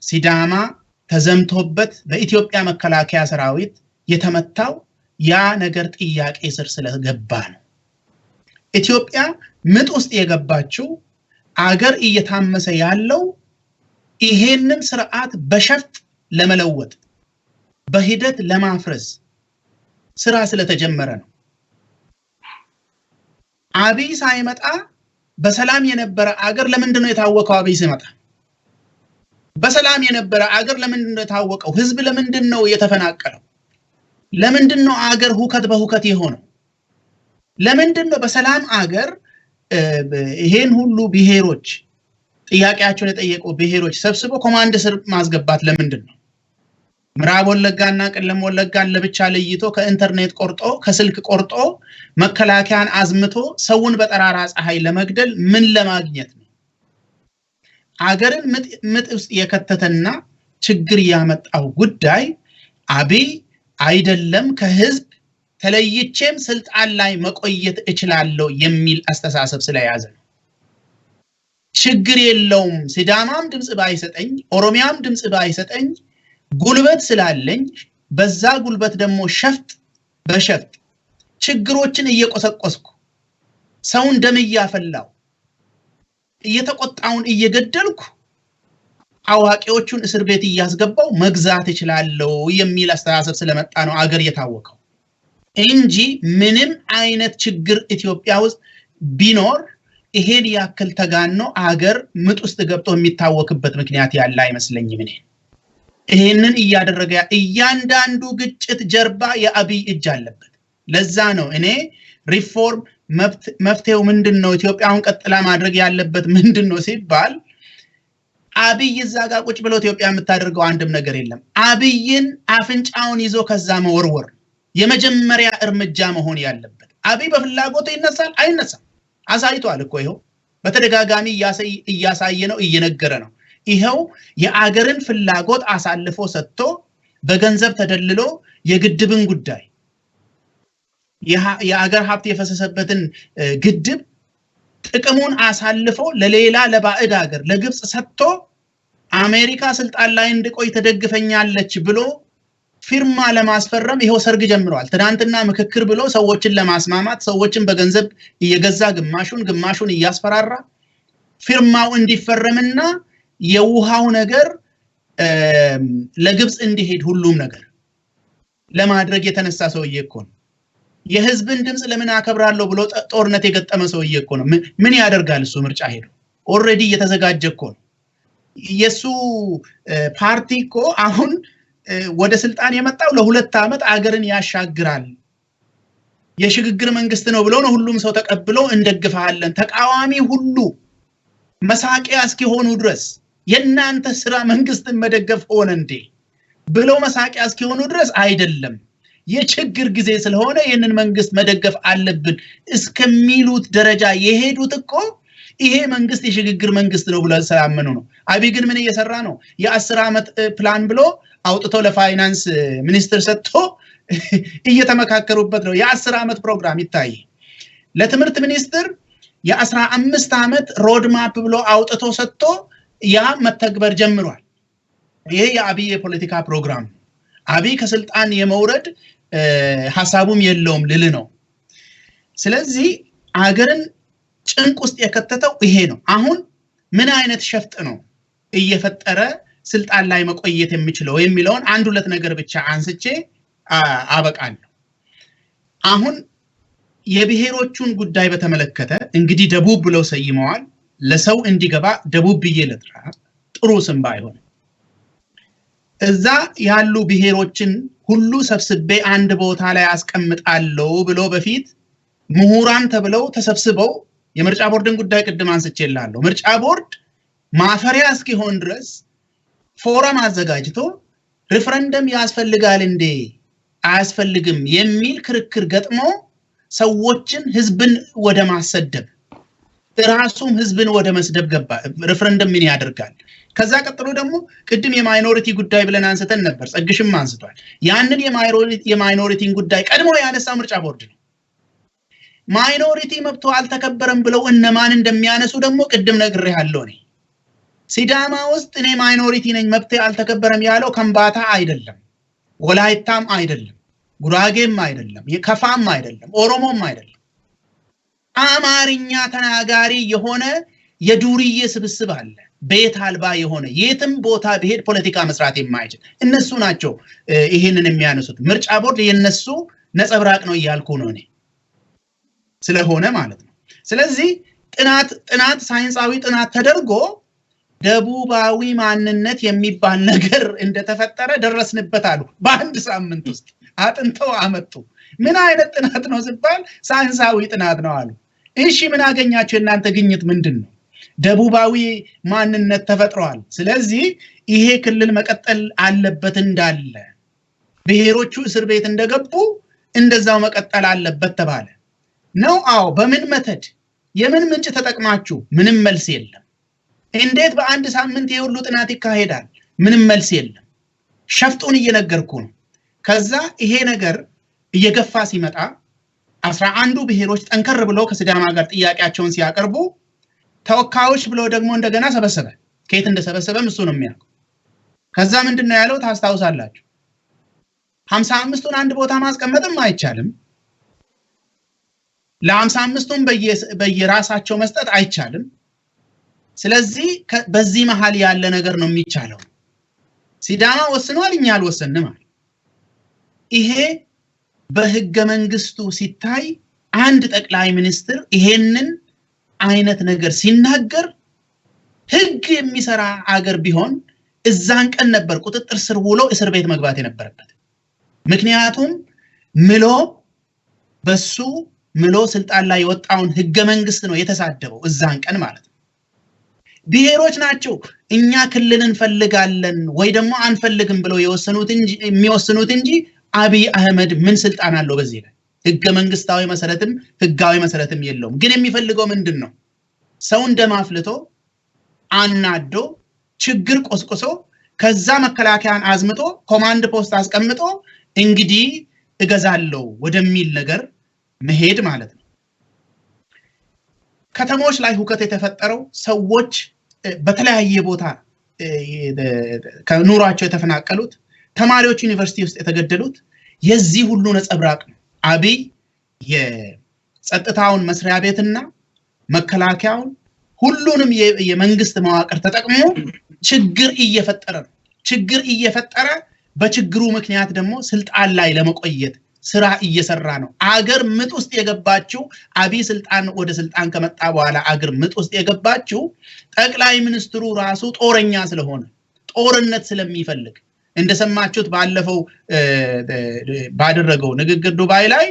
ሲዳማ ተዘምቶበት በኢትዮጵያ መከላከያ ሰራዊት የተመታው። ያ ነገር ጥያቄ ስር ስለገባ ነው። ኢትዮጵያ ምጥ ውስጥ የገባችው፣ አገር እየታመሰ ያለው ይሄንን ስርዓት በሸፍጥ ለመለወጥ፣ በሂደት ለማፍረስ ስራ ስለተጀመረ ነው። አብይ ሳይመጣ በሰላም የነበረ አገር ለምንድን ነው የታወከው? አብይ ሲመጣ በሰላም የነበረ አገር ለምንድን ነው የታወቀው? ህዝብ ለምንድን ነው የተፈናቀለው? ለምንድን ነው አገር ሁከት በሁከት የሆነው? ለምንድን ነው በሰላም አገር ይሄን ሁሉ ብሔሮች፣ ጥያቄያቸውን የጠየቁ ብሔሮች ሰብስቦ command ስር ማስገባት ለምንድን ነው? ምዕራብ ወለጋና ቄለም ወለጋን ለብቻ ለይቶ፣ ከኢንተርኔት ቆርጦ፣ ከስልክ ቆርጦ፣ መከላከያን አዝምቶ ሰውን በጠራራ ፀሐይ ለመግደል ምን ለማግኘት ነው? አገርን ምጥ ውስጥ የከተተና ችግር ያመጣው ጉዳይ አብይ አይደለም፣ ከህዝብ ተለይቼም ስልጣን ላይ መቆየት እችላለሁ የሚል አስተሳሰብ ስለያዘ ነው። ችግር የለውም፣ ሲዳማም ድምፅ ባይሰጠኝ፣ ኦሮሚያም ድምፅ ባይሰጠኝ፣ ጉልበት ስላለኝ በዛ ጉልበት ደግሞ ሸፍጥ በሸፍጥ ችግሮችን እየቆሰቆስኩ፣ ሰውን ደም እያፈላው፣ እየተቆጣውን እየገደልኩ፣ አዋቂዎቹን እስር ቤት እያስገባው መግዛት እችላለሁ የሚል አስተሳሰብ ስለመጣ ነው አገር የታወከው እንጂ ምንም አይነት ችግር ኢትዮጵያ ውስጥ ቢኖር ይሄን ያክል ተጋኖ አገር ምጥ ውስጥ ገብቶ የሚታወክበት ምክንያት ያለ አይመስለኝም። እኔ ይሄንን እያደረገ እያንዳንዱ ግጭት ጀርባ የአብይ እጅ አለበት። ለዛ ነው እኔ ሪፎርም መፍትሄው ምንድን ነው፣ ኢትዮጵያ አሁን ቀጥላ ማድረግ ያለበት ምንድን ነው ሲባል አብይ እዛ ጋር ቁጭ ብሎ ኢትዮጵያ የምታደርገው አንድም ነገር የለም። አብይን አፍንጫውን ይዞ ከዛ መወርወር የመጀመሪያ እርምጃ መሆን ያለበት። አብይ በፍላጎቱ ይነሳል አይነሳም አሳይቷል እኮ። ይኸው በተደጋጋሚ እያሳየ ነው፣ እየነገረ ነው። ይኸው የአገርን ፍላጎት አሳልፎ ሰጥቶ፣ በገንዘብ ተደልሎ የግድብን ጉዳይ፣ የአገር ሀብት የፈሰሰበትን ግድብ ጥቅሙን አሳልፎ ለሌላ ለባዕድ ሀገር ለግብፅ ሰጥቶ፣ አሜሪካ ስልጣን ላይ እንድቆይ ትደግፈኛለች ብሎ ፊርማ ለማስፈረም ይኸው ሰርግ ጀምረዋል። ትናንትና ምክክር ብሎ ሰዎችን ለማስማማት ሰዎችን በገንዘብ እየገዛ፣ ግማሹን ግማሹን እያስፈራራ ፊርማው እንዲፈረምና የውሃው ነገር ለግብፅ እንዲሄድ ሁሉም ነገር ለማድረግ የተነሳ ሰውዬ እኮ ነው። የህዝብን ድምፅ ለምን አከብራለሁ ብሎ ጦርነት የገጠመ ሰውዬ እኮ ነው። ምን ያደርጋል እሱ ምርጫ ሄዶ? Already እየተዘጋጀ እኮ ነው። የሱ ፓርቲ እኮ አሁን ወደ ስልጣን የመጣው ለ2 ዓመት አገርን ያሻግራል የሽግግር መንግስት ነው ብሎ ነው ሁሉም ሰው ተቀብሎ እንደግፋለን። ተቃዋሚ ሁሉ መሳቂያ እስኪሆኑ ድረስ የናንተ ስራ መንግስትን መደገፍ ሆነ እንዴ ብለው መሳቂያ እስኪሆኑ ድረስ አይደለም፣ የችግር ጊዜ ስለሆነ ይሄንን መንግስት መደገፍ አለብን እስከሚሉት ደረጃ የሄዱት እኮ ይሄ መንግስት የሽግግር መንግስት ነው ብለው ስላመኑ ነው። አብይ ግን ምን እየሰራ ነው? የ10 ዓመት ፕላን ብሎ አውጥቶ ለፋይናንስ ሚኒስትር ሰጥቶ እየተመካከሩበት ነው። የ10 ዓመት ፕሮግራም ይታይ። ለትምህርት ሚኒስትር የ15 ዓመት road map ብሎ አውጥቶ ሰጥቶ ያ መተግበር ጀምሯል። ይሄ የአብይ የፖለቲካ ፕሮግራም ነው። አብይ ከስልጣን የመውረድ ሐሳቡም የለውም ልል ነው። ስለዚህ አገርን ጭንቅ ውስጥ የከተተው ይሄ ነው። አሁን ምን አይነት ሸፍጥ ነው እየፈጠረ ስልጣን ላይ መቆየት የሚችለው የሚለውን አንድ ሁለት ነገር ብቻ አንስቼ አበቃለሁ። አሁን የብሔሮቹን ጉዳይ በተመለከተ እንግዲህ ደቡብ ብለው ሰይመዋል። ለሰው እንዲገባ ደቡብ ብዬ ልጥራ፣ ጥሩ ስም ባይሆን እዛ ያሉ ብሔሮችን ሁሉ ሰብስቤ አንድ ቦታ ላይ አስቀምጣለሁ ብሎ በፊት ምሁራን ተብለው ተሰብስበው የምርጫ ቦርድን ጉዳይ ቅድም አንስቼልሃለሁ። ምርጫ ቦርድ ማፈሪያ እስኪሆን ድረስ ፎረም አዘጋጅቶ ሪፈረንደም ያስፈልጋል እንዴ አያስፈልግም የሚል ክርክር ገጥሞ ሰዎችን ህዝብን ወደ ማሰደብ ራሱም ህዝብን ወደ መስደብ ገባ። ሪፈረንደም ምን ያደርጋል? ከዛ ቀጥሎ ደግሞ ቅድም የ minority ጉዳይ ብለን አንስተን ነበር፣ ጸግሽም አንስቷል። ያንን የ minority ን ጉዳይ ቀድሞ ያነሳው ምርጫ ቦርድ ነው። Minority መብቱ አልተከበረም ብለው እነማን እንደሚያነሱ ደግሞ ቅድም ነግሬሃለሁ። እኔ ሲዳማ ውስጥ እኔ minority ነኝ መብቴ አልተከበረም ያለው ከምባታ አይደለም፣ ወላይታም አይደለም፣ ጉራጌም አይደለም፣ የከፋም አይደለም፣ ኦሮሞም አይደለም። አማርኛ ተናጋሪ የሆነ የዱርዬ ስብስብ አለ፣ ቤት አልባ የሆነ የትም ቦታ ቢሄድ ፖለቲካ መስራት የማይችል እነሱ ናቸው ይሄንን የሚያነሱት። ምርጫ ቦርድ የነሱ ነጸብራቅ ነው እያልኩ ነው እኔ ስለሆነ ማለት ነው። ስለዚህ ጥናት ሳይንሳዊ ጥናት ተደርጎ ደቡባዊ ማንነት የሚባል ነገር እንደተፈጠረ ደረስንበት አሉ። በአንድ ሳምንት ውስጥ አጥንተው አመጡ። ምን አይነት ጥናት ነው ሲባል ሳይንሳዊ ጥናት ነው አሉ። እሺ ምን አገኛችሁ? የእናንተ ግኝት ምንድነው? ደቡባዊ ማንነት ተፈጥሯል። ስለዚህ ይሄ ክልል መቀጠል አለበት እንዳለ ብሔሮቹ እስር ቤት እንደገቡ እንደዛው መቀጠል አለበት ተባለ። ነው? አዎ። በምን method የምን ምንጭ ተጠቅማችሁ? ምንም መልስ የለም። እንዴት በአንድ ሳምንት ይሄ ሁሉ ጥናት ይካሄዳል? ምንም መልስ የለም። ሸፍጡን እየነገርኩ ነው። ከዛ ይሄ ነገር እየገፋ ሲመጣ 11ዱ ብሔሮች ጠንከር ብለው ከሲዳማ ጋር ጥያቄያቸውን ሲያቀርቡ ተወካዮች ብሎ ደግሞ እንደገና ሰበሰበ። ከየት እንደሰበሰበም እሱ ነው የሚያውቀው። ከዛ ምንድነው ያለው ታስታውሳላችሁ? 55ቱን አንድ ቦታ ማስቀመጥም አይቻልም፣ ለ55ቱም በየራሳቸው መስጠት አይቻልም። ስለዚህ በዚህ መሃል ያለ ነገር ነው የሚቻለው። ሲዳማ ወስኗል፣ እኛ አልወሰንም አለ። ይሄ በህገ መንግስቱ ሲታይ አንድ ጠቅላይ ሚኒስትር ይሄንን አይነት ነገር ሲናገር ህግ የሚሰራ አገር ቢሆን እዛን ቀን ነበር ቁጥጥር ስር ውሎ እስር ቤት መግባት የነበረበት። ምክንያቱም ምሎ በሱ ምሎ ስልጣን ላይ የወጣውን ህገ መንግስት ነው የተሳደበው እዛን ቀን ማለት ነው። ብሔሮች ናቸው እኛ ክልል እንፈልጋለን ወይ ደግሞ አንፈልግም ብለው የወሰኑት እንጂ የሚወስኑት እንጂ አብይ አህመድ ምን ስልጣን አለው በዚህ ላይ? ህገ መንግስታዊ መሰረትም ህጋዊ መሰረትም የለውም። ግን የሚፈልገው ምንድነው? ሰው እንደማፍልቶ አናዶ ችግር ቆስቆሶ ከዛ መከላከያን አዝምቶ ኮማንድ ፖስት አስቀምጦ እንግዲህ እገዛለሁ ወደሚል ነገር መሄድ ማለት ነው። ከተሞች ላይ ሁከት የተፈጠረው ሰዎች በተለያየ ቦታ ከኑሯቸው የተፈናቀሉት፣ ተማሪዎች ዩኒቨርሲቲ ውስጥ የተገደሉት የዚህ ሁሉ ነጸብራቅ ነው። አብይ የጸጥታውን መስሪያ ቤትና መከላከያውን ሁሉንም የመንግስት መዋቅር ተጠቅሞ ችግር እየፈጠረ ነው። ችግር እየፈጠረ በችግሩ ምክንያት ደግሞ ስልጣን ላይ ለመቆየት ስራ እየሰራ ነው። አገር ምጥ ውስጥ የገባችው አብይ ስልጣን ወደ ስልጣን ከመጣ በኋላ አገር ምጥ ውስጥ የገባችው ጠቅላይ ሚኒስትሩ ራሱ ጦረኛ ስለሆነ፣ ጦርነት ስለሚፈልግ፣ እንደሰማችሁት ባለፈው ባደረገው ንግግር ዱባይ ላይ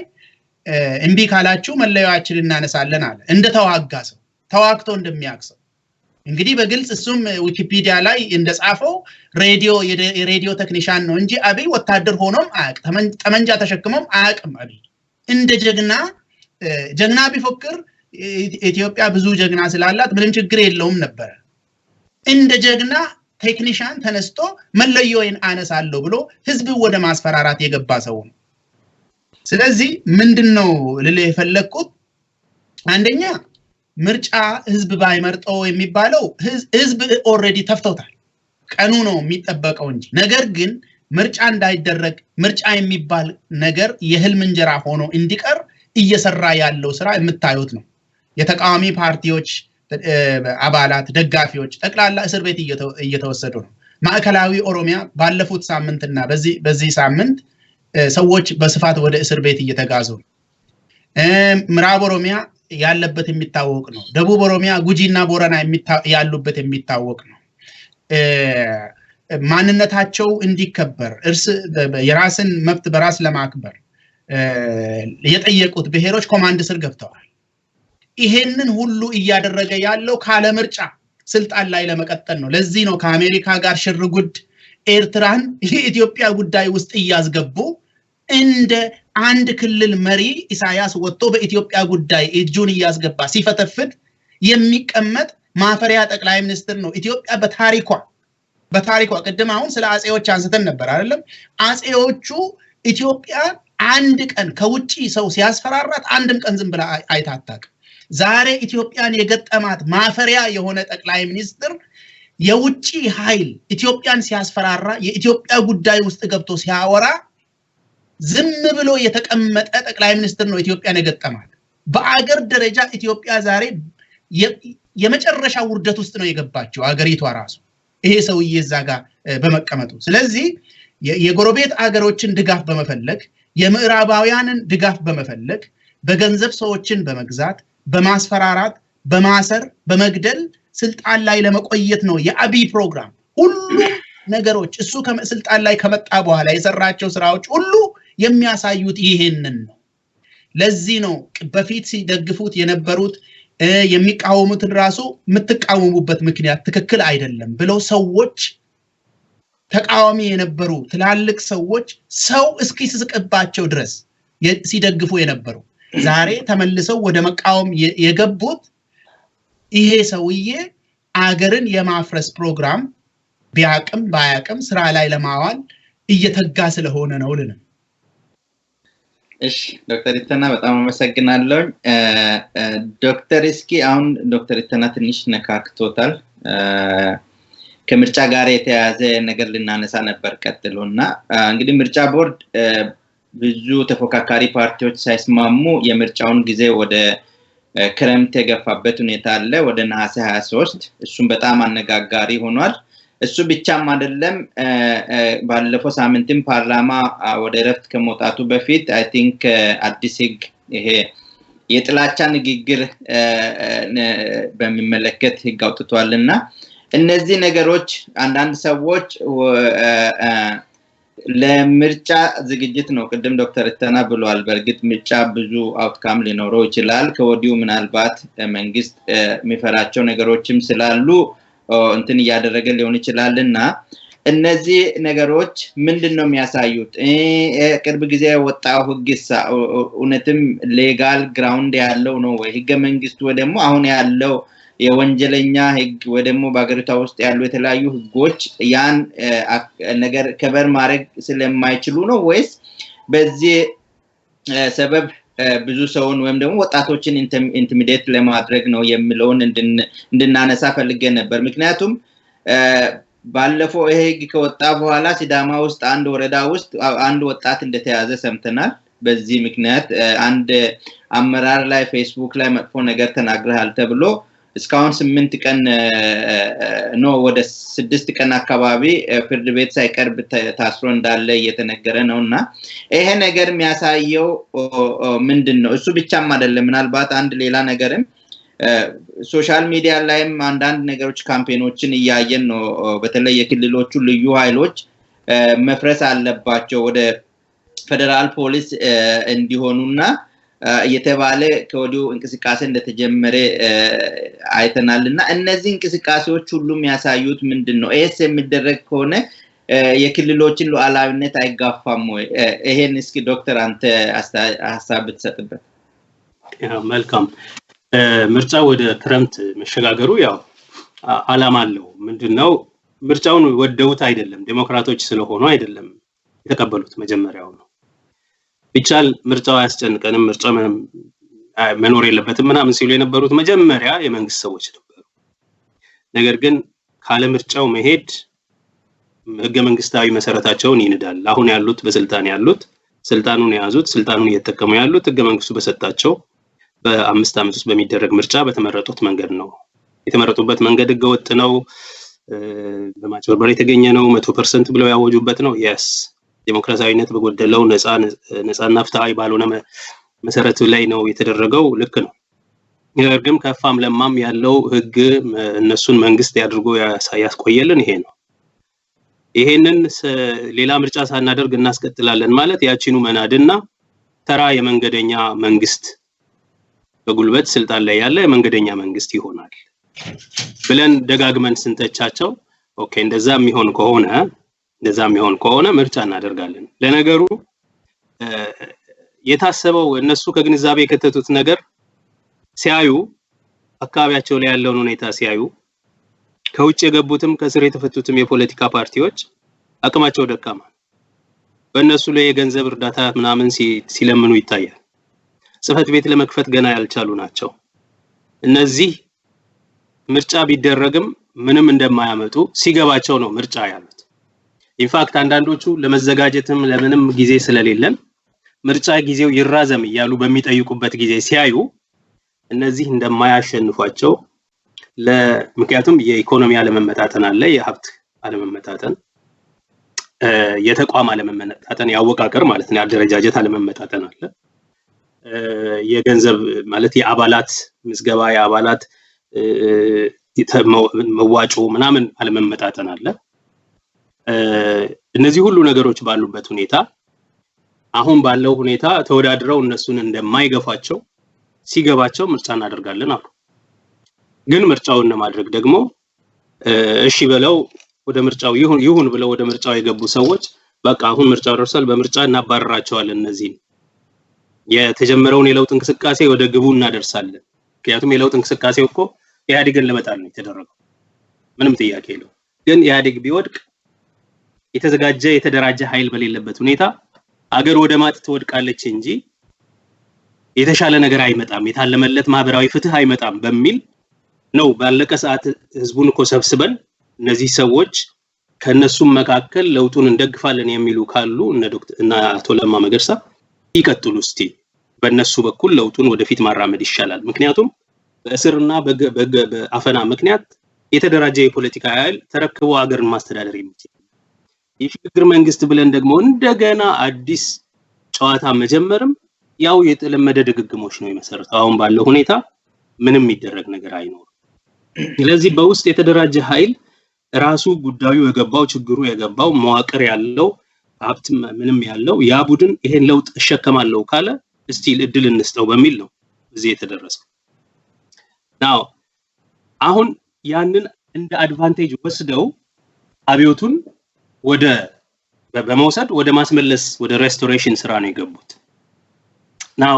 እምቢ ካላችሁ መለያችንን እናነሳለን አለ። እንደተዋጋ ሰው፣ ተዋግቶ እንደሚያውቅ ሰው። እንግዲህ በግልጽ እሱም ዊኪፒዲያ ላይ እንደጻፈው የሬዲዮ technician ነው እንጂ አብይ ወታደር ሆኖም አያውቅ፣ ጠመንጃ ተሸክሞም አያውቅም። አብይ እንደ ጀግና ጀግና ቢፎክር ኢትዮጵያ ብዙ ጀግና ስላላት ምንም ችግር የለውም ነበረ። እንደ ጀግና technician ተነስቶ መለዮዬን አነሳለሁ ብሎ ህዝብ ወደ ማስፈራራት የገባ ሰው ነው። ስለዚህ ምንድን ነው ልልህ የፈለግኩት፣ አንደኛ ምርጫ ህዝብ ባይመርጠው የሚባለው ህዝብ already ተፍቶታል። ቀኑ ነው የሚጠበቀው እንጂ። ነገር ግን ምርጫ እንዳይደረግ፣ ምርጫ የሚባል ነገር የህልም እንጀራ ሆኖ እንዲቀር እየሰራ ያለው ስራ የምታዩት ነው። የተቃዋሚ ፓርቲዎች አባላት፣ ደጋፊዎች ጠቅላላ እስር ቤት እየተወሰዱ ነው። ማዕከላዊ ኦሮሚያ ባለፉት ሳምንትና በዚህ ሳምንት ሰዎች በስፋት ወደ እስር ቤት እየተጋዙ ነው። ምዕራብ ኦሮሚያ ያለበት የሚታወቅ ነው። ደቡብ ኦሮሚያ ጉጂና ቦረና ያሉበት የሚታወቅ ነው። ማንነታቸው እንዲከበር፣ እርስ የራስን መብት በራስ ለማክበር የጠየቁት ብሔሮች command ስር ገብተዋል። ይሄንን ሁሉ እያደረገ ያለው ካለ ምርጫ ስልጣን ላይ ለመቀጠል ነው። ለዚህ ነው ከአሜሪካ ጋር ሽርጉድ፣ ኤርትራን የኢትዮጵያ ጉዳይ ውስጥ እያስገቡ፣ እንደ አንድ ክልል መሪ ኢሳያስ ወጥቶ በኢትዮጵያ ጉዳይ እጁን እያስገባ ሲፈተፍት የሚቀመጥ ማፈሪያ ጠቅላይ ሚኒስትር ነው። ኢትዮጵያ በታሪኳ ቅድም አሁን ስለ አጼዎች አንስተን ነበር አይደለም? አጼዎቹ ኢትዮጵያ አንድ ቀን ከውጪ ሰው ሲያስፈራራት አንድም ቀን ዝም ብላ አይታ አታውቅም። ዛሬ ኢትዮጵያን የገጠማት ማፈሪያ የሆነ ጠቅላይ ሚኒስትር የውጪ ኃይል ኢትዮጵያን ሲያስፈራራ፣ የኢትዮጵያ ጉዳይ ውስጥ ገብቶ ሲያወራ ዝም ብሎ የተቀመጠ ጠቅላይ ሚኒስትር ነው ኢትዮጵያን የገጠማት። በአገር ደረጃ ኢትዮጵያ ዛሬ የመጨረሻ ውርደት ውስጥ ነው የገባችው አገሪቷ ራሱ ይሄ ሰውዬ እዛ ጋር በመቀመጡ። ስለዚህ የጎረቤት አገሮችን ድጋፍ በመፈለግ፣ የምዕራባውያንን ድጋፍ በመፈለግ፣ በገንዘብ ሰዎችን በመግዛት፣ በማስፈራራት፣ በማሰር፣ በመግደል ስልጣን ላይ ለመቆየት ነው የአብይ ፕሮግራም። ሁሉ ነገሮች እሱ ስልጣን ላይ ከመጣ በኋላ የሰራቸው ስራዎች ሁሉ የሚያሳዩት ይሄንን ነው። ለዚህ ነው በፊት ሲደግፉት የነበሩት የሚቃወሙትን ራሱ የምትቃወሙበት ምክንያት ትክክል አይደለም ብለው ሰዎች፣ ተቃዋሚ የነበሩ ትላልቅ ሰዎች ሰው እስኪስቅባቸው ድረስ ሲደግፉ የነበሩ ዛሬ ተመልሰው ወደ መቃወም የገቡት ይሄ ሰውዬ አገርን የማፍረስ ፕሮግራም ቢያቅም ባያቅም ስራ ላይ ለማዋል እየተጋ ስለሆነ ነው ልንም። እሺ ዶክተር ኢተና፣ በጣም አመሰግናለሁ። ዶክተር እስኪ አሁን ዶክተር ኢተና ትንሽ ነካክቶታል። ከምርጫ ጋር የተያያዘ ነገር ልናነሳ ነበር ቀጥሎ። እና እንግዲህ ምርጫ ቦርድ ብዙ ተፎካካሪ ፓርቲዎች ሳይስማሙ የምርጫውን ጊዜ ወደ ክረምት የገፋበት ሁኔታ አለ፣ ወደ ነሐሴ 23። እሱም በጣም አነጋጋሪ ሆኗል። እሱ ብቻም አይደለም። ባለፈው ሳምንትም ፓርላማ ወደ እረፍት ከመውጣቱ በፊት I think አዲስ ህግ፣ ይሄ የጥላቻ ንግግር በሚመለከት ህግ አውጥቷል። እና እነዚህ ነገሮች አንዳንድ ሰዎች ለምርጫ ዝግጅት ነው፣ ቅድም ዶክተር እተና ብሏል። በእርግጥ ምርጫ ብዙ outcome ሊኖረው ይችላል። ከወዲሁ ምናልባት መንግስት የሚፈራቸው ነገሮችም ስላሉ እንትን እያደረገ ሊሆን ይችላል። እና እነዚህ ነገሮች ምንድን ነው የሚያሳዩት? ቅርብ ጊዜ የወጣው ህግሳ እውነትም legal ground ያለው ነው ወይ? ህገ መንግስቱ ወይ ደግሞ አሁን ያለው የወንጀለኛ ህግ ወይ ደግሞ በሀገሪቷ ውስጥ ያሉ የተለያዩ ህጎች ያን ነገር cover ማድረግ ስለማይችሉ ነው ወይስ በዚህ ሰበብ ብዙ ሰውን ወይም ደግሞ ወጣቶችን intimidate ለማድረግ ነው የሚለውን እንድናነሳ ፈልጌ ነበር። ምክንያቱም ባለፈው ይሄ ህግ ከወጣ በኋላ ሲዳማ ውስጥ አንድ ወረዳ ውስጥ አንድ ወጣት እንደተያዘ ሰምተናል። በዚህ ምክንያት አንድ አመራር ላይ ፌስቡክ ላይ መጥፎ ነገር ተናግረሃል ተብሎ እስካሁን 8 ቀን no ወደ 6 ቀን አካባቢ ፍርድ ቤት ሳይቀርብ ታስሮ እንዳለ እየተነገረ ነው። እና ይሄ ነገር የሚያሳየው ምንድን ነው? እሱ ብቻም አይደለም። ምናልባት አንድ ሌላ ነገርም social media ላይም አንዳንድ ነገሮች campaign ኦችን እያየን ነው። በተለይ የክልሎቹ ልዩ ኃይሎች መፍረስ አለባቸው፣ ወደ ፌደራል ፖሊስ እንዲሆኑና እየተባለ ከወዲሁ እንቅስቃሴ እንደተጀመረ አይተናል። እና እነዚህ እንቅስቃሴዎች ሁሉ የሚያሳዩት ምንድን ነው? ይህስ የሚደረግ ከሆነ የክልሎችን ሉዓላዊነት አይጋፋም ወይ? ይሄን እስኪ ዶክተር አንተ ሀሳብ ብትሰጥበት። መልካም። ምርጫ ወደ ክረምት መሸጋገሩ ያው አላማ አለው። ምንድን ነው? ምርጫውን ወደውት አይደለም፣ ዴሞክራቶች ስለሆኑ አይደለም የተቀበሉት። መጀመሪያው ነው ቢቻል ምርጫው አያስጨንቀንም፣ ምርጫ መኖር የለበትም ምናምን ሲሉ የነበሩት መጀመሪያ የመንግስት ሰዎች ነበሩ። ነገር ግን ካለ ምርጫው መሄድ ህገ መንግስታዊ መሰረታቸውን ይንዳል። አሁን ያሉት፣ በስልጣን ያሉት፣ ስልጣኑን የያዙት፣ ስልጣኑን እየተጠቀሙ ያሉት ህገ መንግስቱ በሰጣቸው በ5 ዓመት ውስጥ በሚደረግ ምርጫ በተመረጡት መንገድ ነው። የተመረጡበት መንገድ ህገወጥ ነው፣ በማጭበርበር የተገኘ ነው፣ 100% ብለው ያወጁበት ነው። Yes፣ ዴሞክራሲያዊነት በጎደለው፣ ነፃና ፍትሃዊ ባልሆነ መሰረት ላይ ነው የተደረገው። ልክ ነው። ነገር ግን ከፋም ለማም ያለው ህግ እነሱን መንግስት አድርጎ ያስቆየልን ይሄ ነው። ይሄንን ሌላ ምርጫ ሳናደርግ እናስቀጥላለን ማለት ያቺኑ መናድና ተራ የመንገደኛ መንግስት፣ በጉልበት ስልጣን ላይ ያለ የመንገደኛ መንግስት ይሆናል ብለን ደጋግመን ስንተቻቸው፣ okay፣ እንደዛ የሚሆን ከሆነ ምርጫ እናደርጋለን። ለነገሩ የታሰበው እነሱ ከግንዛቤ የከተቱት ነገር ሲያዩ፣ አካባቢያቸው ላይ ያለውን ሁኔታ ሲያዩ፣ ከውጭ የገቡትም ከስር የተፈቱትም የፖለቲካ ፓርቲዎች አቅማቸው ደካማ፣ በእነሱ ላይ የገንዘብ እርዳታ ምናምን ሲለምኑ ይታያል። ጽህፈት ቤት ለመክፈት ገና ያልቻሉ ናቸው። እነዚህ ምርጫ ቢደረግም ምንም እንደማያመጡ ሲገባቸው ነው ምርጫ ያሉት። In fact አንዳንዶቹ ለመዘጋጀትም ለምንም ጊዜ ስለሌለን ምርጫ ጊዜው ይራዘም እያሉ በሚጠይቁበት ጊዜ ሲያዩ እነዚህ እንደማያሸንፏቸው፣ ምክንያቱም የኢኮኖሚ አለመመጣጠን አለ፣ የሀብት አለመመጣጠን፣ የተቋም አለመመጣጠን፣ የአወቃቀር ማለት ነው፣ የአደረጃጀት አለመመጣጠን አለ። የገንዘብ ማለት የአባላት ምዝገባ፣ የአባላት መዋጮ ምናምን አለመመጣጠን አለ። እነዚህ ሁሉ ነገሮች ባሉበት ሁኔታ፣ አሁን ባለው ሁኔታ ተወዳድረው እነሱን እንደማይገፏቸው ሲገባቸው ምርጫ እናደርጋለን አሉ። ግን ምርጫውን ለማድረግ ደግሞ እሺ ብለው ወደ ምርጫው ይሁን ይሁን ብለው ወደ ምርጫው የገቡ ሰዎች በቃ አሁን ምርጫው ደርሷል፣ በምርጫ እናባረራቸዋለን፣ እነዚህን የተጀመረውን የለውጥ እንቅስቃሴ ወደ ግቡ እናደርሳለን። ምክንያቱም የለውጥ እንቅስቃሴው እኮ ኢህአዴግን ለመጣል ነው የተደረገው፣ ምንም ጥያቄ የለው። ግን ኢህአዴግ ቢወድቅ የተዘጋጀ የተደራጀ ኃይል በሌለበት ሁኔታ አገር ወደ ማጥ ትወድቃለች እንጂ የተሻለ ነገር አይመጣም፣ የታለመለት ማህበራዊ ፍትህ አይመጣም በሚል ነው። ባለቀ ሰዓት ህዝቡን እኮ ሰብስበን እነዚህ ሰዎች ከነሱም መካከል ለውጡን እንደግፋለን የሚሉ ካሉ እነ ዶክተር እና አቶ ለማ መገርሳ ይቀጥሉ እስቲ፣ በእነሱ በኩል ለውጡን ወደፊት ማራመድ ይሻላል። ምክንያቱም በእስርና በአፈና ምክንያት የተደራጀ የፖለቲካ ኃይል ተረክቦ ሀገርን ማስተዳደር የሚችል፣ የሽግግር መንግስት ብለን ደግሞ እንደገና አዲስ ጨዋታ መጀመርም ያው የተለመደ ድግግሞች ነው የመሰረተው። አሁን ባለው ሁኔታ ምንም የሚደረግ ነገር አይኖርም። ስለዚህ በውስጥ የተደራጀ ኃይል፣ ራሱ ጉዳዩ የገባው፣ ችግሩ የገባው፣ መዋቅር ያለው፣ ሀብት ምንም ያለው ያ ቡድን ይሄን ለውጥ እሸከማለሁ ካለ እስቲ እድል እንስጠው በሚል ነው እዚህ የተደረሰው። Now አሁን ያንን እንደ advantage ወስደው አብዮቱን ወደ በመውሰድ ወደ ማስመለስ፣ ወደ restoration ስራ ነው የገቡት። Now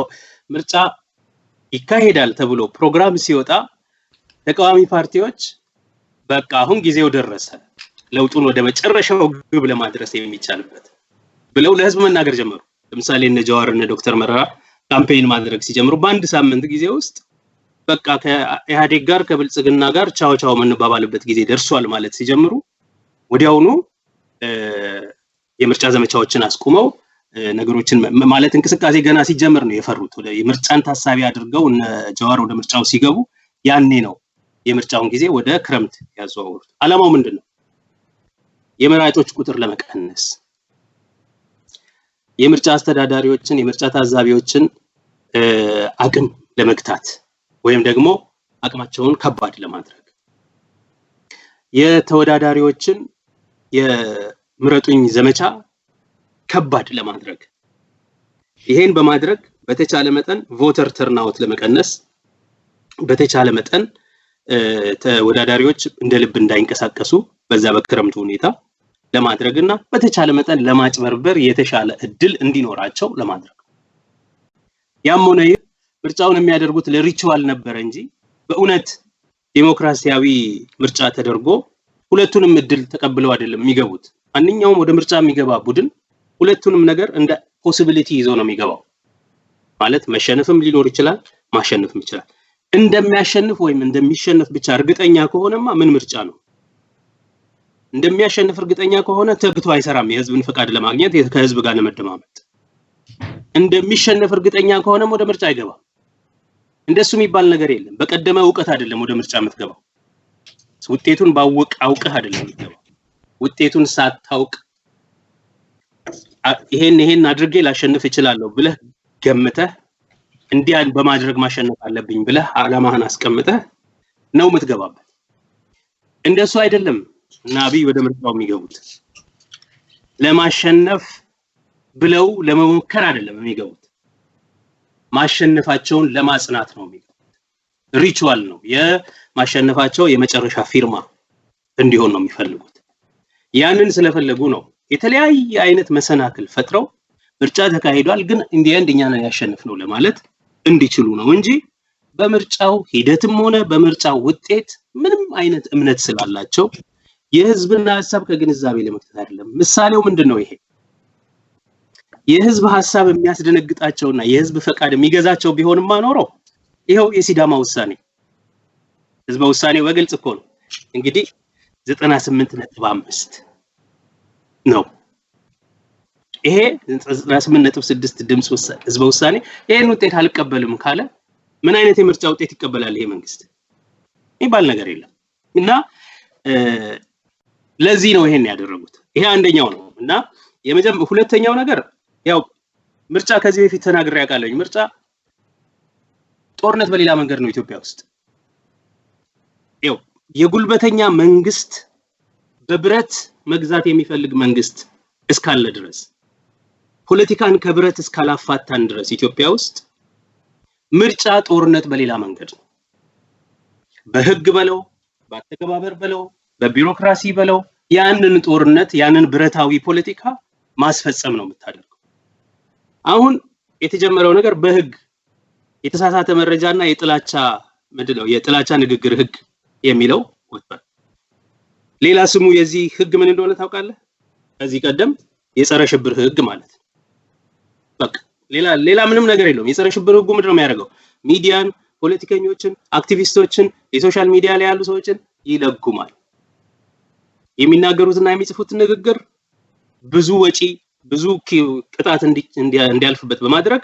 ምርጫ ይካሄዳል ተብሎ ፕሮግራም ሲወጣ ተቃዋሚ ፓርቲዎች በቃ አሁን ጊዜው ደረሰ፣ ለውጡን ወደ መጨረሻው ግብ ለማድረስ የሚቻልበት ብለው ለህዝብ መናገር ጀመሩ። ለምሳሌ እነ ጀዋር፣ እነ ዶክተር መረራ campaign ማድረግ ሲጀምሩ በአንድ ሳምንት ጊዜ ውስጥ በቃ ከኢህአዴግ ጋር፣ ከብልጽግና ጋር ቻው ቻው የምንባባልበት ጊዜ ደርሷል ማለት ሲጀምሩ ወዲያውኑ የምርጫ ዘመቻዎችን አስቁመው ነገሮችን ማለት እንቅስቃሴ ገና ሲጀምር ነው የፈሩት። የምርጫን ታሳቢ አድርገው እነ ጀዋር ወደ ምርጫው ሲገቡ ያኔ ነው የምርጫውን ጊዜ ወደ ክረምት ያዘዋወሩት። አላማው ምንድነው? የመራጮች ቁጥር ለመቀነስ፣ የምርጫ አስተዳዳሪዎችን የምርጫ ታዛቢዎችን አቅም ለመግታት ወይም ደግሞ አቅማቸውን ከባድ ለማድረግ፣ የተወዳዳሪዎችን የምረጡኝ ዘመቻ ከባድ ለማድረግ፣ ይሄን በማድረግ በተቻለ መጠን voter turnout ለመቀነስ፣ በተቻለ መጠን ተወዳዳሪዎች እንደ ልብ እንዳይንቀሳቀሱ በዛ በክረምቱ ሁኔታ ለማድረግና በተቻለ መጠን ለማጭበርበር የተሻለ እድል እንዲኖራቸው ለማድረግ። ያም ሆነ ይህ ምርጫውን የሚያደርጉት ለ ritual ነበር እንጂ በእውነት ዴሞክራሲያዊ ምርጫ ተደርጎ ሁለቱንም እድል ተቀብለው አይደለም የሚገቡት። ማንኛውም ወደ ምርጫ የሚገባ ቡድን ሁለቱንም ነገር እንደ possibility ይዞ ነው የሚገባው። ማለት መሸነፍም ሊኖር ይችላል፣ ማሸነፍም ይችላል። እንደሚያሸንፍ ወይም እንደሚሸነፍ ብቻ እርግጠኛ ከሆነማ ምን ምርጫ ነው? እንደሚያሸንፍ እርግጠኛ ከሆነ ተግቶ አይሰራም የህዝብን ፈቃድ ለማግኘት፣ ከህዝብ ጋር ለመደማመጥ። እንደሚሸነፍ እርግጠኛ ከሆነም ወደ ምርጫ አይገባም። እንደሱ የሚባል ነገር የለም። በቀደመ እውቀት አይደለም ወደ ምርጫ የምትገባው። ውጤቱን ባወቅ አውቀህ አይደለም የምትገባው። ውጤቱን ሳታውቅ ይሄን ይሄን አድርጌ ላሸንፍ እችላለሁ ብለህ ገምተህ፣ እንዲያ በማድረግ ማሸነፍ አለብኝ ብለህ አላማህን አስቀምጠህ ነው የምትገባበት። እንደሱ አይደለም እና አብይ ወደ ምርጫው የሚገቡት ለማሸነፍ ብለው ለመሞከር አይደለም የሚገቡት፣ ማሸነፋቸውን ለማጽናት ነው የሚገቡት። Ritual ነው፣ የማሸነፋቸው የመጨረሻ ፊርማ እንዲሆን ነው የሚፈልጉት። ያንን ስለፈለጉ ነው የተለያየ አይነት መሰናክል ፈጥረው ምርጫ ተካሂዷል፣ ግን in the end እኛ ነን ያሸነፍነው ለማለት እንዲችሉ ነው እንጂ በምርጫው ሂደትም ሆነ በምርጫው ውጤት ምንም አይነት እምነት ስላላቸው የህዝብን ሀሳብ ከግንዛቤ ለመክተት አይደለም። ምሳሌው ምንድን ነው? ይሄ የህዝብ ሀሳብ የሚያስደነግጣቸውና የህዝብ ፈቃድ የሚገዛቸው ቢሆንማ ኖሮ ይኸው የሲዳማ ውሳኔ፣ ህዝበ ውሳኔው በግልጽ እኮ ነው እንግዲህ፣ 98.5 ነው። ይሄ 98.6 ድምጽ ህዝበ ውሳኔ ይሄን ውጤት አልቀበልም ካለ ምን አይነት የምርጫ ውጤት ይቀበላል ይሄ መንግስት? የሚባል ነገር የለም። እና ለዚህ ነው ይሄን ያደረጉት። ይሄ አንደኛው ነው። እና ሁለተኛው ነገር ያው ምርጫ ከዚህ በፊት ተናግሬ አውቃለሁኝ። ምርጫ ጦርነት በሌላ መንገድ ነው ኢትዮጵያ ውስጥ። ያው የጉልበተኛ መንግስት፣ በብረት መግዛት የሚፈልግ መንግስት እስካለ ድረስ፣ ፖለቲካን ከብረት እስካላፋታን ድረስ ኢትዮጵያ ውስጥ ምርጫ ጦርነት በሌላ መንገድ ነው። በህግ በለው፣ በአተገባበር በለው፣ በቢሮክራሲ በለው፣ ያንን ጦርነት ያንን ብረታዊ ፖለቲካ ማስፈጸም ነው የምታደርገው። አሁን የተጀመረው ነገር በህግ የተሳሳተ መረጃና የጥላቻ፣ ምንድን ነው፣ የጥላቻ ንግግር ህግ የሚለው ወጥቷል። ሌላ ስሙ የዚህ ህግ ምን እንደሆነ ታውቃለህ? ከዚህ ቀደም የጸረ ሽብር ህግ ማለት ነው። በቃ ሌላ ሌላ ምንም ነገር የለውም። የጸረ ሽብር ህጉ ምንድን ነው የሚያደርገው? ሚዲያን፣ ፖለቲከኞችን፣ አክቲቪስቶችን፣ የ social media ላይ ያሉ ሰዎችን ይለጉማል። የሚናገሩትና የሚጽፉትን ንግግር ብዙ ወጪ፣ ብዙ ቅጣት እንዲያልፍበት በማድረግ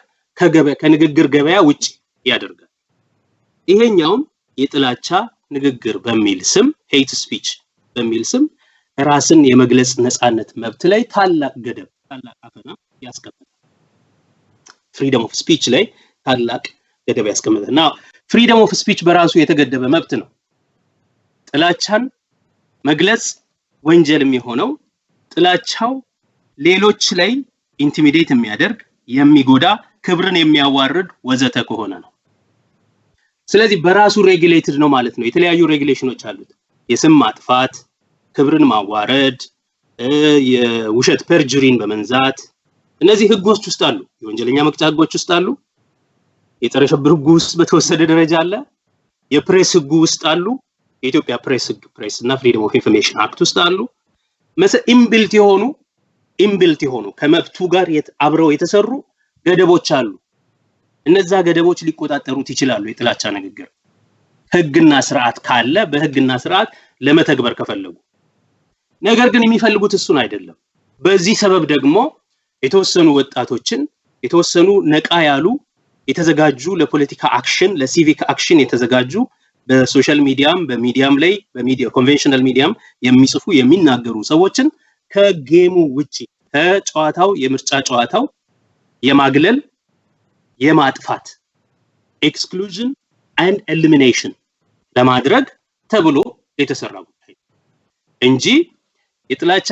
ከንግግር ገበያ ውጭ ያደርጋል። ይሄኛውም የጥላቻ ንግግር በሚል ስም፣ hate speech በሚል ስም ራስን የመግለጽ ነፃነት መብት ላይ ታላቅ ገደብ፣ ታላቅ አፈና ያስቀምጣል። Freedom of speech ላይ ታላቅ ገደብ ያስቀምጣል። እና freedom of speech በራሱ የተገደበ መብት ነው። ጥላቻን መግለጽ ወንጀል የሚሆነው ጥላቻው ሌሎች ላይ intimidate የሚያደርግ፣ የሚጎዳ፣ ክብርን የሚያዋርድ ወዘተ ከሆነ ነው። ስለዚህ በራሱ regulated ነው ማለት ነው። የተለያዩ regulation ኖች አሉት። የስም ማጥፋት፣ ክብርን ማዋረድ፣ የውሸት perjury ን በመንዛት፣ እነዚህ ህጎች ውስጥ አሉ። የወንጀለኛ መቅጫ ህጎች ውስጥ አሉ። የጸረ ሽብር ህጉ ውስጥ በተወሰደ ደረጃ አለ። የፕሬስ ህጉ ውስጥ አሉ። የኢትዮጵያ ፕሬስ ህግ፣ ፕሬስ እና Freedom of Information Act ውስጥ አሉ። inbuilt የሆኑ ከመብቱ ጋር አብረው የተሰሩ ገደቦች አሉ። እነዛ ገደቦች ሊቆጣጠሩት ይችላሉ። የጥላቻ ንግግር ህግና ስርዓት ካለ፣ በህግና ስርዓት ለመተግበር ከፈለጉ። ነገር ግን የሚፈልጉት እሱን አይደለም። በዚህ ሰበብ ደግሞ የተወሰኑ ወጣቶችን፣ የተወሰኑ ነቃ ያሉ፣ የተዘጋጁ፣ ለፖለቲካ action፣ ለ civic action የተዘጋጁ በ social media ም በሚዲያም ላይ በሚዲያ conventional ሚዲያም የሚጽፉ የሚናገሩ ሰዎችን ከ game ኡ ውጪ፣ ከጨዋታው፣ የምርጫ ጨዋታው የማግለል፣ የማጥፋት፣ exclusion and elimination ለማድረግ ተብሎ የተሰራ ጉዳይ እንጂ የጥላቻ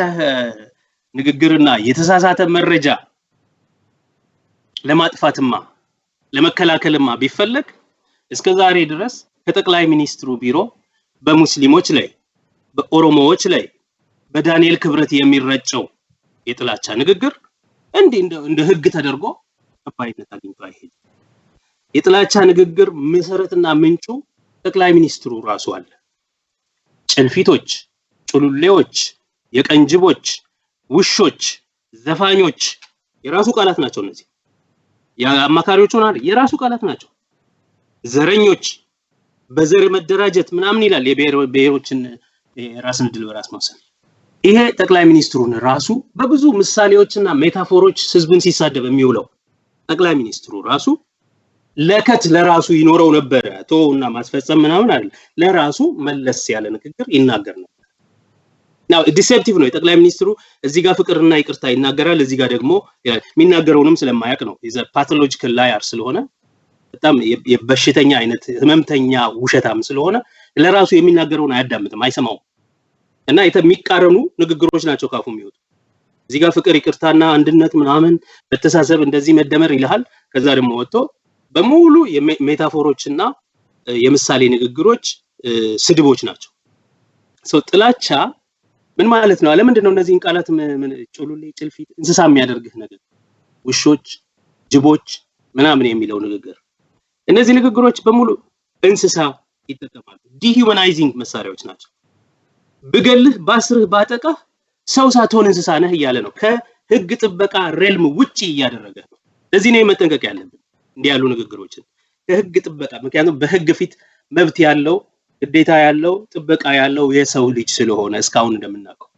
ንግግርና የተሳሳተ መረጃ ለማጥፋትማ ለመከላከልማ ቢፈለግ እስከ ዛሬ ድረስ ከጠቅላይ ሚኒስትሩ ቢሮ በሙስሊሞች ላይ፣ በኦሮሞዎች ላይ፣ በዳንኤል ክብረት የሚረጨው የጥላቻ ንግግር እንዲህ እንደ ህግ ተደርጎ ተቀባይነት አግኝቶ አይሄድም። የጥላቻ ንግግር መሰረትና ምንጩ ጠቅላይ ሚኒስትሩ ራሱ አለ። ጭልፊቶች፣ ጩሉሌዎች፣ የቀንጅቦች፣ ውሾች፣ ዘፋኞች የራሱ ቃላት ናቸው። እነዚህ የአማካሪዎቹ የራሱ ቃላት ናቸው። ዘረኞች፣ በዘር መደራጀት ምናምን ይላል። የብሔር ብሔሮችን የራስን እድል በራስ መወሰን። ይሄ ጠቅላይ ሚኒስትሩን ራሱ በብዙ ምሳሌዎችና metaphor ኦች ህዝቡን ሲሳደብ የሚውለው ጠቅላይ ሚኒስትሩ ራሱ ለከት ለራሱ ይኖረው ነበረ። እና ማስፈጸም ምናምን አይደል፣ ለራሱ መለስ ያለ ንግግር ይናገር ነበር። Now deceptive ነው። የጠቅላይ ሚኒስትሩ እዚህ ጋር ፍቅርና ይቅርታ ይናገራል፣ እዚህ ጋር ደግሞ የሚናገረውንም ስለማያውቅ ነው። Pathological liar ስለሆነ፣ በጣም የበሽተኛ አይነት ህመምተኛ ውሸታም ስለሆነ ለራሱ የሚናገረውን አያዳምጥም፣ አይሰማውም። እና የሚቃረኑ ንግግሮች ናቸው ካፉ የሚወጡ። እዚህ ጋር ፍቅር፣ ይቅርታና አንድነት ምናምን፣ መተሳሰብ፣ እንደዚህ መደመር ይልሃል። ከዛ ደግሞ ወጥቶ በሙሉ የ metaphor ኦች እና የምሳሌ ንግግሮች፣ ስድቦች ናቸው። So ጥላቻ ምን ማለት ነው? ለምንድን ነው እነዚህን ቃላት፣ ጩሉሌ፣ ጭልፊት፣ እንስሳ የሚያደርግህ ነገር፣ ውሾች፣ ጅቦች ምናምን የሚለው ንግግር፣ እነዚህ ንግግሮች በሙሉ እንስሳ ይጠቀማሉ። Dehumanizing መሳሪያዎች ናቸው። ብገልህ፣ ባስርህ፣ ባጠቃህ ሰው ሳትሆን እንስሳ ነህ እያለ ነው። ከህግ ጥበቃ realm ውጪ እያደረገ ነው። ለዚህ ነው መጠንቀቅ ያለብን እንዲህ ያሉ ንግግሮችን ከህግ ጥበቃ። ምክንያቱም በህግ ፊት መብት ያለው፣ ግዴታ ያለው፣ ጥበቃ ያለው የሰው ልጅ ስለሆነ እስካሁን እንደምናውቀው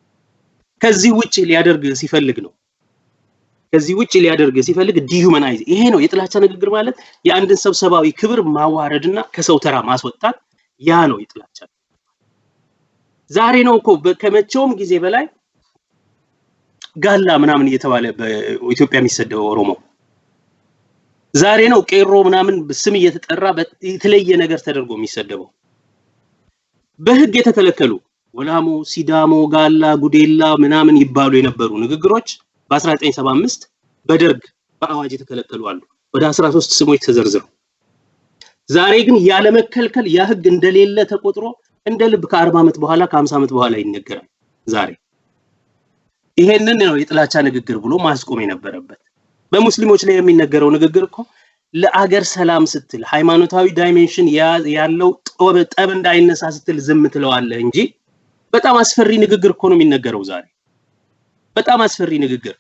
ከዚህ ውጭ ሊያደርግ ሲፈልግ ነው። ከዚህ ውጭ ሊያደርግ ሲፈልግ dehumanize፣ ይሄ ነው የጥላቻ ንግግር ማለት። የአንድን ሰው ሰብአዊ ክብር ማዋረድና ከሰው ተራ ማስወጣት፣ ያ ነው የጥላቻ። ዛሬ ነው እኮ ከመቼውም ጊዜ በላይ ጋላ ምናምን እየተባለ በኢትዮጵያ የሚሰደበው ኦሮሞ። ዛሬ ነው ቄሮ ምናምን ስም እየተጠራ የተለየ ነገር ተደርጎ የሚሰደበው። በህግ የተከለከሉ ወላሞ፣ ሲዳሞ፣ ጋላ፣ ጉዴላ ምናምን ይባሉ የነበሩ ንግግሮች በ1975 በደርግ በአዋጅ የተከለከሉ አሉ። ወደ 13 ስሞች ተዘርዝረው። ዛሬ ግን ያለመከልከል ያ ህግ እንደሌለ ተቆጥሮ እንደ ልብ ከ40 ዓመት በኋላ፣ ከ50 ዓመት በኋላ ይነገራል። ዛሬ ይሄንን ነው የጥላቻ ንግግር ብሎ ማስቆም የነበረበት። በሙስሊሞች ላይ የሚነገረው ንግግር እኮ ለአገር ሰላም ስትል፣ ሃይማኖታዊ dimension ያለው ጠብ እንዳይነሳ ስትል ዝም ትለዋለህ እንጂ በጣም አስፈሪ ንግግር እኮ ነው የሚነገረው ዛሬ። በጣም አስፈሪ ንግግር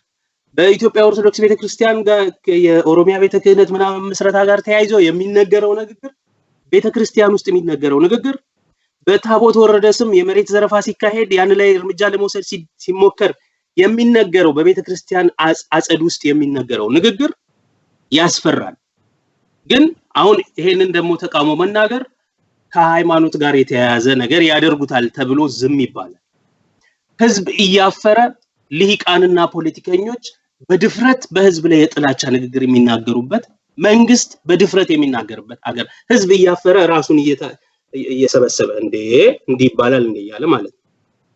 በኢትዮጵያ ኦርቶዶክስ ቤተክርስቲያን ጋር የኦሮሚያ ቤተ ክህነት ምናምን ምስረታ ጋር ተያይዞ የሚነገረው ንግግር፣ ቤተክርስቲያን ውስጥ የሚነገረው ንግግር፣ በታቦት ወረደ ስም የመሬት ዘረፋ ሲካሄድ ያን ላይ እርምጃ ለመውሰድ ሲሞከር የሚነገረው፣ በቤተ ክርስቲያን አጸድ ውስጥ የሚነገረው ንግግር ያስፈራል። ግን አሁን ይሄንን ደግሞ ተቃውሞ መናገር ከሃይማኖት ጋር የተያያዘ ነገር ያደርጉታል ተብሎ ዝም ይባላል። ህዝብ እያፈረ ልሂቃንና ፖለቲከኞች በድፍረት በህዝብ ላይ የጥላቻ ንግግር የሚናገሩበት፣ መንግስት በድፍረት የሚናገርበት አገር፣ ህዝብ እያፈረ ራሱን እየሰበሰበ እንዴ እንዲህ ይባላል እንዴ እያለ ማለት ነው።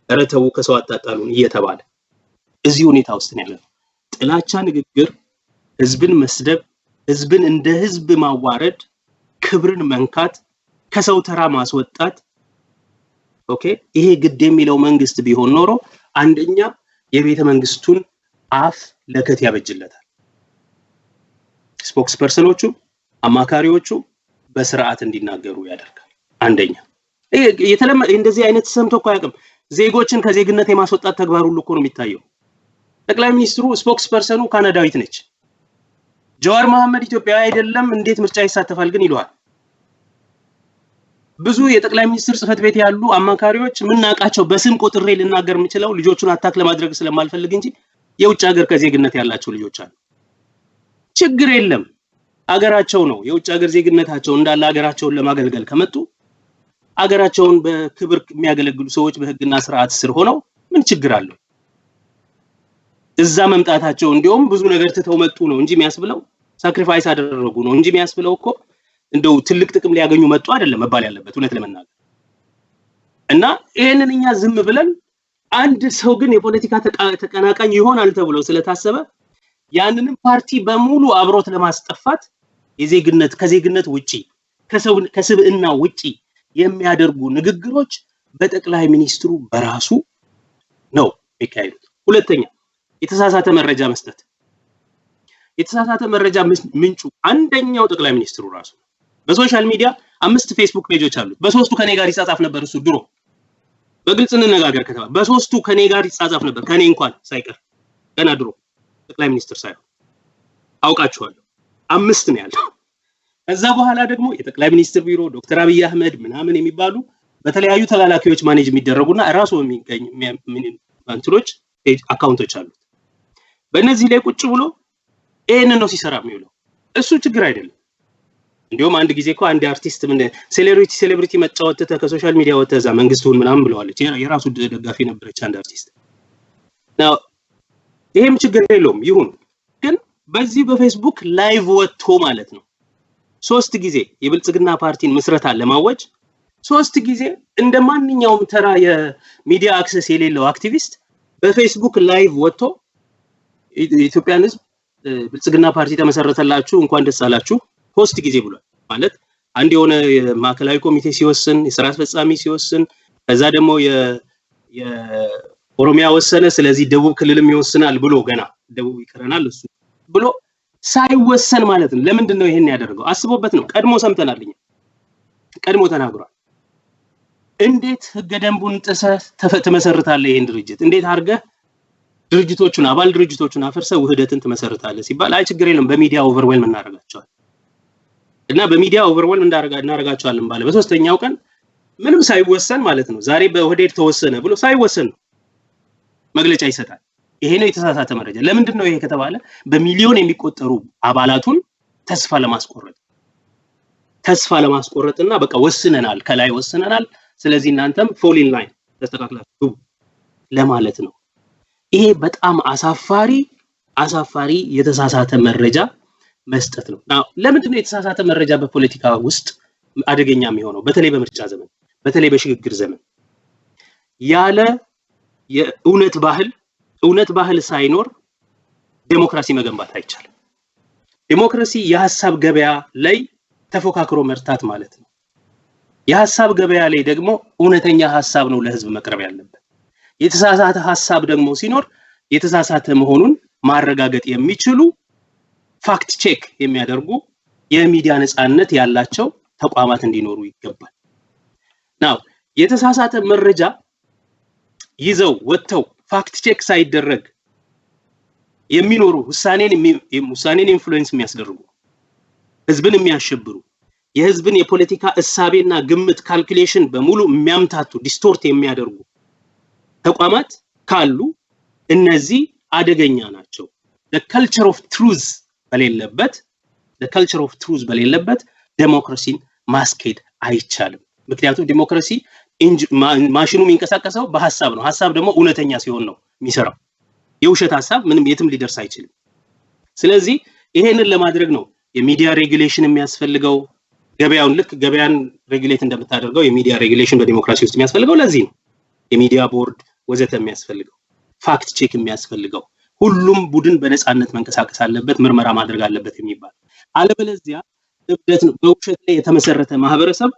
ኧረ ተው ከሰው አታጣሉን እየተባለ እዚህ ሁኔታ ውስጥ ነው ያለነው። ጥላቻ ንግግር፣ ህዝብን መስደብ፣ ህዝብን እንደ ህዝብ ማዋረድ፣ ክብርን መንካት፣ ከሰው ተራ ማስወጣት። Okay፣ ይሄ ግድ የሚለው መንግስት ቢሆን ኖሮ አንደኛ የቤተ መንግስቱን አፍ ለከት ያበጅለታል። Spokesperson ኦቹ፣ አማካሪዎቹ በስርዓት እንዲናገሩ ያደርጋል። አንደኛ ይሄ የተለመደ እንደዚህ አይነት ሰምቶ እኮ አያውቅም። ዜጎችን ከዜግነት የማስወጣት ተግባር ሁሉ እኮ ነው የሚታየው። ጠቅላይ ሚኒስትሩ spokesperson ኡ ካናዳዊት ነች። ጀዋር መሐመድ ኢትዮጵያዊ አይደለም፣ እንዴት ምርጫ ይሳተፋል ግን ይለዋል። ብዙ የጠቅላይ ሚኒስትር ጽህፈት ቤት ያሉ አማካሪዎች የምናውቃቸው፣ በስም ቆጥሬ ልናገር የምችለው ልጆቹን attack ለማድረግ ስለማልፈልግ እንጂ፣ የውጭ ሀገር ከዜግነት ያላቸው ልጆች አሉ። ችግር የለም፣ አገራቸው ነው። የውጭ ሀገር ዜግነታቸው እንዳለ ሀገራቸውን ለማገልገል ከመጡ አገራቸውን በክብር የሚያገለግሉ ሰዎች በህግና ስርዓት ስር ሆነው ምን ችግር አለው? እዛ መምጣታቸው እንዲያውም ብዙ ነገር ትተው መጡ ነው እንጂ የሚያስብለው፣ sacrifice አደረጉ ነው እንጂ የሚያስብለው እኮ እንደው ትልቅ ጥቅም ሊያገኙ መጡ አይደለም መባል ያለበት እውነት ለመናገር። እና ይሄንን እኛ ዝም ብለን፣ አንድ ሰው ግን የፖለቲካ ተቀናቃኝ ይሆናል ተብሎ ስለታሰበ ያንንም ፓርቲ በሙሉ አብሮት ለማስጠፋት የዜግነት ከዜግነት ውጪ፣ ከሰው ከስብዕና ውጪ የሚያደርጉ ንግግሮች በጠቅላይ ሚኒስትሩ በራሱ ነው የሚካሄዱት። ሁለተኛ፣ የተሳሳተ መረጃ መስጠት። የተሳሳተ መረጃ ምንጩ አንደኛው ጠቅላይ ሚኒስትሩ ራሱ ነው። በ social media አምስት ፌስቡክ page ኦች አሉት። በሶስቱ ከኔ ጋር ይጻጻፍ ነበር እሱ ድሮ። በግልጽ እንነጋገር ከተባለ በሶስቱ ከኔ ጋር ይጻጻፍ ነበር፣ ከኔ እንኳን ሳይቀር፣ ገና ድሮ ጠቅላይ ሚኒስትር ሳይሆን አውቃችኋለሁ። አምስት ነው ያለው። ከዛ በኋላ ደግሞ የጠቅላይ ሚኒስትር ቢሮ፣ ዶክተር አብይ አህመድ ምናምን የሚባሉ በተለያዩ ተላላኪዎች manage የሚደረጉና ራሱ የሚገኝ እንትኖች account ኦች አሉት። በእነዚህ ላይ ቁጭ ብሎ ይሄንን ነው ሲሰራ የሚውለው። እሱ ችግር አይደለም። እንዲሁም አንድ ጊዜ እኮ አንድ አርቲስት ምን celebrity መጫወት ትተህ ከ social media ወጥተህ እዛ መንግስቱን ምናምን ብለዋለች። የራሱ ደጋፊ ነበረች አንድ አርቲስት። Now ይሄም ችግር የለውም ይሁን። ግን በዚህ በፌስቡክ live ወጥቶ ማለት ነው ሶስት ጊዜ የብልጽግና ፓርቲን ምስረታ ለማወጅ ሶስት ጊዜ እንደ ማንኛውም ተራ የሚዲያ access የሌለው አክቲቪስት በፌስቡክ live ወጥቶ የኢትዮጵያን ሕዝብ ብልጽግና ፓርቲ ተመሰረተላችሁ፣ እንኳን ደስ አላችሁ ሶስት ጊዜ ብሏል። ማለት አንድ የሆነ የማዕከላዊ ኮሚቴ ሲወስን፣ የስራ አስፈጻሚ ሲወስን፣ ከዛ ደግሞ የኦሮሚያ ወሰነ፣ ስለዚህ ደቡብ ክልልም ይወስናል ብሎ፣ ገና ደቡብ ይቀረናል እሱ ብሎ ሳይወሰን ማለት ነው። ለምንድን ነው ይሄን ያደረገው? አስቦበት ነው። ቀድሞ ሰምተናል፣ እኛ ቀድሞ ተናግሯል። እንዴት ህገ ደንቡን ጥሰህ ትመሰርታለህ ይሄን ድርጅት? እንዴት አድርገህ ድርጅቶቹን አባል ድርጅቶቹን አፍርሰህ ውህደትን ትመሰርታለህ ሲባል፣ አይ ችግር የለም፣ በሚዲያ overwhelm እናደርጋቸዋለን እና በሚዲያ overwhelm እናደርጋቸዋለን ባለ በሶስተኛው ቀን ምንም ሳይወሰን ማለት ነው፣ ዛሬ በኦህዴድ ተወሰነ ብሎ ሳይወሰን ነው መግለጫ ይሰጣል። ይሄ ነው የተሳሳተ መረጃ። ለምንድን ነው ይሄ ከተባለ በሚሊዮን የሚቆጠሩ አባላቱን ተስፋ ለማስቆረጥ እና በቃ ወስነናል፣ ከላይ ወስነናል፣ ስለዚህ እናንተም fall in line፣ ተስተካክላችሁ ግቡ ለማለት ነው። ይሄ በጣም አሳፋሪ አሳፋሪ የተሳሳተ መረጃ መስጠት ነው። Now ለምንድን ነው የተሳሳተ መረጃ በፖለቲካ ውስጥ አደገኛ የሚሆነው? በተለይ በምርጫ ዘመን፣ በተለይ በሽግግር ዘመን ያለ የእውነት ባህል፣ እውነት ባህል ሳይኖር ዴሞክራሲ መገንባት አይቻልም። ዴሞክራሲ የሀሳብ ገበያ ላይ ተፎካክሮ መርታት ማለት ነው። የሀሳብ ገበያ ላይ ደግሞ እውነተኛ ሀሳብ ነው ለህዝብ መቅረብ ያለበት። የተሳሳተ ሀሳብ ደግሞ ሲኖር የተሳሳተ መሆኑን ማረጋገጥ የሚችሉ፣ fact check የሚያደርጉ፣ የሚዲያ ነፃነት ያላቸው ተቋማት እንዲኖሩ ይገባል። Now የተሳሳተ መረጃ ይዘው ወጥተው fact check ሳይደረግ የሚኖሩ፣ ውሳኔን influence የሚያስደርጉ፣ ህዝብን የሚያሸብሩ፣ የህዝብን የፖለቲካ እሳቤና ግምት calculation በሙሉ የሚያምታቱ፣ distort የሚያደርጉ ተቋማት ካሉ እነዚህ አደገኛ ናቸው። The culture of truth በሌለበት ዴሞክራሲን ማስኬድ አይቻልም። ምክንያቱም ዴሞክራሲ ማሽኑ የሚንቀሳቀሰው በሀሳብ ነው። ሀሳብ ደግሞ እውነተኛ ሲሆን ነው የሚሰራው። የውሸት ሀሳብ ምንም የትም ሊደርስ አይችልም። ስለዚህ ይሄንን ለማድረግ ነው የሚዲያ regulation የሚያስፈልገው። ገበያውን ልክ ገበያን regulate እንደምታደርገው የሚዲያ regulation በዲሞክራሲ ውስጥ የሚያስፈልገው ለዚህ ነው። የሚዲያ ቦርድ ወዘተ የሚያስፈልገው፣ fact check የሚያስፈልገው፣ ሁሉም ቡድን በነፃነት መንቀሳቀስ አለበት፣ ምርመራ ማድረግ አለበት የሚባል። አለበለዚያ እብደት ነው። በውሸት ላይ የተመሰረተ ማህበረሰብ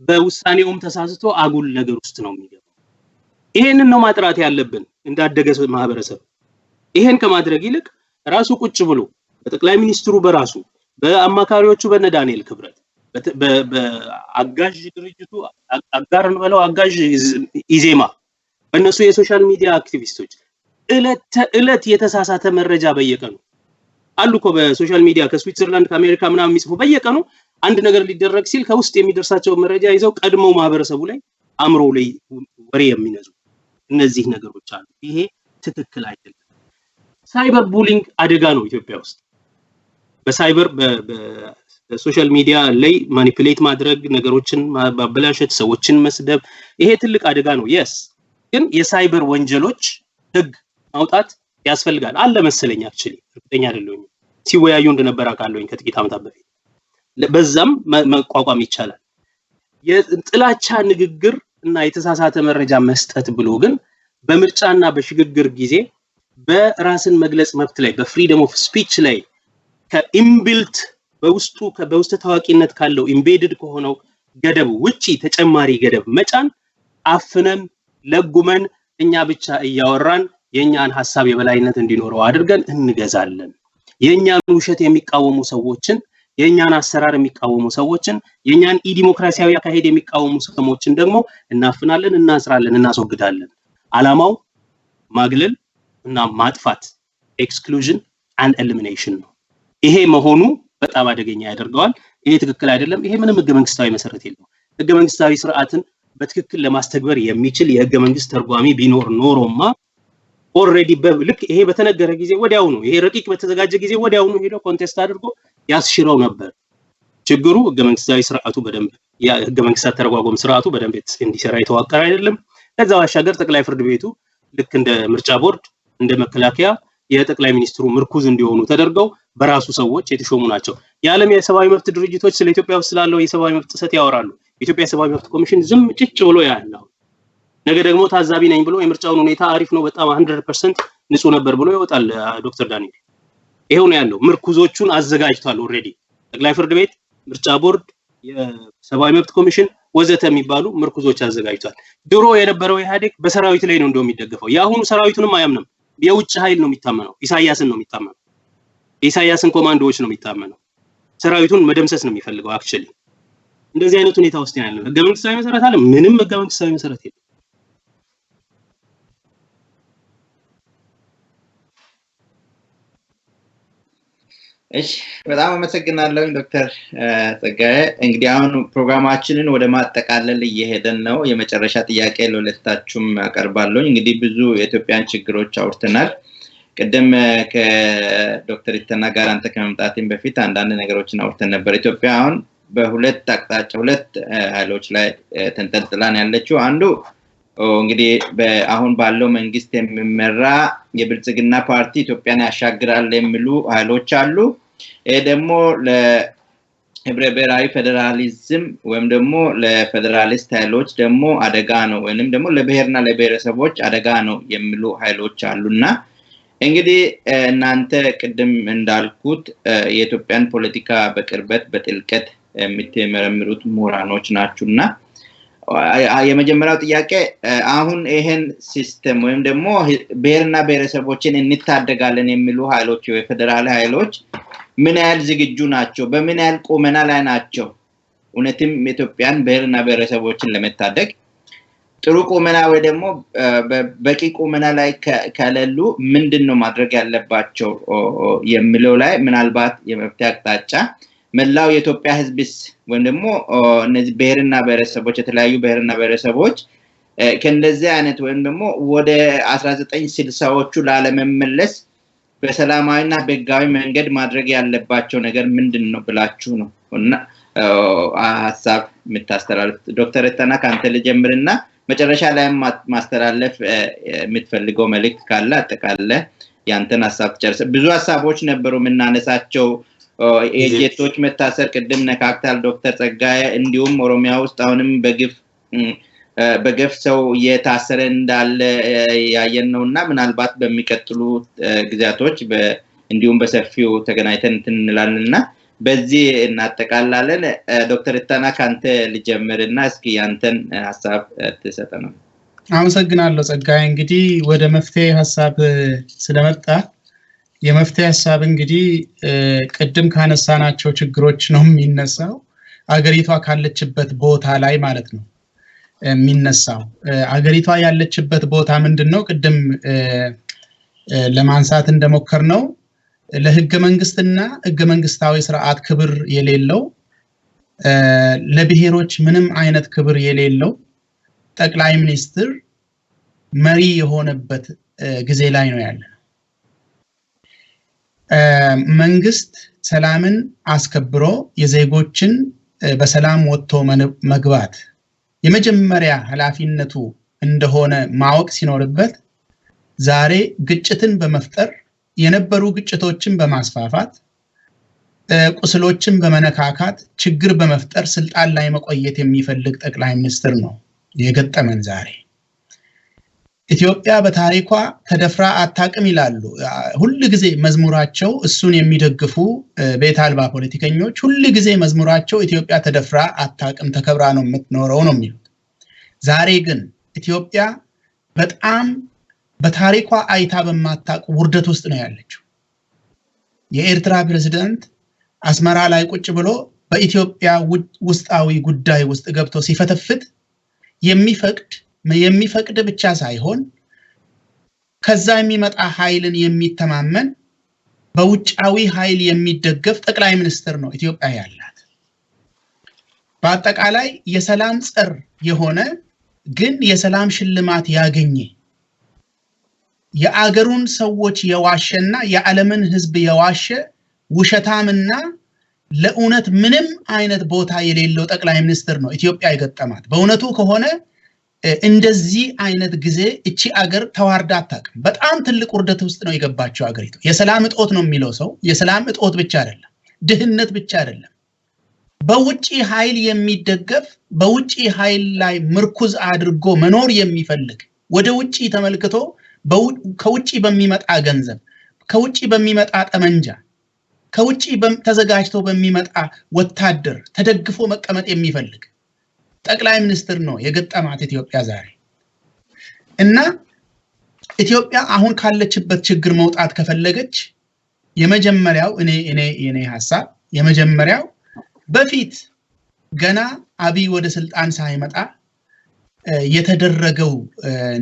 በውሳኔውም ተሳስቶ አጉል ነገር ውስጥ ነው የሚገባው። ይሄንን ነው ማጥራት ያለብን እንዳደገ ማህበረሰብ። ይሄን ከማድረግ ይልቅ ራሱ ቁጭ ብሎ በጠቅላይ ሚኒስትሩ በራሱ፣ በአማካሪዎቹ በነ ዳንኤል ክብረት፣ በአጋዥ ድርጅቱ፣ አጋር እንበለው አጋዥ ኢዜማ፣ በእነሱ የ social media አክቲቪስቶች እለት ተእለት የተሳሳተ መረጃ በየቀኑ አሉ እኮ በ social media ከስዊትዘርላንድ፣ ከአሜሪካ ምናምን የሚጽፉ፣ በየቀኑ አንድ ነገር ሊደረግ ሲል ከውስጥ የሚደርሳቸው መረጃ ይዘው ቀድመው ማህበረሰቡ ላይ አእምሮ ላይ ወሬ የሚነዙ እነዚህ ነገሮች አሉ። ይሄ ትክክል አይደለም። Cyber bullying አደጋ ነው ኢትዮጵያ ውስጥ። በሳይበር Social media ላይ manipulate ማድረግ፣ ነገሮችን ማበላሸት፣ ሰዎችን መስደብ፣ ይሄ ትልቅ አደጋ ነው። Yes፣ ግን የሳይበር ወንጀሎች ህግ ማውጣት ያስፈልጋል። አለ መሰለኝ፣ actually እርግጠኛ አይደለሁም። ሲወያዩ እንደነበር አውቃለሁኝ ከጥቂት ዓመታት በፊት። በዛም መቋቋም ይቻላል። የጥላቻ ንግግር እና የተሳሳተ መረጃ መስጠት ብሎ ግን በምርጫና በሽግግር ጊዜ በራስን መግለጽ መብት ላይ፣ በ freedom of speech ላይ ከ inbuilt በውስጡ በውስጥ ታዋቂነት ካለው embedded ከሆነው ገደብ ውጪ ተጨማሪ ገደብ መጫን አፍነን ለጉመን እኛ ብቻ እያወራን የእኛን ሀሳብ የበላይነት እንዲኖረው አድርገን እንገዛለን። የእኛን ውሸት የሚቃወሙ ሰዎችን፣ የእኛን አሰራር የሚቃወሙ ሰዎችን፣ የእኛን ኢዲሞክራሲያዊ አካሄድ የሚቃወሙ ሰዎችን ደግሞ እናፍናለን፣ እናስራለን፣ እናስወግዳለን። አላማው ማግለል እና ማጥፋት፣ exclusion and elimination ነው። ይሄ መሆኑ በጣም አደገኛ ያደርገዋል። ይሄ ትክክል አይደለም። ይሄ ምንም ህገ መንግስታዊ መሰረት የለውም። ህገ መንግስታዊ ስርዓትን በትክክል ለማስተግበር የሚችል የህገ መንግስት ተርጓሚ ቢኖር ኖሮማ already ልክ ይሄ በተነገረ ጊዜ ወዲያውኑ፣ ይሄ ረቂቅ በተዘጋጀ ጊዜ ወዲያውኑ ሄዶ contest አድርጎ ያስሽረው ነበር። ችግሩ ህገ መንግስታዊ ስርዓቱ በደንብ፣ የህገ መንግስት አተረጓጎም ስርዓቱ በደንብ እንዲሰራ የተዋቀረ አይደለም። ከዛ ባሻገር ጠቅላይ ፍርድ ቤቱ ልክ እንደ ምርጫ ቦርድ፣ እንደ መከላከያ የጠቅላይ ሚኒስትሩ ምርኩዝ እንዲሆኑ ተደርገው በራሱ ሰዎች የተሾሙ ናቸው። የዓለም የሰብአዊ መብት ድርጅቶች ስለ ኢትዮጵያ ውስጥ ስላለው የሰብአዊ መብት ጥሰት ያወራሉ። የኢትዮጵያ የሰብአዊ መብት ኮሚሽን ዝም ጭጭ ብሎ ያያል። ነገ ደግሞ ታዛቢ ነኝ ብሎ የምርጫውን ሁኔታ አሪፍ ነው፣ በጣም 100% ንጹህ ነበር ብሎ ይወጣል ዶክተር ዳንኤል። ይሄው ነው ያለው። ምርኩዞቹን አዘጋጅቷል already። ጠቅላይ ፍርድ ቤት፣ ምርጫ ቦርድ፣ የሰብአዊ መብት ኮሚሽን ወዘተ የሚባሉ ምርኩዞች አዘጋጅቷል። ድሮ የነበረው ኢህአዴግ በሰራዊት ላይ ነው እንደው የሚደገፈው። የአሁኑ ሰራዊቱንም አያምንም። የውጭ ኃይል ነው የሚታመነው። ኢሳያስን ነው የሚታመነው። የኢሳያስን ኮማንዶዎች ነው የሚታመነው። ሰራዊቱን መደምሰስ ነው የሚፈልገው። Actually እንደዚህ አይነት ሁኔታ ውስጥ ያለው ህገ መንግስታዊ መሰረት አለ? ምንም ህገ መንግስታዊ መሰረት የለም። እሺ፣ በጣም አመሰግናለሁ ዶክተር ጸጋዬ። እንግዲህ አሁን ፕሮግራማችንን ወደ ማጠቃለል እየሄደን ነው። የመጨረሻ ጥያቄ ለሁለታችሁም አቀርባለሁ። እንግዲህ ብዙ የኢትዮጵያን ችግሮች አውርተናል። ቅድም ከዶክተር ኢተና ጋር አንተ ከመምጣቴም በፊት አንዳንድ ነገሮችን አውርተን ነበር። ኢትዮጵያ አሁን በሁለት አቅጣጫ፣ ሁለት ኃይሎች ላይ ተንጠልጥላን ያለችው፣ አንዱ እንግዲህ አሁን ባለው መንግስት የሚመራ የብልጽግና ፓርቲ ኢትዮጵያን ያሻግራል የሚሉ ኃይሎች አሉ። ይሄ ደግሞ ለህብረ ብሔራዊ ፌዴራሊዝም ወይም ደግሞ ለፌዴራሊስት ኃይሎች ደግሞ አደጋ ነው፣ ወይንም ደግሞ ለብሔርና ለብሔረሰቦች አደጋ ነው የሚሉ ኃይሎች አሉና፣ እንግዲህ እናንተ ቅድም እንዳልኩት የኢትዮጵያን ፖለቲካ በቅርበት በጥልቀት የምትመረምሩት ምሁራኖች ናችሁና፣ የመጀመሪያው ጥያቄ አሁን ይሄን system ወይም ደግሞ ብሔርና ብሔረሰቦችን እንታደጋለን የሚሉ ኃይሎች፣ የፌዴራል ኃይሎች ምን ያህል ዝግጁ ናቸው? በምን ያህል ቁመና ላይ ናቸው? እውነትም ኢትዮጵያን ብሔርና ብሔረሰቦችን ለመታደግ ጥሩ ቁመና ወይ ደግሞ በቂ ቁመና ላይ ከሌሉ ምንድን ነው ማድረግ ያለባቸው የሚለው ላይ ምናልባት የመፍትሄ አቅጣጫ፣ መላው የኢትዮጵያ ሕዝብስ ወይም ደግሞ እነዚህ ብሔርና ብሔረሰቦች፣ የተለያዩ ብሔርና ብሔረሰቦች ከእንደዚህ አይነት ወይም ደግሞ ወደ 1960ዎቹ ላለመመለስ በሰላማዊና በህጋዊ መንገድ ማድረግ ያለባቸው ነገር ምንድን ነው ብላችሁ ነው እና ሀሳብ የምታስተላልፍ? ዶክተር እተና፣ ከአንተ ልጀምርና መጨረሻ ላይ ማስተላለፍ የምትፈልገው መልእክት ካለ አጠቃለ ያንተን ሀሳብ ትጨርስ። ብዙ ሀሳቦች ነበሩ የምናነሳቸው። የኤጀንቶች መታሰር ቅድም ነካክታል ዶክተር ጸጋዬ። እንዲሁም ኦሮሚያ ውስጥ አሁንም በግፍ ሰው እየታሰረ እንዳለ ያየን ነው፣ እና ምናልባት በሚቀጥሉ ጊዜያቶች እንዲሁም በሰፊው ተገናኝተን እንትን እንላለን እና በዚህ እናጠቃላለን። ዶክተር ኢታና፣ ከአንተ ልጀምር እና እስኪ ያንተን ሀሳብ ትሰጠነው። አመሰግናለሁ ጸጋዬ። እንግዲህ ወደ መፍትሄ ሀሳብ ስለመጣ፣ የመፍትሄ ሀሳብ እንግዲህ ቅድም ካነሳናቸው ችግሮች ነው የሚነሳው። አገሪቷ ካለችበት ቦታ ላይ ማለት ነው የሚነሳው። አገሪቷ ያለችበት ቦታ ምንድን ነው? ቅድም ለማንሳት እንደሞከርነው ለህገ መንግስትና ህገ መንግስታዊ ስርዓት ክብር የሌለው፣ ለብሔሮች ምንም አይነት ክብር የሌለው ጠቅላይ ሚኒስትር መሪ የሆነበት ጊዜ ላይ ነው ያለነው። መንግስት ሰላምን አስከብሮ የዜጎችን በሰላም ወጥቶ መግባት የመጀመሪያ ኃላፊነቱ እንደሆነ ማወቅ ሲኖርበት ዛሬ ግጭትን በመፍጠር፣ የነበሩ ግጭቶችን በማስፋፋት፣ ቁስሎችን በመነካካት፣ ችግር በመፍጠር ስልጣን ላይ መቆየት የሚፈልግ ጠቅላይ ሚኒስትር ነው የገጠመን ዛሬ። ኢትዮጵያ በታሪኳ ተደፍራ አታውቅም ይላሉ ሁል ጊዜ መዝሙራቸው። እሱን የሚደግፉ ቤት አልባ ፖለቲከኞች ሁል ጊዜ መዝሙራቸው ኢትዮጵያ ተደፍራ አታውቅም፣ ተከብራ ነው የምትኖረው ነው የሚሉት። ዛሬ ግን ኢትዮጵያ በጣም በታሪኳ አይታ በማታውቅ ውርደት ውስጥ ነው ያለችው። የኤርትራ ፕሬዝዳንት አስመራ ላይ ቁጭ ብሎ በኢትዮጵያ ውስጣዊ ጉዳይ ውስጥ ገብቶ ሲፈተፍት የሚፈቅድ ብቻ ሳይሆን ከዛ የሚመጣ ኃይልን የሚተማመን፣ በውጫዊ ኃይል የሚደገፍ ጠቅላይ ሚኒስትር ነው ኢትዮጵያ ያላት። በአጠቃላይ የሰላም ጸር የሆነ ግን የሰላም ሽልማት ያገኘ፣ የአገሩን ሰዎች የዋሸና የዓለምን ሕዝብ የዋሸ፣ ውሸታምና ለእውነት ምንም አይነት ቦታ የሌለው ጠቅላይ ሚኒስትር ነው ኢትዮጵያ የገጠማት። በእውነቱ ከሆነ እንደዚህ አይነት ጊዜ እቺ አገር ተዋርዳ አታውቅም። በጣም ትልቅ ውርደት ውስጥ ነው የገባችው አገሪቱ። የሰላም እጦት ነው የሚለው ሰው የሰላም እጦት ብቻ አይደለም፣ ድህነት ብቻ አይደለም። በውጪ ኃይል የሚደገፍ፣ በውጪ ኃይል ላይ ምርኩዝ አድርጎ መኖር የሚፈልግ፣ ወደ ውጪ ተመልክቶ ከውጪ በሚመጣ ገንዘብ፣ ከውጪ በሚመጣ ጠመንጃ፣ ከውጪ ተዘጋጅቶ በሚመጣ ወታደር ተደግፎ መቀመጥ የሚፈልግ ጠቅላይ ሚኒስትር ነው የገጠማት ኢትዮጵያ ዛሬ። እና ኢትዮጵያ አሁን ካለችበት ችግር መውጣት ከፈለገች የመጀመሪያው እኔ ሀሳብ የመጀመሪያው በፊት ገና አብይ ወደ ስልጣን ሳይመጣ የተደረገው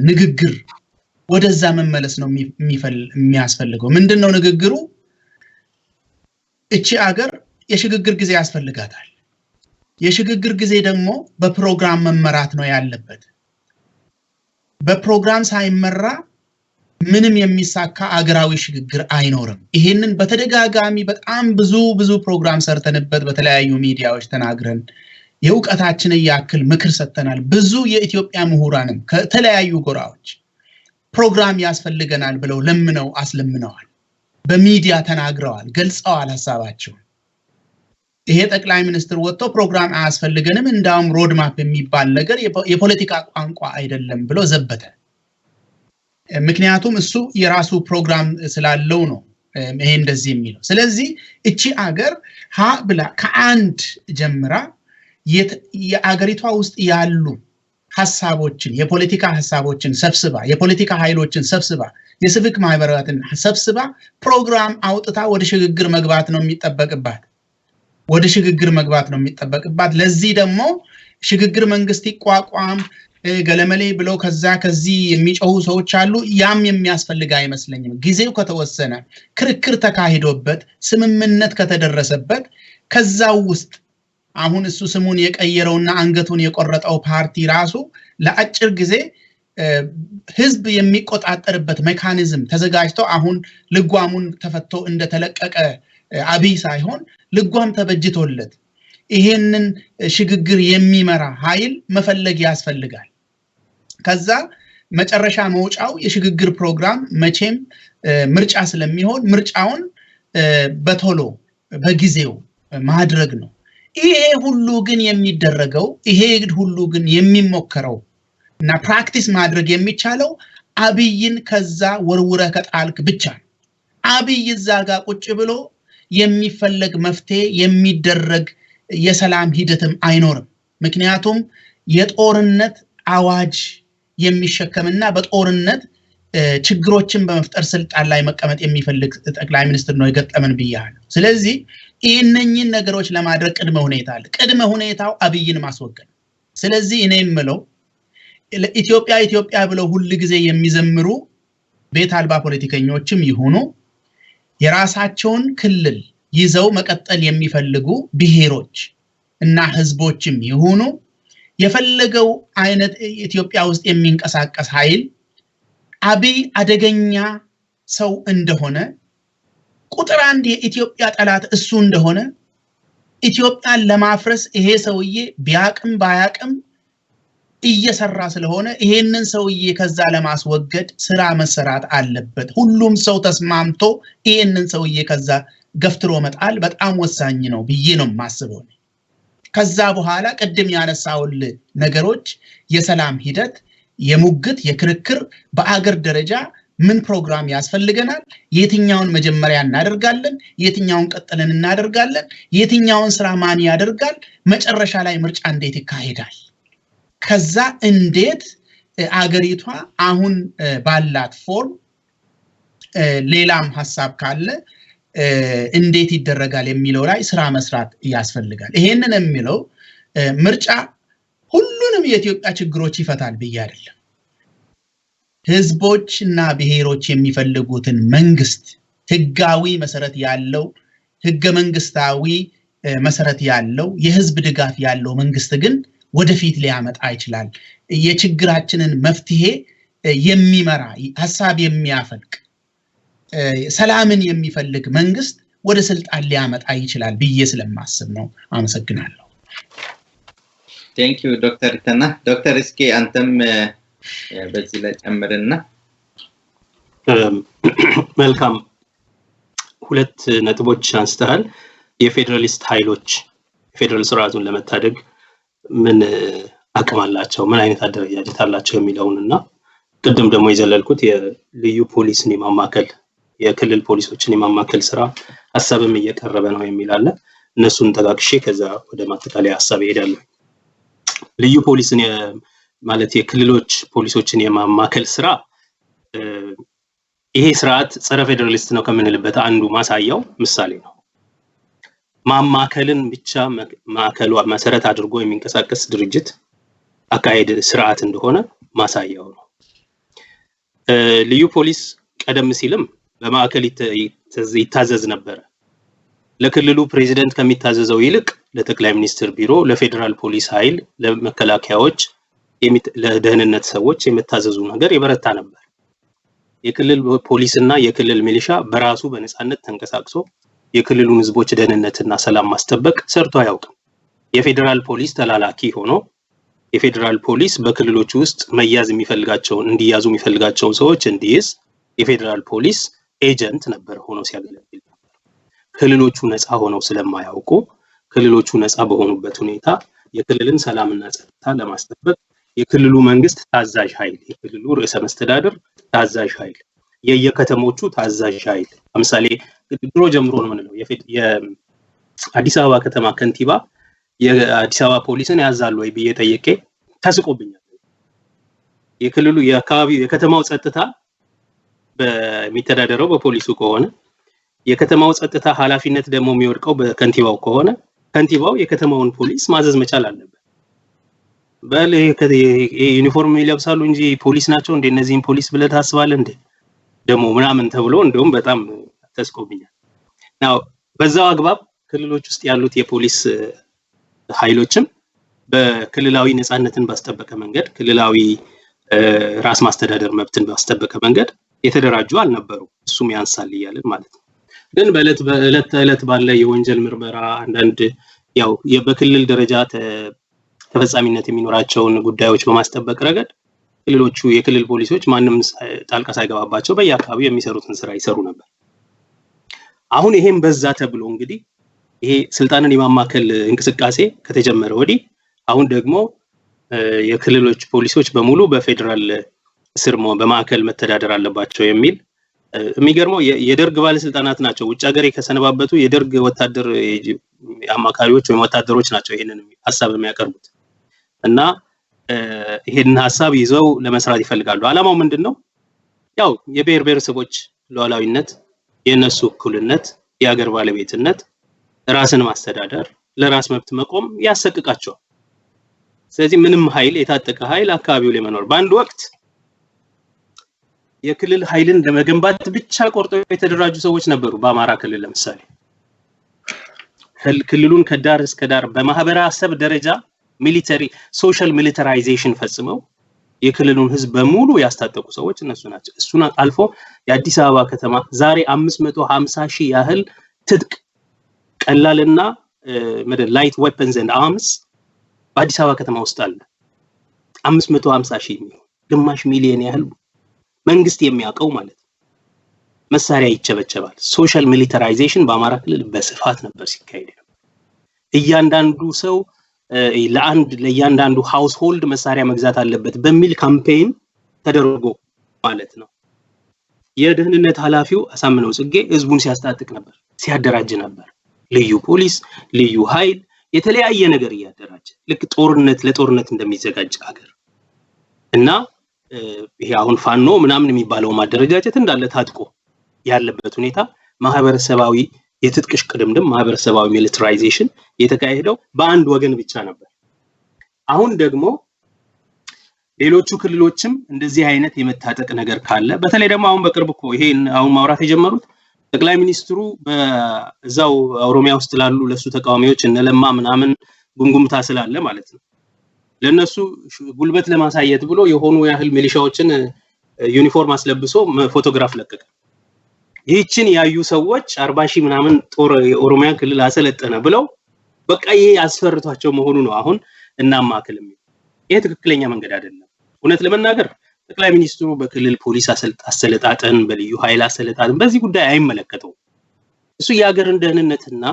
ንግግር ወደዛ መመለስ ነው የሚያስፈልገው። ምንድን ነው ንግግሩ? እቺ አገር የሽግግር ጊዜ ያስፈልጋታል። የሽግግር ጊዜ ደግሞ በፕሮግራም መመራት ነው ያለበት። በፕሮግራም ሳይመራ ምንም የሚሳካ አገራዊ ሽግግር አይኖርም። ይሄንን በተደጋጋሚ በጣም ብዙ ብዙ ፕሮግራም ሰርተንበት፣ በተለያዩ ሚዲያዎች ተናግረን፣ የእውቀታችንን ያክል ምክር ሰጥተናል። ብዙ የኢትዮጵያ ምሁራንም ከተለያዩ ጎራዎች ፕሮግራም ያስፈልገናል ብለው ለምነው አስለምነዋል። በሚዲያ ተናግረዋል፣ ገልጸዋል ሀሳባቸውን። ይሄ ጠቅላይ ሚኒስትር ወጥቶ ፕሮግራም አያስፈልገንም፣ እንዳውም roadmap የሚባል ነገር የፖለቲካ ቋንቋ አይደለም ብሎ ዘበተ። ምክንያቱም እሱ የራሱ ፕሮግራም ስላለው ነው ይሄ እንደዚህ የሚለው። ስለዚህ እቺ አገር ሀ ብላ ከአንድ ጀምራ የአገሪቷ ውስጥ ያሉ ሀሳቦችን፣ የፖለቲካ ሀሳቦችን ሰብስባ፣ የፖለቲካ ኃይሎችን ሰብስባ፣ የሲቪክ ማህበራትን ሰብስባ ፕሮግራም አውጥታ ወደ ሽግግር መግባት ነው የሚጠበቅባት። ወደ ሽግግር መግባት ነው የሚጠበቅባት። ለዚህ ደግሞ ሽግግር መንግስት ይቋቋም ገለመሌ ብለው ከዛ ከዚህ የሚጮሁ ሰዎች አሉ። ያም የሚያስፈልግ አይመስለኝም። ጊዜው ከተወሰነ፣ ክርክር ተካሂዶበት፣ ስምምነት ከተደረሰበት ከዛው ውስጥ አሁን እሱ ስሙን የቀየረውና አንገቱን የቆረጠው ፓርቲ ራሱ ለአጭር ጊዜ ህዝብ የሚቆጣጠርበት mechanism ተዘጋጅቶ፣ አሁን ልጓሙን ተፈቶ እንደተለቀቀ አብይ ሳይሆን ልጓም ተበጅቶለት ይሄንን ሽግግር የሚመራ ኃይል መፈለግ ያስፈልጋል። ከዛ መጨረሻ መውጫው የሽግግር ፕሮግራም መቼም ምርጫ ስለሚሆን ምርጫውን በቶሎ በጊዜው ማድረግ ነው። ይሄ ሁሉ ግን የሚደረገው፣ ይሄ ሁሉ ግን የሚሞከረው እና practice ማድረግ የሚቻለው አብይን ከዛ ወርውረህ ከጣልክ ብቻ ነው። አብይ እዛ ጋር ቁጭ ብሎ የሚፈለግ መፍትሄ፣ የሚደረግ የሰላም ሂደትም አይኖርም። ምክንያቱም የጦርነት አዋጅ የሚሸከምና በጦርነት ችግሮችን በመፍጠር ስልጣን ላይ መቀመጥ የሚፈልግ ጠቅላይ ሚኒስትር ነው የገጠመን ብያለሁ። ስለዚህ ይህነኝን ነገሮች ለማድረግ ቅድመ ሁኔታ አለ። ቅድመ ሁኔታው አብይን ማስወገድ። ስለዚህ እኔ የምለው ኢትዮጵያ ኢትዮጵያ ብለው ሁል ጊዜ የሚዘምሩ ቤት አልባ ፖለቲከኞችም ይሁኑ የራሳቸውን ክልል ይዘው መቀጠል የሚፈልጉ ብሔሮች እና ህዝቦችም ይሁኑ የፈለገው አይነት ኢትዮጵያ ውስጥ የሚንቀሳቀስ ኃይል አብይ አደገኛ ሰው እንደሆነ ቁጥር አንድ የኢትዮጵያ ጠላት እሱ እንደሆነ፣ ኢትዮጵያን ለማፍረስ ይሄ ሰውዬ ቢያቅም ባያቅም እየሰራ ስለሆነ ይሄንን ሰውዬ ከዛ ለማስወገድ ስራ መሰራት አለበት። ሁሉም ሰው ተስማምቶ ይሄንን ሰውዬ ከዛ ገፍትሮ መጣል በጣም ወሳኝ ነው ብዬ ነው የማስበው። ከዛ በኋላ ቅድም ያነሳውል ነገሮች፣ የሰላም ሂደት፣ የሙግት፣ የክርክር፣ በአገር ደረጃ ምን ፕሮግራም ያስፈልገናል፣ የትኛውን መጀመሪያ እናደርጋለን፣ የትኛውን ቀጥለን እናደርጋለን፣ የትኛውን ስራ ማን ያደርጋል፣ መጨረሻ ላይ ምርጫ እንዴት ይካሄዳል፣ ከዛ እንዴት አገሪቷ አሁን ባላት form፣ ሌላም ሀሳብ ካለ እንዴት ይደረጋል የሚለው ላይ ስራ መስራት ያስፈልጋል። ይሄንን የሚለው ምርጫ ሁሉንም የኢትዮጵያ ችግሮች ይፈታል ብዬ አይደለም። ህዝቦች እና ብሔሮች የሚፈልጉትን መንግስት፣ ህጋዊ መሰረት ያለው፣ ህገ መንግስታዊ መሰረት ያለው፣ የህዝብ ድጋፍ ያለው መንግስት ግን ወደፊት ሊያመጣ ይችላል። የችግራችንን መፍትሄ የሚመራ፣ ሀሳብ የሚያፈልቅ፣ ሰላምን የሚፈልግ መንግስት ወደ ስልጣን ሊያመጣ ይችላል ብዬ ስለማስብ ነው። አመሰግናለሁ። Thank you ዶክተር ኢተና። ዶክተር እስኪ አንተም በዚህ ላይ ጨምርና። መልካም፣ ሁለት ነጥቦች አንስተሃል። የፌዴራሊስት ኃይሎች የፌዴራል ስርዓቱን ለመታደግ ምን አቅም አላቸው፣ ምን አይነት አደረጃጀት አላቸው የሚለውን እና ቅድም ደግሞ የዘለልኩት የልዩ ፖሊስን የማማከል፣ የክልል ፖሊሶችን የማማከል ስራ ሀሳብም እየቀረበ ነው የሚል አለ። እነሱን ጠቃቅሼ ከዛ ወደ ማጠቃለያ ሀሳብ እሄዳለሁ። ልዩ ፖሊስን ማለት የክልሎች ፖሊሶችን የማማከል ስራ ይሄ ስርዓት ጸረ ፌዴራሊስት ነው ከምንልበት አንዱ ማሳያው ምሳሌ ነው። ማማከልን ብቻ ማዕከሉ መሰረት አድርጎ የሚንቀሳቀስ ድርጅት፣ አካሄድ፣ ስርዓት እንደሆነ ማሳያው ነው። ልዩ ፖሊስ ቀደም ሲልም በማዕከል ይታዘዝ ነበረ። ለክልሉ ፕሬዚደንት ከሚታዘዘው ይልቅ ለጠቅላይ ሚኒስትር ቢሮ፣ ለፌዴራል ፖሊስ ኃይል፣ ለመከላከያዎች፣ ለደህንነት ሰዎች የመታዘዙ ነገር የበረታ ነበር። የክልል ፖሊስ እና የክልል ሚሊሻ በራሱ በነፃነት ተንቀሳቅሶ የክልሉን ህዝቦች ደህንነትና ሰላም ማስጠበቅ ሰርቶ አያውቅም። የፌዴራል ፖሊስ ተላላኪ ሆኖ የፌዴራል ፖሊስ በክልሎች ውስጥ መያዝ የሚፈልጋቸውን፣ እንዲያዙ የሚፈልጋቸውን ሰዎች እንዲይዝ የፌዴራል ፖሊስ agent ነበር ሆኖ ሲያገለግል ነበር። ክልሎቹ ነፃ ሆነው ስለማያውቁ ክልሎቹ ነፃ በሆኑበት ሁኔታ የክልልን ሰላምና ጸጥታ ለማስጠበቅ የክልሉ መንግስት ታዛዥ ኃይል፣ የክልሉ ርዕሰ መስተዳድር ታዛዥ ኃይል፣ የየከተሞቹ ታዛዥ ኃይል፣ ለምሳሌ ድሮ ጀምሮ ነው የምንለው፣ የአዲስ አበባ ከተማ ከንቲባ የአዲስ አበባ ፖሊስን ያዛሉ ወይ ብዬ ጠይቄ ተስቆብኛል። የክልሉ፣ የአካባቢው፣ የከተማው ጸጥታ በሚተዳደረው በፖሊሱ ከሆነ፣ የከተማው ጸጥታ ኃላፊነት ደግሞ የሚወድቀው በከንቲባው ከሆነ ከንቲባው የከተማውን ፖሊስ ማዘዝ መቻል አለበት። በል ዩኒፎርም ይለብሳሉ እንጂ ፖሊስ ናቸው እንዴ? እነዚህን ፖሊስ ብለህ ታስባለህ እንዴ ደግሞ ምናምን ተብሎ እንደውም በጣም ተስቆብኛል። Now በዛው አግባብ ክልሎች ውስጥ ያሉት የፖሊስ ኃይሎችም በክልላዊ ነፃነትን ባስጠበቀ መንገድ፣ ክልላዊ ራስ ማስተዳደር መብትን ባስጠበቀ መንገድ የተደራጁ አልነበሩ። እሱም ያንሳል እያልን ማለት ነው። ግን በዕለት በዕለት ተዕለት ባለ የወንጀል ምርመራ፣ አንዳንድ ያው በክልል ደረጃ ተፈጻሚነት የሚኖራቸውን ጉዳዮች በማስጠበቅ ረገድ ክልሎቹ የክልል ፖሊሶች ማንም ጣልቃ ሳይገባባቸው በየአካባቢው የሚሰሩትን ስራ ይሰሩ ነበር። አሁን ይሄም በዛ ተብሎ እንግዲህ ይሄ ስልጣንን የማማከል እንቅስቃሴ ከተጀመረ ወዲህ አሁን ደግሞ የክልሎች ፖሊሶች በሙሉ በፌዴራል ስር በማዕከል መተዳደር አለባቸው የሚል። የሚገርመው የደርግ ባለስልጣናት ናቸው። ውጭ ሀገር ከሰነባበቱ የደርግ ወታደር አማካሪዎች ወይም ወታደሮች ናቸው ይሄንን ሀሳብ የሚያቀርቡት እና ይሄንን ሀሳብ ይዘው ለመስራት ይፈልጋሉ። አላማው ምንድን ነው? ያው የብሔር ብሔረሰቦች ሉዓላዊነት፣ የእነሱ እኩልነት፣ የሀገር ባለቤትነት፣ ራስን ማስተዳደር፣ ለራስ መብት መቆም ያሰቅቃቸዋል። ስለዚህ ምንም ኃይል፣ የታጠቀ ኃይል አካባቢው ላይ መኖር፣ በአንድ ወቅት የክልል ኃይልን ለመገንባት ብቻ ቆርጠው የተደራጁ ሰዎች ነበሩ። በአማራ ክልል ለምሳሌ ክልሉን ከዳር እስከ ዳር በማህበረሰብ ደረጃ military social militarization ፈጽመው የክልሉን ህዝብ በሙሉ ያስታጠቁ ሰዎች እነሱ ናቸው። እሱን አልፎ የአዲስ አበባ ከተማ ዛሬ 550 ሺህ ያህል ትጥቅ፣ ቀላልና light weapons and arms በአዲስ አበባ ከተማ ውስጥ አለ። 550 ሺህ የሚሆን፣ ግማሽ ሚሊዮን ያህል መንግስት የሚያውቀው ማለት ነው። መሳሪያ ይቸበቸባል። Social militarization በአማራ ክልል በስፋት ነበር ሲካሄድ ነበር። እያንዳንዱ ሰው ለአንድ ለእያንዳንዱ household መሳሪያ መግዛት አለበት በሚል campaign ተደርጎ ማለት ነው። የደህንነት ኃላፊው አሳምነው ጽጌ ህዝቡን ሲያስታጥቅ ነበር፣ ሲያደራጅ ነበር። ልዩ ፖሊስ፣ ልዩ ኃይል፣ የተለያየ ነገር እያደራጀ፣ ልክ ጦርነት ለጦርነት እንደሚዘጋጅ ሀገር እና ይሄ አሁን ፋኖ ምናምን የሚባለው ማደረጃጀት እንዳለ ታጥቆ ያለበት ሁኔታ፣ ማህበረሰባዊ የትጥቅ ሽቅድምድም፣ ማህበረሰባዊ militarization የተካሄደው በአንድ ወገን ብቻ ነበር። አሁን ደግሞ ሌሎቹ ክልሎችም እንደዚህ አይነት የመታጠቅ ነገር ካለ፣ በተለይ ደግሞ አሁን በቅርብ እኮ ይሄን አሁን ማውራት የጀመሩት ጠቅላይ ሚኒስትሩ በዛው ኦሮሚያ ውስጥ ላሉ ለሱ ተቃዋሚዎች እነ ለማ ምናምን ጉምጉምታ ስላለ ማለት ነው፣ ለነሱ ጉልበት ለማሳየት ብሎ የሆኑ ያህል ሚሊሻዎችን ዩኒፎርም አስለብሶ ፎቶግራፍ ለቀቀ። ይህችን ያዩ ሰዎች 40,000 ምናምን ጦር የኦሮሚያ ክልል አሰለጠነ ብለው በቃ ይሄ አስፈርቷቸው መሆኑ ነው አሁን እናማክል የሚል። ይሄ ትክክለኛ መንገድ አይደለም። እውነት ለመናገር ጠቅላይ ሚኒስትሩ በክልል ፖሊስ አሰለጣጠን፣ በልዩ ኃይል አሰለጣጠን በዚህ ጉዳይ አይመለከተውም። እሱ የሀገርን ደህንነትና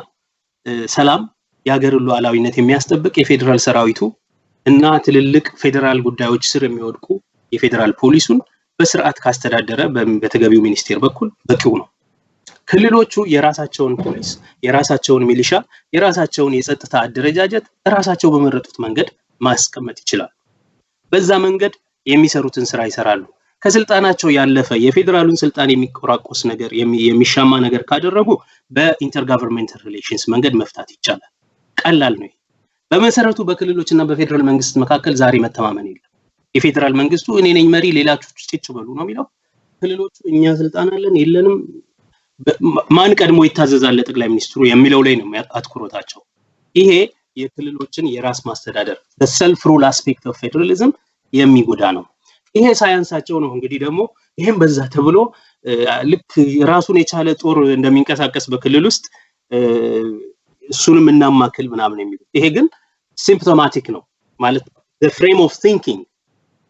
ሰላም፣ የሀገርን ሉዓላዊነት የሚያስጠብቅ የፌዴራል ሰራዊቱ እና ትልልቅ ፌዴራል ጉዳዮች ስር የሚወድቁ የፌዴራል ፖሊሱን በስርዓት ካስተዳደረ በተገቢው ሚኒስቴር በኩል በቂው ነው። ክልሎቹ የራሳቸውን ፖሊስ፣ የራሳቸውን ሚሊሻ፣ የራሳቸውን የጸጥታ አደረጃጀት ራሳቸው በመረጡት መንገድ ማስቀመጥ ይችላሉ። በዛ መንገድ የሚሰሩትን ስራ ይሰራሉ። ከስልጣናቸው ያለፈ፣ የፌዴራሉን ስልጣን የሚቆራቆስ ነገር፣ የሚሻማ ነገር ካደረጉ በ intergovernmental relations መንገድ መፍታት ይቻላል። ቀላል ነው። በመሰረቱ በክልሎች እና በፌዴራል መንግስት መካከል ዛሬ መተማመን የለም። የፌዴራል መንግስቱ እኔ ነኝ መሪ፣ ሌላችሁ ጭጭ በሉ ነው የሚለው። ክልሎቹ እኛ ስልጣን አለን የለንም፣ ማን ቀድሞ ይታዘዛል ለጠቅላይ ሚኒስትሩ የሚለው ላይ ነው አትኩሮታቸው። ይሄ የክልሎችን የራስ ማስተዳደር፣ self rule aspect of federalism የሚጎዳ ነው። ይሄ ሳያንሳቸው ነው እንግዲህ ደግሞ ይሄም በዛ ተብሎ ልክ ራሱን የቻለ ጦር እንደሚንቀሳቀስ በክልል ውስጥ እሱንም እናማክል ምናምን የሚሉት፣ ይሄ ግን symptomatic ነው ማለት frame of thinking፣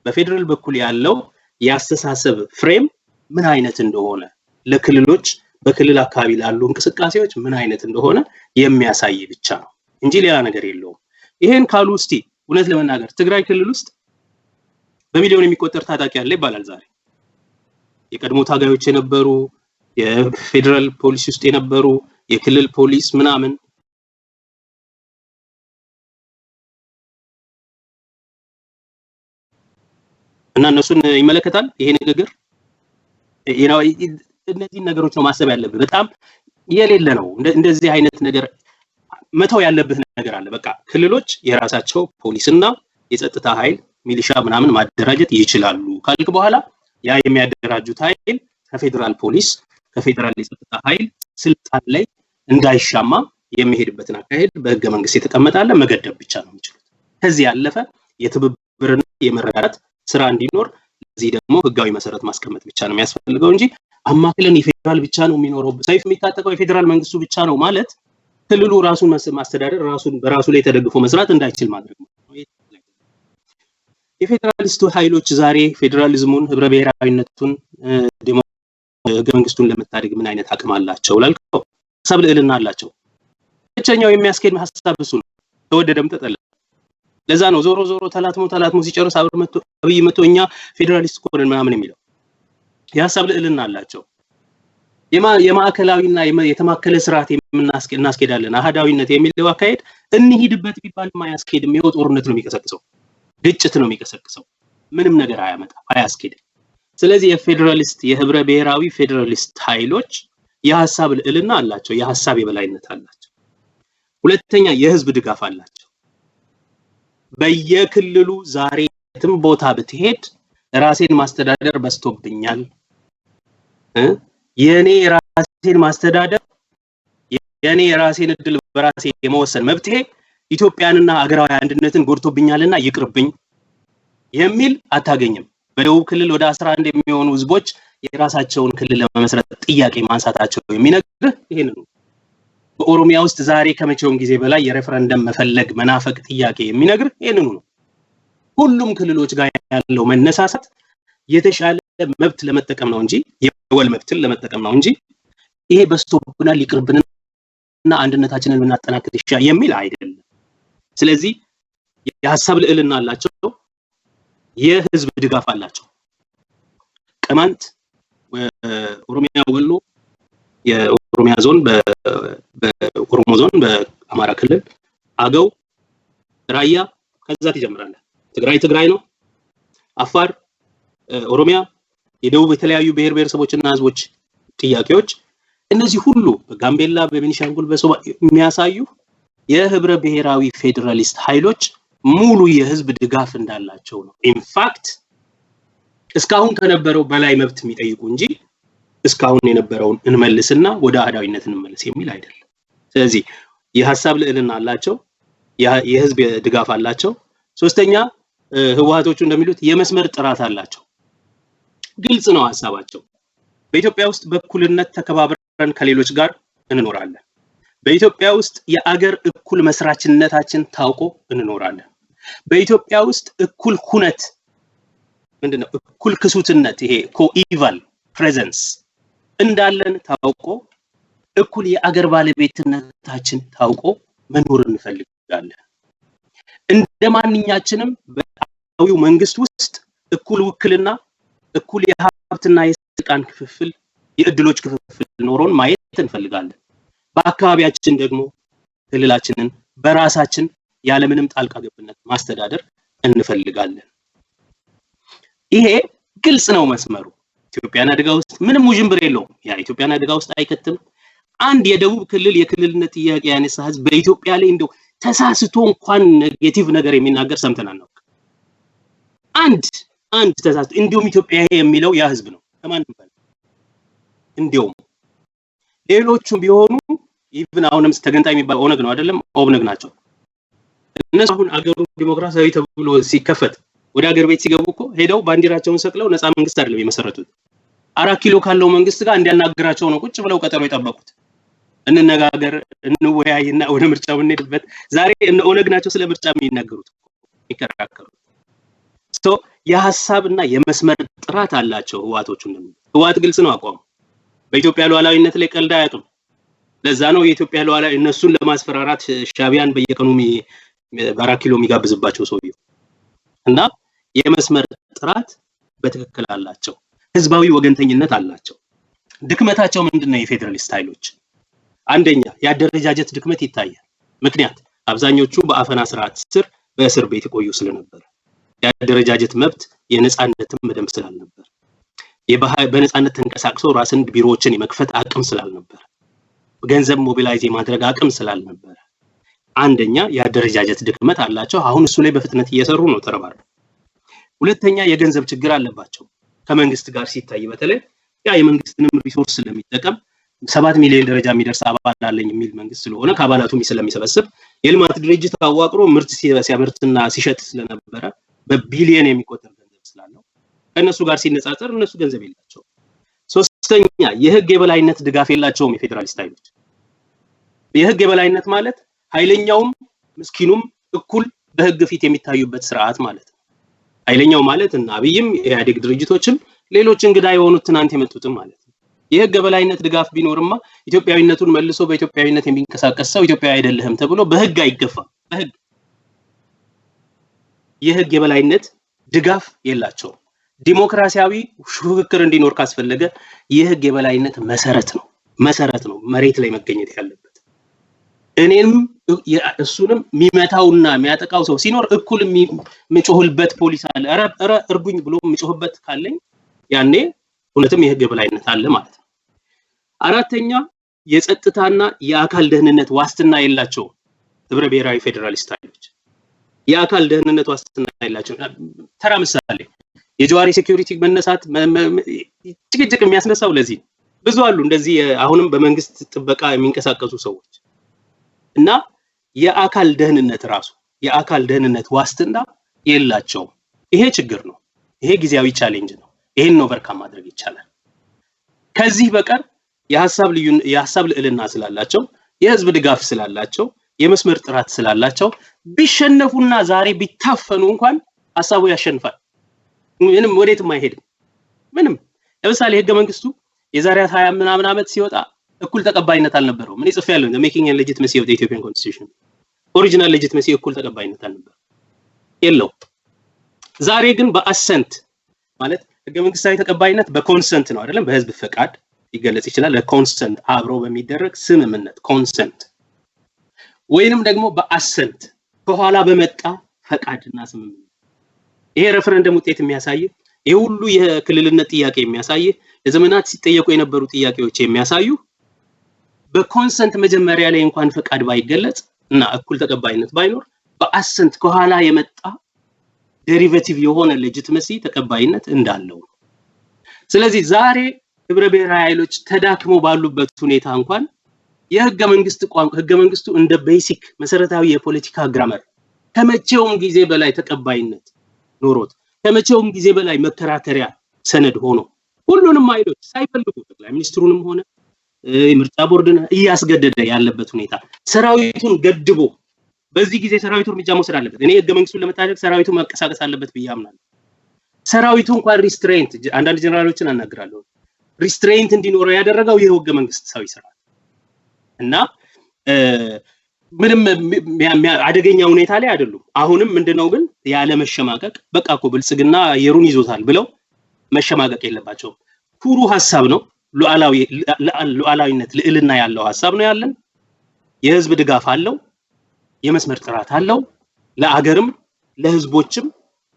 በፌዴራል በኩል ያለው የአስተሳሰብ frame ምን አይነት እንደሆነ፣ ለክልሎች በክልል አካባቢ ላሉ እንቅስቃሴዎች ምን አይነት እንደሆነ የሚያሳይ ብቻ ነው እንጂ ሌላ ነገር የለውም። ይሄን ካሉ እስቲ እውነት ለመናገር ትግራይ ክልል ውስጥ በሚሊዮን የሚቆጠር ታጣቂ አለ ይባላል። ዛሬ የቀድሞ ታጋዮች የነበሩ፣ የፌዴራል ፖሊስ ውስጥ የነበሩ፣ የክልል ፖሊስ ምናምን እና እነሱን ይመለከታል ይሄ ንግግር? እነዚህን ነገሮች ነው ማሰብ ያለብህ። በጣም የሌለ ነው። እንደዚህ አይነት ነገር መተው ያለብህ ነገር አለ። በቃ ክልሎች የራሳቸው ፖሊስና የጸጥታ ኃይል፣ ሚሊሻ ምናምን ማደራጀት ይችላሉ ካልክ በኋላ ያ የሚያደራጁት ኃይል ከፌዴራል ፖሊስ፣ ከፌዴራል የጸጥታ ኃይል ስልጣን ላይ እንዳይሻማ የሚሄድበትን አካሄድ በህገ መንግስት የተቀመጠ አለ፣ መገደብ ብቻ ነው የሚችሉት። ከዚህ ያለፈ የትብብርና የመረዳዳት ስራ እንዲኖር ለዚህ ደግሞ ህጋዊ መሰረት ማስቀመጥ ብቻ ነው የሚያስፈልገው እንጂ አማክለን የፌዴራል ብቻ ነው የሚኖረው፣ ሰይፍ የሚታጠቀው የፌዴራል መንግስቱ ብቻ ነው ማለት ክልሉ ራሱን ማስተዳደር፣ ራሱን በራሱ ላይ ተደግፎ መስራት እንዳይችል ማድረግ ነው። የፌዴራሊስቱ ኃይሎች ዛሬ ፌዴራሊዝሙን፣ ህብረ ብሔራዊነቱን፣ ህገ መንግስቱን ለመታደግ ምን አይነት አቅም አላቸው ላልከው ሀሳብ ልዕልና አላቸው። ብቸኛው የሚያስኬድ ሀሳብ እሱ ነው፣ ተወደደም ተጠላ። ለዛ ነው ዞሮ ዞሮ ተላትሞ ተላትሞ ሲጨርስ አብይ መጥቶ እኛ ፌዴራሊስት እኮ ነን ምናምን የሚለው። የሀሳብ ልዕልና አላቸው። የማዕከላዊና የተማከለ ስርዓት እናስኬዳለን፣ አህዳዊነት የሚለው አካሄድ እንሂድበት ቢባል አያስኬድም። ይኸው ጦርነት ነው የሚቀሰቅሰው፣ ግጭት ነው የሚቀሰቅሰው። ምንም ነገር አያመጣም፣ አያስኬድም። ስለዚህ የፌዴራሊስት፣ የህብረ ብሔራዊ ፌዴራሊስት ኃይሎች የሀሳብ ልዕልና አላቸው፣ የሀሳብ የበላይነት አላቸው። ሁለተኛ የህዝብ ድጋፍ አላቸው። በየክልሉ ዛሬ የትም ቦታ ብትሄድ ራሴን ማስተዳደር በዝቶብኛል፣ የኔ ራሴን ማስተዳደር፣ የኔ የራሴን እድል በራሴ የመወሰን መብትሄ ኢትዮጵያንና አገራዊ አንድነትን ጎድቶብኛልና ይቅርብኝ፣ የሚል አታገኝም። በደቡብ ክልል ወደ 11 የሚሆኑ ህዝቦች የራሳቸውን ክልል ለመመስረት ጥያቄ ማንሳታቸው የሚነግርህ ይሄንን ነው። በኦሮሚያ ውስጥ ዛሬ ከመቼውም ጊዜ በላይ የሬፈረንደም መፈለግ መናፈቅ ጥያቄ የሚነግርህ ይሄንኑ ነው። ሁሉም ክልሎች ጋር ያለው መነሳሳት የተሻለ መብት ለመጠቀም ነው እንጂ፣ የወል መብትን ለመጠቀም ነው እንጂ፣ ይሄ በዝቶብናል ይቅርብንና አንድነታችንን ብናጠናክር ይሻላል የሚል አይደለም። ስለዚህ የሀሳብ ልዕልና አላቸው፣ የህዝብ ድጋፍ አላቸው። ቅማንት፣ ኦሮሚያ፣ ወሎ፣ የኦሮሚያ ዞን፣ በኦሮሞ ዞን በአማራ ክልል፣ አገው፣ ራያ፣ ከዛ ትጀምራለህ። ትግራይ ትግራይ ነው። አፋር፣ ኦሮሚያ፣ የደቡብ የተለያዩ ብሔር ብሔረሰቦችና ህዝቦች ጥያቄዎች፣ እነዚህ ሁሉ በጋምቤላ፣ በቤኒሻንጉል፣ በሶማሌ የሚያሳዩ የህብረ ብሔራዊ ፌዴራሊስት ኃይሎች ሙሉ የህዝብ ድጋፍ እንዳላቸው ነው። In fact እስካሁን ከነበረው በላይ መብት የሚጠይቁ እንጂ እስካሁን የነበረውን እንመልስና ወደ አህዳዊነት እንመለስ የሚል አይደለም። ስለዚህ የሀሳብ ልዕልና አላቸው፣ የህዝብ ድጋፍ አላቸው። ሶስተኛ፣ ህወሓቶቹ እንደሚሉት የመስመር ጥራት አላቸው። ግልጽ ነው ሀሳባቸው። በኢትዮጵያ ውስጥ በእኩልነት ተከባብረን ከሌሎች ጋር እንኖራለን። በኢትዮጵያ ውስጥ የአገር እኩል መስራችነታችን ታውቆ እንኖራለን። በኢትዮጵያ ውስጥ እኩል ሁነት፣ ምንድነው፣ እኩል ክሱትነት፣ ይሄ coeval presence እንዳለን ታውቆ፣ እኩል የአገር ባለቤትነታችን ታውቆ መኖር እንፈልጋለን። እንደ ማንኛችንም በአዊው መንግስት ውስጥ እኩል ውክልና፣ እኩል የሀብትና የስልጣን ክፍፍል፣ የእድሎች ክፍፍል ኖሮን ማየት እንፈልጋለን። በአካባቢያችን ደግሞ ክልላችንን በራሳችን ያለምንም ጣልቃ ገብነት ማስተዳደር እንፈልጋለን። ይሄ ግልጽ ነው መስመሩ። ኢትዮጵያን አደጋ ውስጥ ምንም ውዥንብር የለውም። ያ ኢትዮጵያን አደጋ ውስጥ አይከትም። አንድ የደቡብ ክልል የክልልነት ጥያቄ ያነሳ ህዝብ በኢትዮጵያ ላይ እንደው ተሳስቶ እንኳን negative ነገር የሚናገር ሰምተን አናውቅ። አንድ ተሳስቶ፣ እንዲሁም ኢትዮጵያ የሚለው ያ ህዝብ ነው ከማንም በላይ። እንዲሁም ሌሎቹም ቢሆኑ፣ even አሁንም ተገንጣይ የሚባለው ኦነግ ነው አይደለም፣ ኦብነግ ናቸው። እነሱ አሁን አገሩ ዲሞክራሲያዊ ተብሎ ሲከፈት ወደ ሀገር ቤት ሲገቡ እኮ ሄደው ባንዲራቸውን ሰቅለው ነፃ መንግስት አይደለም የመሰረቱት። 4 ኪሎ ካለው መንግስት ጋር እንዲያናግራቸው ነው ቁጭ ብለው ቀጠሮ የጠበቁት። እንነጋገር፣ እንወያይና ወደ ምርጫው እንሄድበት። ዛሬ እነ ኦነግ ናቸው ስለ ምርጫ የሚናገሩት፣ የሚከራከሩት። So የሀሳብና የመስመር ጥራት አላቸው ህወሓቶቹ እንደሚሉት። ህወሓት ግልጽ ነው አቋሙ። በኢትዮጵያ ሉዓላዊነት ላይ ቀልድ አያውቅም። ለዛ ነው የኢትዮጵያ ሉዓላዊ እነሱን ለማስፈራራት ሻቢያን በየቀኑ በ4 ኪሎ የሚጋብዝባቸው ሰውየው። እና የመስመር ጥራት በትክክል አላቸው። ህዝባዊ ወገንተኝነት አላቸው። ድክመታቸው ምንድን ነው? የፌዴራሊስት ኃይሎች አንደኛ የአደረጃጀት ድክመት ይታያል። ምክንያት አብዛኞቹ በአፈና ስርዓት ስር በእስር ቤት የቆዩ ስለነበረ፣ የአደረጃጀት መብት የነፃነትም በደንብ ስላልነበር፣ በነፃነት ተንቀሳቅሶ ራስን ቢሮዎችን የመክፈት አቅም ስላልነበር፣ ገንዘብ mobilize የማድረግ አቅም ስላልነበረ አንደኛ የአደረጃጀት ድክመት አላቸው። አሁን እሱ ላይ በፍጥነት እየሰሩ ነው ተረባርበው። ሁለተኛ የገንዘብ ችግር አለባቸው። ከመንግስት ጋር ሲታይ በተለይ ያ የመንግስትንም resource ስለሚጠቀም፣ 7 ሚሊዮን ደረጃ የሚደርስ አባል አለኝ የሚል መንግስት ስለሆነ ከአባላቱ ስለሚሰበስብ፣ የልማት ድርጅት አዋቅሮ ምርት ሲያመርትና ሲሸጥ ስለነበረ በቢሊየን የሚቆጠር ገንዘብ ስላለው ከእነሱ ጋር ሲነጻጸር እነሱ ገንዘብ የላቸውም። ሶስተኛ የህግ የበላይነት ድጋፍ የላቸውም የፌዴራሊስት ኃይሎች። የህግ የበላይነት ማለት ኃይለኛውም ምስኪኑም እኩል በህግ ፊት የሚታዩበት ስርዓት ማለት ነው። ኃይለኛው ማለት እና አብይም የኢህአዴግ ድርጅቶችም ሌሎች እንግዳ የሆኑት ትናንት የመጡትም ማለት ነው። የህግ የበላይነት ድጋፍ ቢኖርማ ኢትዮጵያዊነቱን መልሶ በኢትዮጵያዊነት የሚንቀሳቀስ ሰው ኢትዮጵያዊ አይደለህም ተብሎ በህግ አይገፋም። በህግ የህግ የበላይነት ድጋፍ የላቸውም። ዲሞክራሲያዊ ሹክክር እንዲኖር ካስፈለገ የህግ የበላይነት መሰረት ነው መሬት ላይ መገኘት ያለበት። እኔንም እሱንም የሚመታውና የሚያጠቃው ሰው ሲኖር እኩል የምጮህበት ፖሊስ አለ፣ ኧረ ኧረ እርጉኝ ብሎ የምጮህበት ካለኝ ያኔ እውነትም የህግ የበላይነት አለ ማለት ነው። አራተኛ የጸጥታና የአካል ደህንነት ዋስትና የላቸውም። ህብረ ብሔራዊ ፌዴራሊስት ኃይሎች የአካል ደህንነት ዋስትና የላቸውም። ተራ ምሳሌ የጀዋር security መነሳት ጭቅጭቅ የሚያስነሳው ለዚህ ነው። ብዙ አሉ እንደዚህ አሁንም በመንግስት ጥበቃ የሚንቀሳቀሱ ሰዎች። እና የአካል ደህንነት ራሱ የአካል ደህንነት ዋስትና የላቸውም። ይሄ ችግር ነው። ይሄ ጊዜያዊ challenge ነው። ይሄን overcome ማድረግ ይቻላል። ከዚህ በቀር የሀሳብ ልዕልና ስላላቸው፣ የህዝብ ድጋፍ ስላላቸው፣ የመስመር ጥራት ስላላቸው ቢሸነፉና ዛሬ ቢታፈኑ እንኳን ሀሳቡ ያሸንፋል። ምንም ወዴትም አይሄድም። ምንም ለምሳሌ ህገ መንግስቱ የዛሬ 20 ምናምን ዓመት ሲወጣ እኩል ተቀባይነት አልነበረውም። እኔ ጽፌያለሁ፣ The Making and Legitimacy of the Ethiopian Constitution። Original legitimacy እኩል ተቀባይነት አልነበረም፣ የለውም። ዛሬ ግን በ assent፣ ማለት ህገ መንግስታዊ ተቀባይነት በ consent ነው አይደለም፣ በህዝብ ፈቃድ ሊገለጽ ይችላል። በ consent፣ አብሮ በሚደረግ ስምምነት consent፣ ወይንም ደግሞ በ assent፣ ከኋላ በመጣ ፈቃድና ስምምነት። ይሄ ሬፈረንደም ውጤት የሚያሳይ፣ ይሄ ሁሉ የክልልነት ጥያቄ የሚያሳይ፣ ለዘመናት ሲጠየቁ የነበሩ ጥያቄዎች የሚያሳዩ በ consent መጀመሪያ ላይ እንኳን ፈቃድ ባይገለጽ እና እኩል ተቀባይነት ባይኖር በ assent ከኋላ የመጣ derivative የሆነ legitimacy ተቀባይነት እንዳለው ነው። ስለዚህ ዛሬ ህብረ ብሔራዊ ኃይሎች ተዳክመው ባሉበት ሁኔታ እንኳን የህገ መንግስት ቋንቋ፣ ህገ መንግስቱ እንደ basic መሰረታዊ የፖለቲካ grammar ከመቼውም ጊዜ በላይ ተቀባይነት ኖሮት፣ ከመቼውም ጊዜ በላይ መከራከሪያ ሰነድ ሆኖ ሁሉንም ኃይሎች ሳይፈልጉ ጠቅላይ ሚኒስትሩንም ሆነ የምርጫ ቦርድን እያስገደደ ያለበት ሁኔታ፣ ሰራዊቱን ገድቦ፣ በዚህ ጊዜ ሰራዊቱ እርምጃ መውሰድ አለበት። እኔ ህገ መንግስቱን ለመታደግ ሰራዊቱ መንቀሳቀስ አለበት ብዬ አምናለሁ። ሰራዊቱ እንኳን restraint፣ አንዳንድ ጀነራሎችን አናግራለሁ፣ restraint እንዲኖረው ያደረገው ይህ ህገ መንግስታዊ ስርዓት እና ምንም አደገኛ ሁኔታ ላይ አይደሉም። አሁንም ምንድነው ግን ያለ መሸማቀቅ፣ በቃ እኮ ብልጽግና አየሩን ይዞታል ብለው መሸማቀቅ የለባቸውም። ኩሩ ሀሳብ ነው። ሉዓላዊነት ልዕልና ያለው ሀሳብ ነው ያለን። የህዝብ ድጋፍ አለው። የመስመር ጥራት አለው። ለአገርም ለህዝቦችም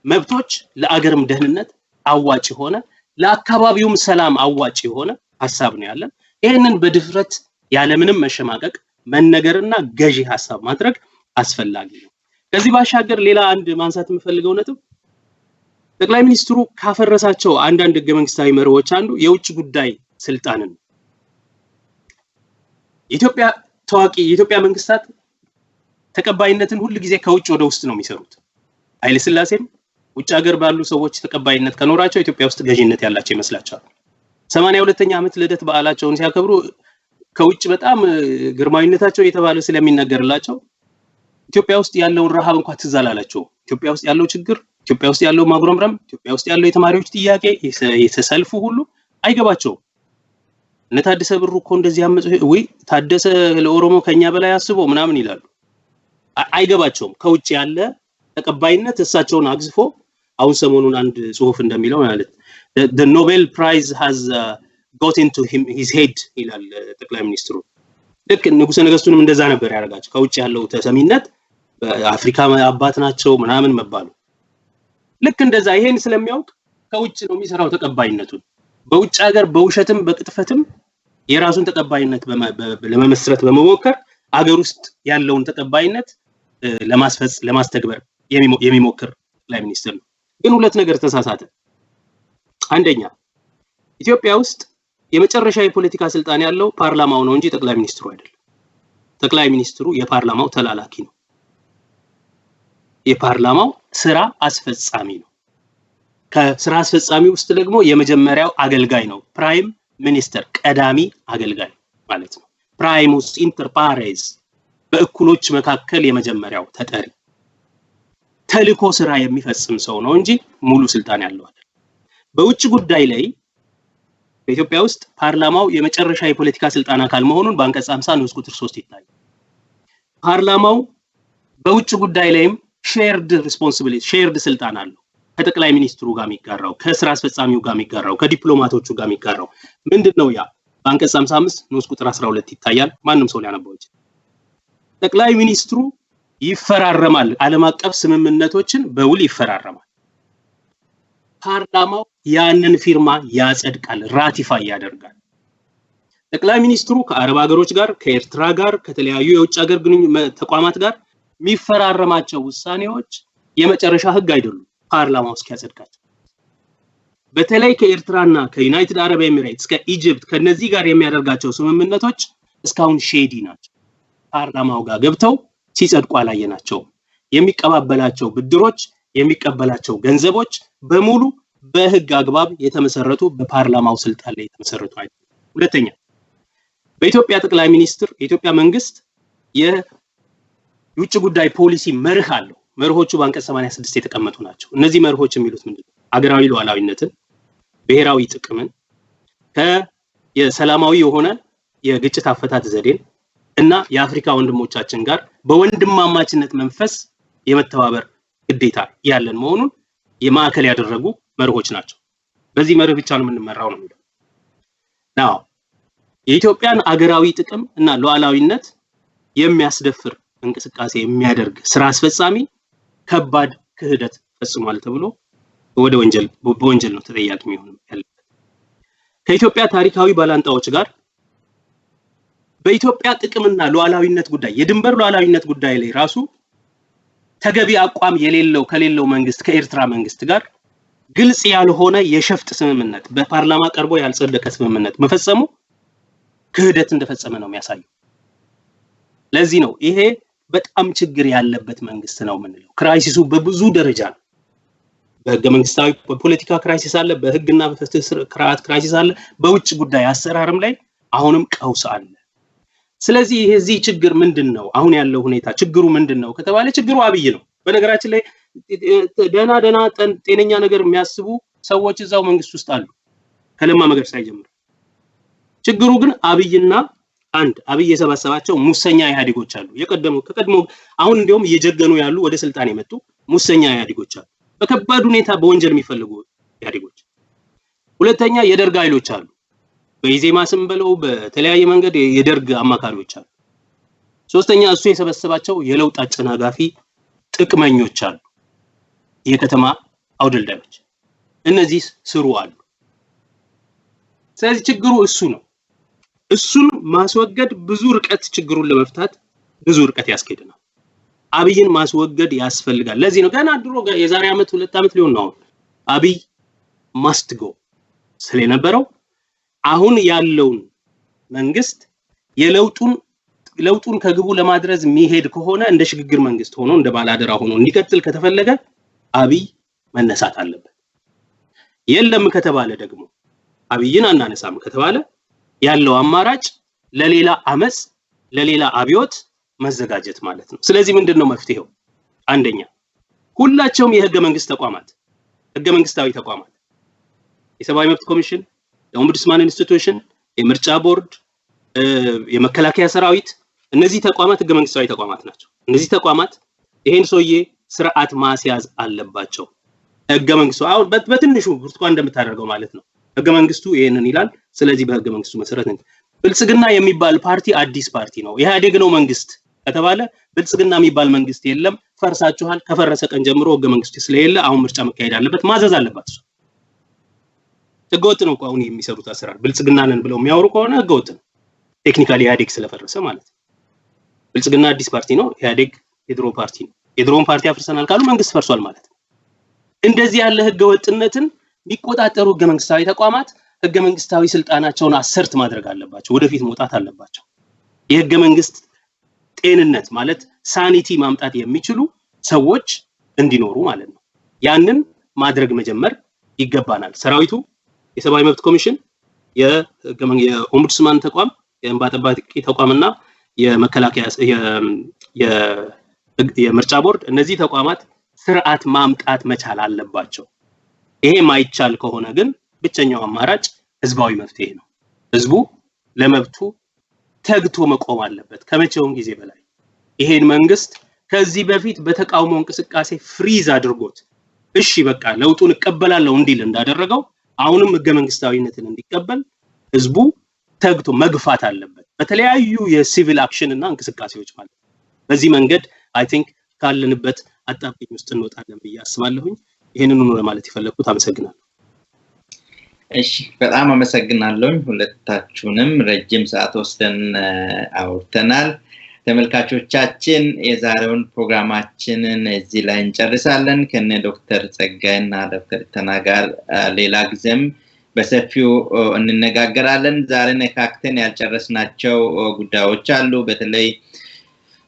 መብቶች፣ ለአገርም ደህንነት አዋጭ የሆነ፣ ለአካባቢውም ሰላም አዋጭ የሆነ ሀሳብ ነው ያለን። ይህንን በድፍረት ያለምንም መሸማቀቅ መነገርና ገዢ ሀሳብ ማድረግ አስፈላጊ ነው። ከዚህ ባሻገር ሌላ አንድ ማንሳት የምፈልገው ነጥብ፣ ጠቅላይ ሚኒስትሩ ካፈረሳቸው አንዳንድ ህገ መንግስታዊ መርሆች አንዱ የውጭ ጉዳይ ስልጣንን ነው። የኢትዮጵያ ታዋቂ የኢትዮጵያ መንግስታት ተቀባይነትን ሁል ጊዜ ከውጭ ወደ ውስጥ ነው የሚሰሩት። ኃይለ ሥላሴም ውጭ ሀገር ባሉ ሰዎች ተቀባይነት ከኖራቸው ኢትዮጵያ ውስጥ ገዢነት ያላቸው ይመስላቸዋል። 82ኛ ዓመት ልደት በዓላቸውን ሲያከብሩ ከውጭ በጣም ግርማዊነታቸው የተባለ ስለሚነገርላቸው ኢትዮጵያ ውስጥ ያለውን ረሃብ እንኳን ትዝ አላላቸውም። ኢትዮጵያ ውስጥ ያለው ችግር፣ ኢትዮጵያ ውስጥ ያለው ማጉረምረም፣ ኢትዮጵያ ውስጥ ያለው የተማሪዎች ጥያቄ፣ የተሰልፉ ሁሉ አይገባቸውም። እነ ታደሰ ብሩ እኮ እንደዚህ ያመፁ፣ ወይ ታደሰ ለኦሮሞ ከኛ በላይ አስቦ ምናምን ይላሉ። አይገባቸውም። ከውጭ ያለ ተቀባይነት እሳቸውን አግዝፎ፣ አሁን ሰሞኑን አንድ ጽሁፍ እንደሚለው ማለት "the Nobel Prize has got into him his head" ይላል ጠቅላይ ሚኒስትሩ። ልክ ንጉሰ ነገስቱንም እንደዛ ነበር ያደረጋቸው። ከውጭ ያለው ተሰሚነት፣ በአፍሪካ አባት ናቸው ምናምን መባሉ፣ ልክ እንደዛ ይሄን ስለሚያውቅ ከውጭ ነው የሚሰራው ተቀባይነቱን። በውጭ ሀገር በውሸትም በቅጥፈትም የራሱን ተቀባይነት ለመመስረት በመሞከር አገር ውስጥ ያለውን ተቀባይነት ለማስተግበር የሚሞክር ጠቅላይ ሚኒስትር ነው። ግን ሁለት ነገር ተሳሳተ። አንደኛ፣ ኢትዮጵያ ውስጥ የመጨረሻ የፖለቲካ ስልጣን ያለው ፓርላማው ነው እንጂ ጠቅላይ ሚኒስትሩ አይደለም። ጠቅላይ ሚኒስትሩ የፓርላማው ተላላኪ ነው። የፓርላማው ስራ አስፈጻሚ ነው። ከስራ አስፈጻሚ ውስጥ ደግሞ የመጀመሪያው አገልጋይ ነው። Prime minister ቀዳሚ አገልጋይ ማለት ነው። Primus inter pares፣ በእኩሎች መካከል የመጀመሪያው ተጠሪ፣ ተልኮ ስራ የሚፈጽም ሰው ነው እንጂ ሙሉ ስልጣን ያለው አይደለም። በውጭ ጉዳይ ላይ በኢትዮጵያ ውስጥ ፓርላማው የመጨረሻ የፖለቲካ ስልጣን አካል መሆኑን በአንቀጽ 50 ንዑስ ቁጥር 3 ይታያል። ፓርላማው በውጭ ጉዳይ ላይም shared responsibility፣ shared ስልጣን አለው። ከጠቅላይ ሚኒስትሩ ጋር የሚጋራው፣ ከስራ አስፈጻሚው ጋር የሚጋራው፣ ከዲፕሎማቶቹ ጋር የሚጋራው ምንድን ነው? ያ በአንቀጽ 55 ንዑስ ቁጥር 12 ይታያል። ማንም ሰው ሊያነበው ይችላል። ጠቅላይ ሚኒስትሩ ይፈራረማል፣ ዓለም አቀፍ ስምምነቶችን በውል ይፈራረማል። ፓርላማው ያንን ፊርማ ያጸድቃል፣ ratify ያደርጋል። ጠቅላይ ሚኒስትሩ ከአረብ ሀገሮች ጋር፣ ከኤርትራ ጋር፣ ከተለያዩ የውጭ ሀገር ተቋማት ጋር የሚፈራረማቸው ውሳኔዎች የመጨረሻ ህግ አይደሉም፣ ፓርላማው እስኪያጸድቃቸው። በተለይ ከኤርትራና ከዩናይትድ አረብ ኤሚሬትስ፣ ከ Egypt፣ ከነዚህ ጋር የሚያደርጋቸው ስምምነቶች እስካሁን shady ናቸው። ፓርላማው ጋር ገብተው ሲጸድቁ አላየናቸውም። የሚቀባበላቸው ብድሮች፣ የሚቀበላቸው ገንዘቦች በሙሉ በህግ አግባብ የተመሰረቱ፣ በፓርላማው ስልጣን ላይ የተመሰረቱ አይደለም። ሁለተኛ፣ በኢትዮጵያ ጠቅላይ ሚኒስትር የኢትዮጵያ መንግስት የውጭ ጉዳይ ፖሊሲ መርህ አለው። መርሆቹ በአንቀጽ 86 የተቀመጡ ናቸው። እነዚህ መርሆች የሚሉት ምንድን ነው? አገራዊ ሉዓላዊነትን፣ ብሔራዊ ጥቅምን፣ የሰላማዊ የሆነ የግጭት አፈታት ዘዴን እና የአፍሪካ ወንድሞቻችን ጋር በወንድማማችነት መንፈስ የመተባበር ግዴታ ያለን መሆኑን የማዕከል ያደረጉ መርሆች ናቸው። በዚህ መርህ ብቻ ነው የምንመራው ነው የሚለው። Now የኢትዮጵያን አገራዊ ጥቅም እና ሉዓላዊነት የሚያስደፍር እንቅስቃሴ የሚያደርግ ስራ አስፈጻሚ ከባድ ክህደት ፈጽሟል ተብሎ ወደ ወንጀል በወንጀል ነው ተጠያቂ የሚሆነው ያለበት። ከኢትዮጵያ ታሪካዊ ባላንጣዎች ጋር በኢትዮጵያ ጥቅምና ሉዓላዊነት ጉዳይ፣ የድንበር ሉዓላዊነት ጉዳይ ላይ ራሱ ተገቢ አቋም ከሌለው መንግስት፣ ከኤርትራ መንግስት ጋር ግልጽ ያልሆነ የሸፍጥ ስምምነት፣ በፓርላማ ቀርቦ ያልጸደቀ ስምምነት መፈጸሙ ክህደት እንደፈጸመ ነው የሚያሳየው። ለዚህ ነው ይሄ በጣም ችግር ያለበት መንግስት ነው የምንለው። Crisis ኡ በብዙ ደረጃ ነው። በህገ መንግስታዊ በፖለቲካ crisis አለ፣ በህግና በፍትህ ስርዓት crisis አለ፣ በውጭ ጉዳይ አሰራርም ላይ አሁንም ቀውስ አለ። ስለዚህ ይሄ እዚህ ችግር ምንድን ነው? አሁን ያለው ሁኔታ ችግሩ ምንድን ነው ከተባለ ችግሩ አብይ ነው። በነገራችን ላይ ደህና ደህና ጤነኛ ነገር የሚያስቡ ሰዎች እዛው መንግስት ውስጥ አሉ፣ ከለማ መገርሳ ይጀምር። ችግሩ ግን አብይና አንድ አብይ የሰበሰባቸው ሙሰኛ ኢህአዴጎች አሉ። የቀደሙ ከቀድሞ አሁን እንዲያውም እየጀገኑ ያሉ፣ ወደ ስልጣን የመጡ ሙሰኛ ኢህአዴጎች አሉ። በከባድ ሁኔታ በወንጀል የሚፈልጉ ኢህአዴጎች። ሁለተኛ የደርግ ኃይሎች አሉ። በኢዜማ ስም በለው በተለያየ መንገድ የደርግ አማካሪዎች አሉ። ሶስተኛ እሱ የሰበሰባቸው የለውጥ አጨናጋፊ ጥቅመኞች አሉ። የከተማ አውደልዳዮች። እነዚህ ስሩ አሉ። ስለዚህ ችግሩ እሱ ነው። እሱን ማስወገድ ብዙ ርቀት ችግሩን ለመፍታት ብዙ ርቀት ያስኬደናል። አብይን ማስወገድ ያስፈልጋል። ለዚህ ነው ገና ድሮ የዛሬ ዓመት 2 ዓመት ሊሆን ነው አሁን አብይ must go ስለነበረው አሁን ያለውን መንግስት የለውጡን ለውጡን ከግቡ ለማድረስ የሚሄድ ከሆነ፣ እንደ ሽግግር መንግስት ሆኖ እንደ ባላደራ ሆኖ እንዲቀጥል ከተፈለገ አብይ መነሳት አለበት። የለም ከተባለ ደግሞ፣ አብይን አናነሳም ከተባለ ያለው አማራጭ ለሌላ አመፅ፣ ለሌላ አብዮት መዘጋጀት ማለት ነው። ስለዚህ ምንድን ነው መፍትሄው? አንደኛ ሁላቸውም የህገ መንግስት ተቋማት፣ ህገ መንግስታዊ ተቋማት፣ የሰብአዊ መብት ኮሚሽን፣ የ ombudsman institution፣ የምርጫ ቦርድ፣ የመከላከያ ሰራዊት፣ እነዚህ ተቋማት ህገ መንግስታዊ ተቋማት ናቸው። እነዚህ ተቋማት ይሄን ሰውዬ ስርዓት ማስያዝ አለባቸው። ህገ መንግስቱ አሁን በትንሹ ብርቱካን እንደምታደርገው ማለት ነው። ህገ መንግስቱ ይሄንን ይላል። ስለዚህ በህገ መንግስቱ መሰረት ነው። ብልጽግና የሚባል ፓርቲ አዲስ ፓርቲ ነው። ኢህአዴግ ነው መንግስት ከተባለ ብልጽግና የሚባል መንግስት የለም፣ ፈርሳችኋል። ከፈረሰ ቀን ጀምሮ ህገ መንግስቱ ስለሌለ አሁን ምርጫ መካሄድ አለበት፣ ማዘዝ አለባት እሷ። ህገወጥ ነው እኮ አሁን የሚሰሩት አሰራር። ብልጽግና ነን ብለው የሚያወሩ ከሆነ ህገወጥ ነው። Technically ኢህአዴግ ስለፈረሰ ማለት ነው። ብልጽግና አዲስ ፓርቲ ነው። ኢህአዴግ የድሮ ፓርቲ ነው። የድሮውን ፓርቲ አፍርሰናል ካሉ መንግስት ፈርሷል ማለት ነው። እንደዚህ ያለ ህገወጥነትን የሚቆጣጠሩ ህገ መንግስታዊ ተቋማት ህገ መንግስታዊ ስልጣናቸውን assert ማድረግ አለባቸው። ወደፊት መውጣት አለባቸው። የህገ መንግስት ጤንነት ማለት sanity ማምጣት የሚችሉ ሰዎች እንዲኖሩ ማለት ነው። ያንን ማድረግ መጀመር ይገባናል። ሰራዊቱ፣ የሰብአዊ መብት ኮሚሽን፣ የ ombudsman ተቋም፣ የእንባ ጠባቂ ተቋምና የመከላከያ የምርጫ ቦርድ፣ እነዚህ ተቋማት ስርዓት ማምጣት መቻል አለባቸው። ይሄ ማይቻል ከሆነ ግን ብቸኛው አማራጭ ህዝባዊ መፍትሄ ነው። ህዝቡ ለመብቱ ተግቶ መቆም አለበት ከመቼውም ጊዜ በላይ። ይሄን መንግስት ከዚህ በፊት በተቃውሞ እንቅስቃሴ freeze አድርጎት እሺ በቃ ለውጡን እቀበላለሁ እንዲል እንዳደረገው አሁንም ህገ መንግስታዊነትን እንዲቀበል ህዝቡ ተግቶ መግፋት አለበት በተለያዩ የ civil action እና እንቅስቃሴዎች ማለት ነው። በዚህ መንገድ I think ካለንበት አጣብቂኝ ውስጥ እንወጣለን ብዬ አስባለሁኝ። ይህንኑ ነው ለማለት የፈለግኩት። አመሰግናለሁ። እሺ፣ በጣም አመሰግናለሁኝ ሁለታችሁንም። ረጅም ሰዓት ወስደን አውርተናል። ተመልካቾቻችን፣ የዛሬውን ፕሮግራማችንን እዚህ ላይ እንጨርሳለን። ከነ ዶክተር ጸጋይ እና ዶክተር ኢተና ጋር ሌላ ጊዜም በሰፊው እንነጋገራለን። ዛሬ ነካክተን ያልጨረስናቸው ጉዳዮች አሉ። በተለይ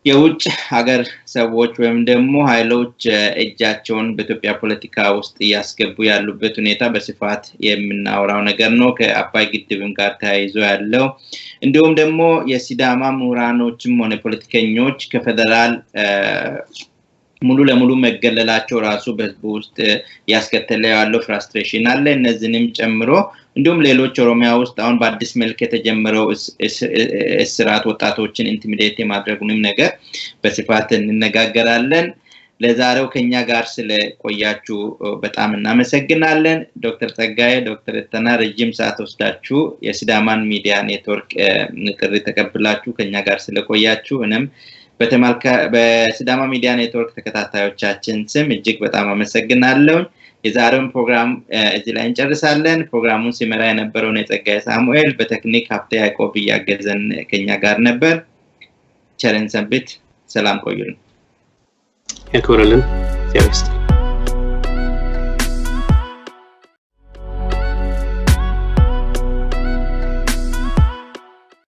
የውጭ ሀገር ሰዎች ወይም ደግሞ ኃይሎች እጃቸውን በኢትዮጵያ ፖለቲካ ውስጥ እያስገቡ ያሉበት ሁኔታ በስፋት የምናወራው ነገር ነው። ከአባይ ግድብም ጋር ተያይዞ ያለው፣ እንዲሁም ደግሞ የሲዳማ ምሁራኖችም ሆነ ፖለቲከኞች ከፌደራል ሙሉ ለሙሉ መገለላቸው ራሱ በህዝቡ ውስጥ ያስከተለ ያለው frustration አለ። እነዚህንም ጨምሮ እንዲሁም ሌሎች ኦሮሚያ ውስጥ አሁን በአዲስ መልክ የተጀመረው እስራት፣ ወጣቶችን intimidate የማድረጉንም ነገር በስፋት እንነጋገራለን። ለዛሬው ከኛ ጋር ስለቆያችሁ በጣም እናመሰግናለን። ዶክተር ጸጋዬ፣ ዶክተር እተና፣ ረጅም ሰዓት ወስዳችሁ የሲዳማን ሚዲያ ኔትወርክ ጥሪ ተቀብላችሁ ከኛ ጋር ስለቆያችሁ እኔም በሲዳማ ሚዲያ ኔትወርክ ተከታታዮቻችን ስም እጅግ በጣም አመሰግናለሁ። የዛሬውን ፕሮግራም እዚህ ላይ እንጨርሳለን። ፕሮግራሙን ሲመራ የነበረውን የጸጋዬ ሳሙኤል፣ በቴክኒክ ሀብቴ ያዕቆብ እያገዘን ከኛ ጋር ነበር። ቸርን ሰንብት። ሰላም ቆዩልን። ያክብርልን። እግዚአብሔር ይስጥልን።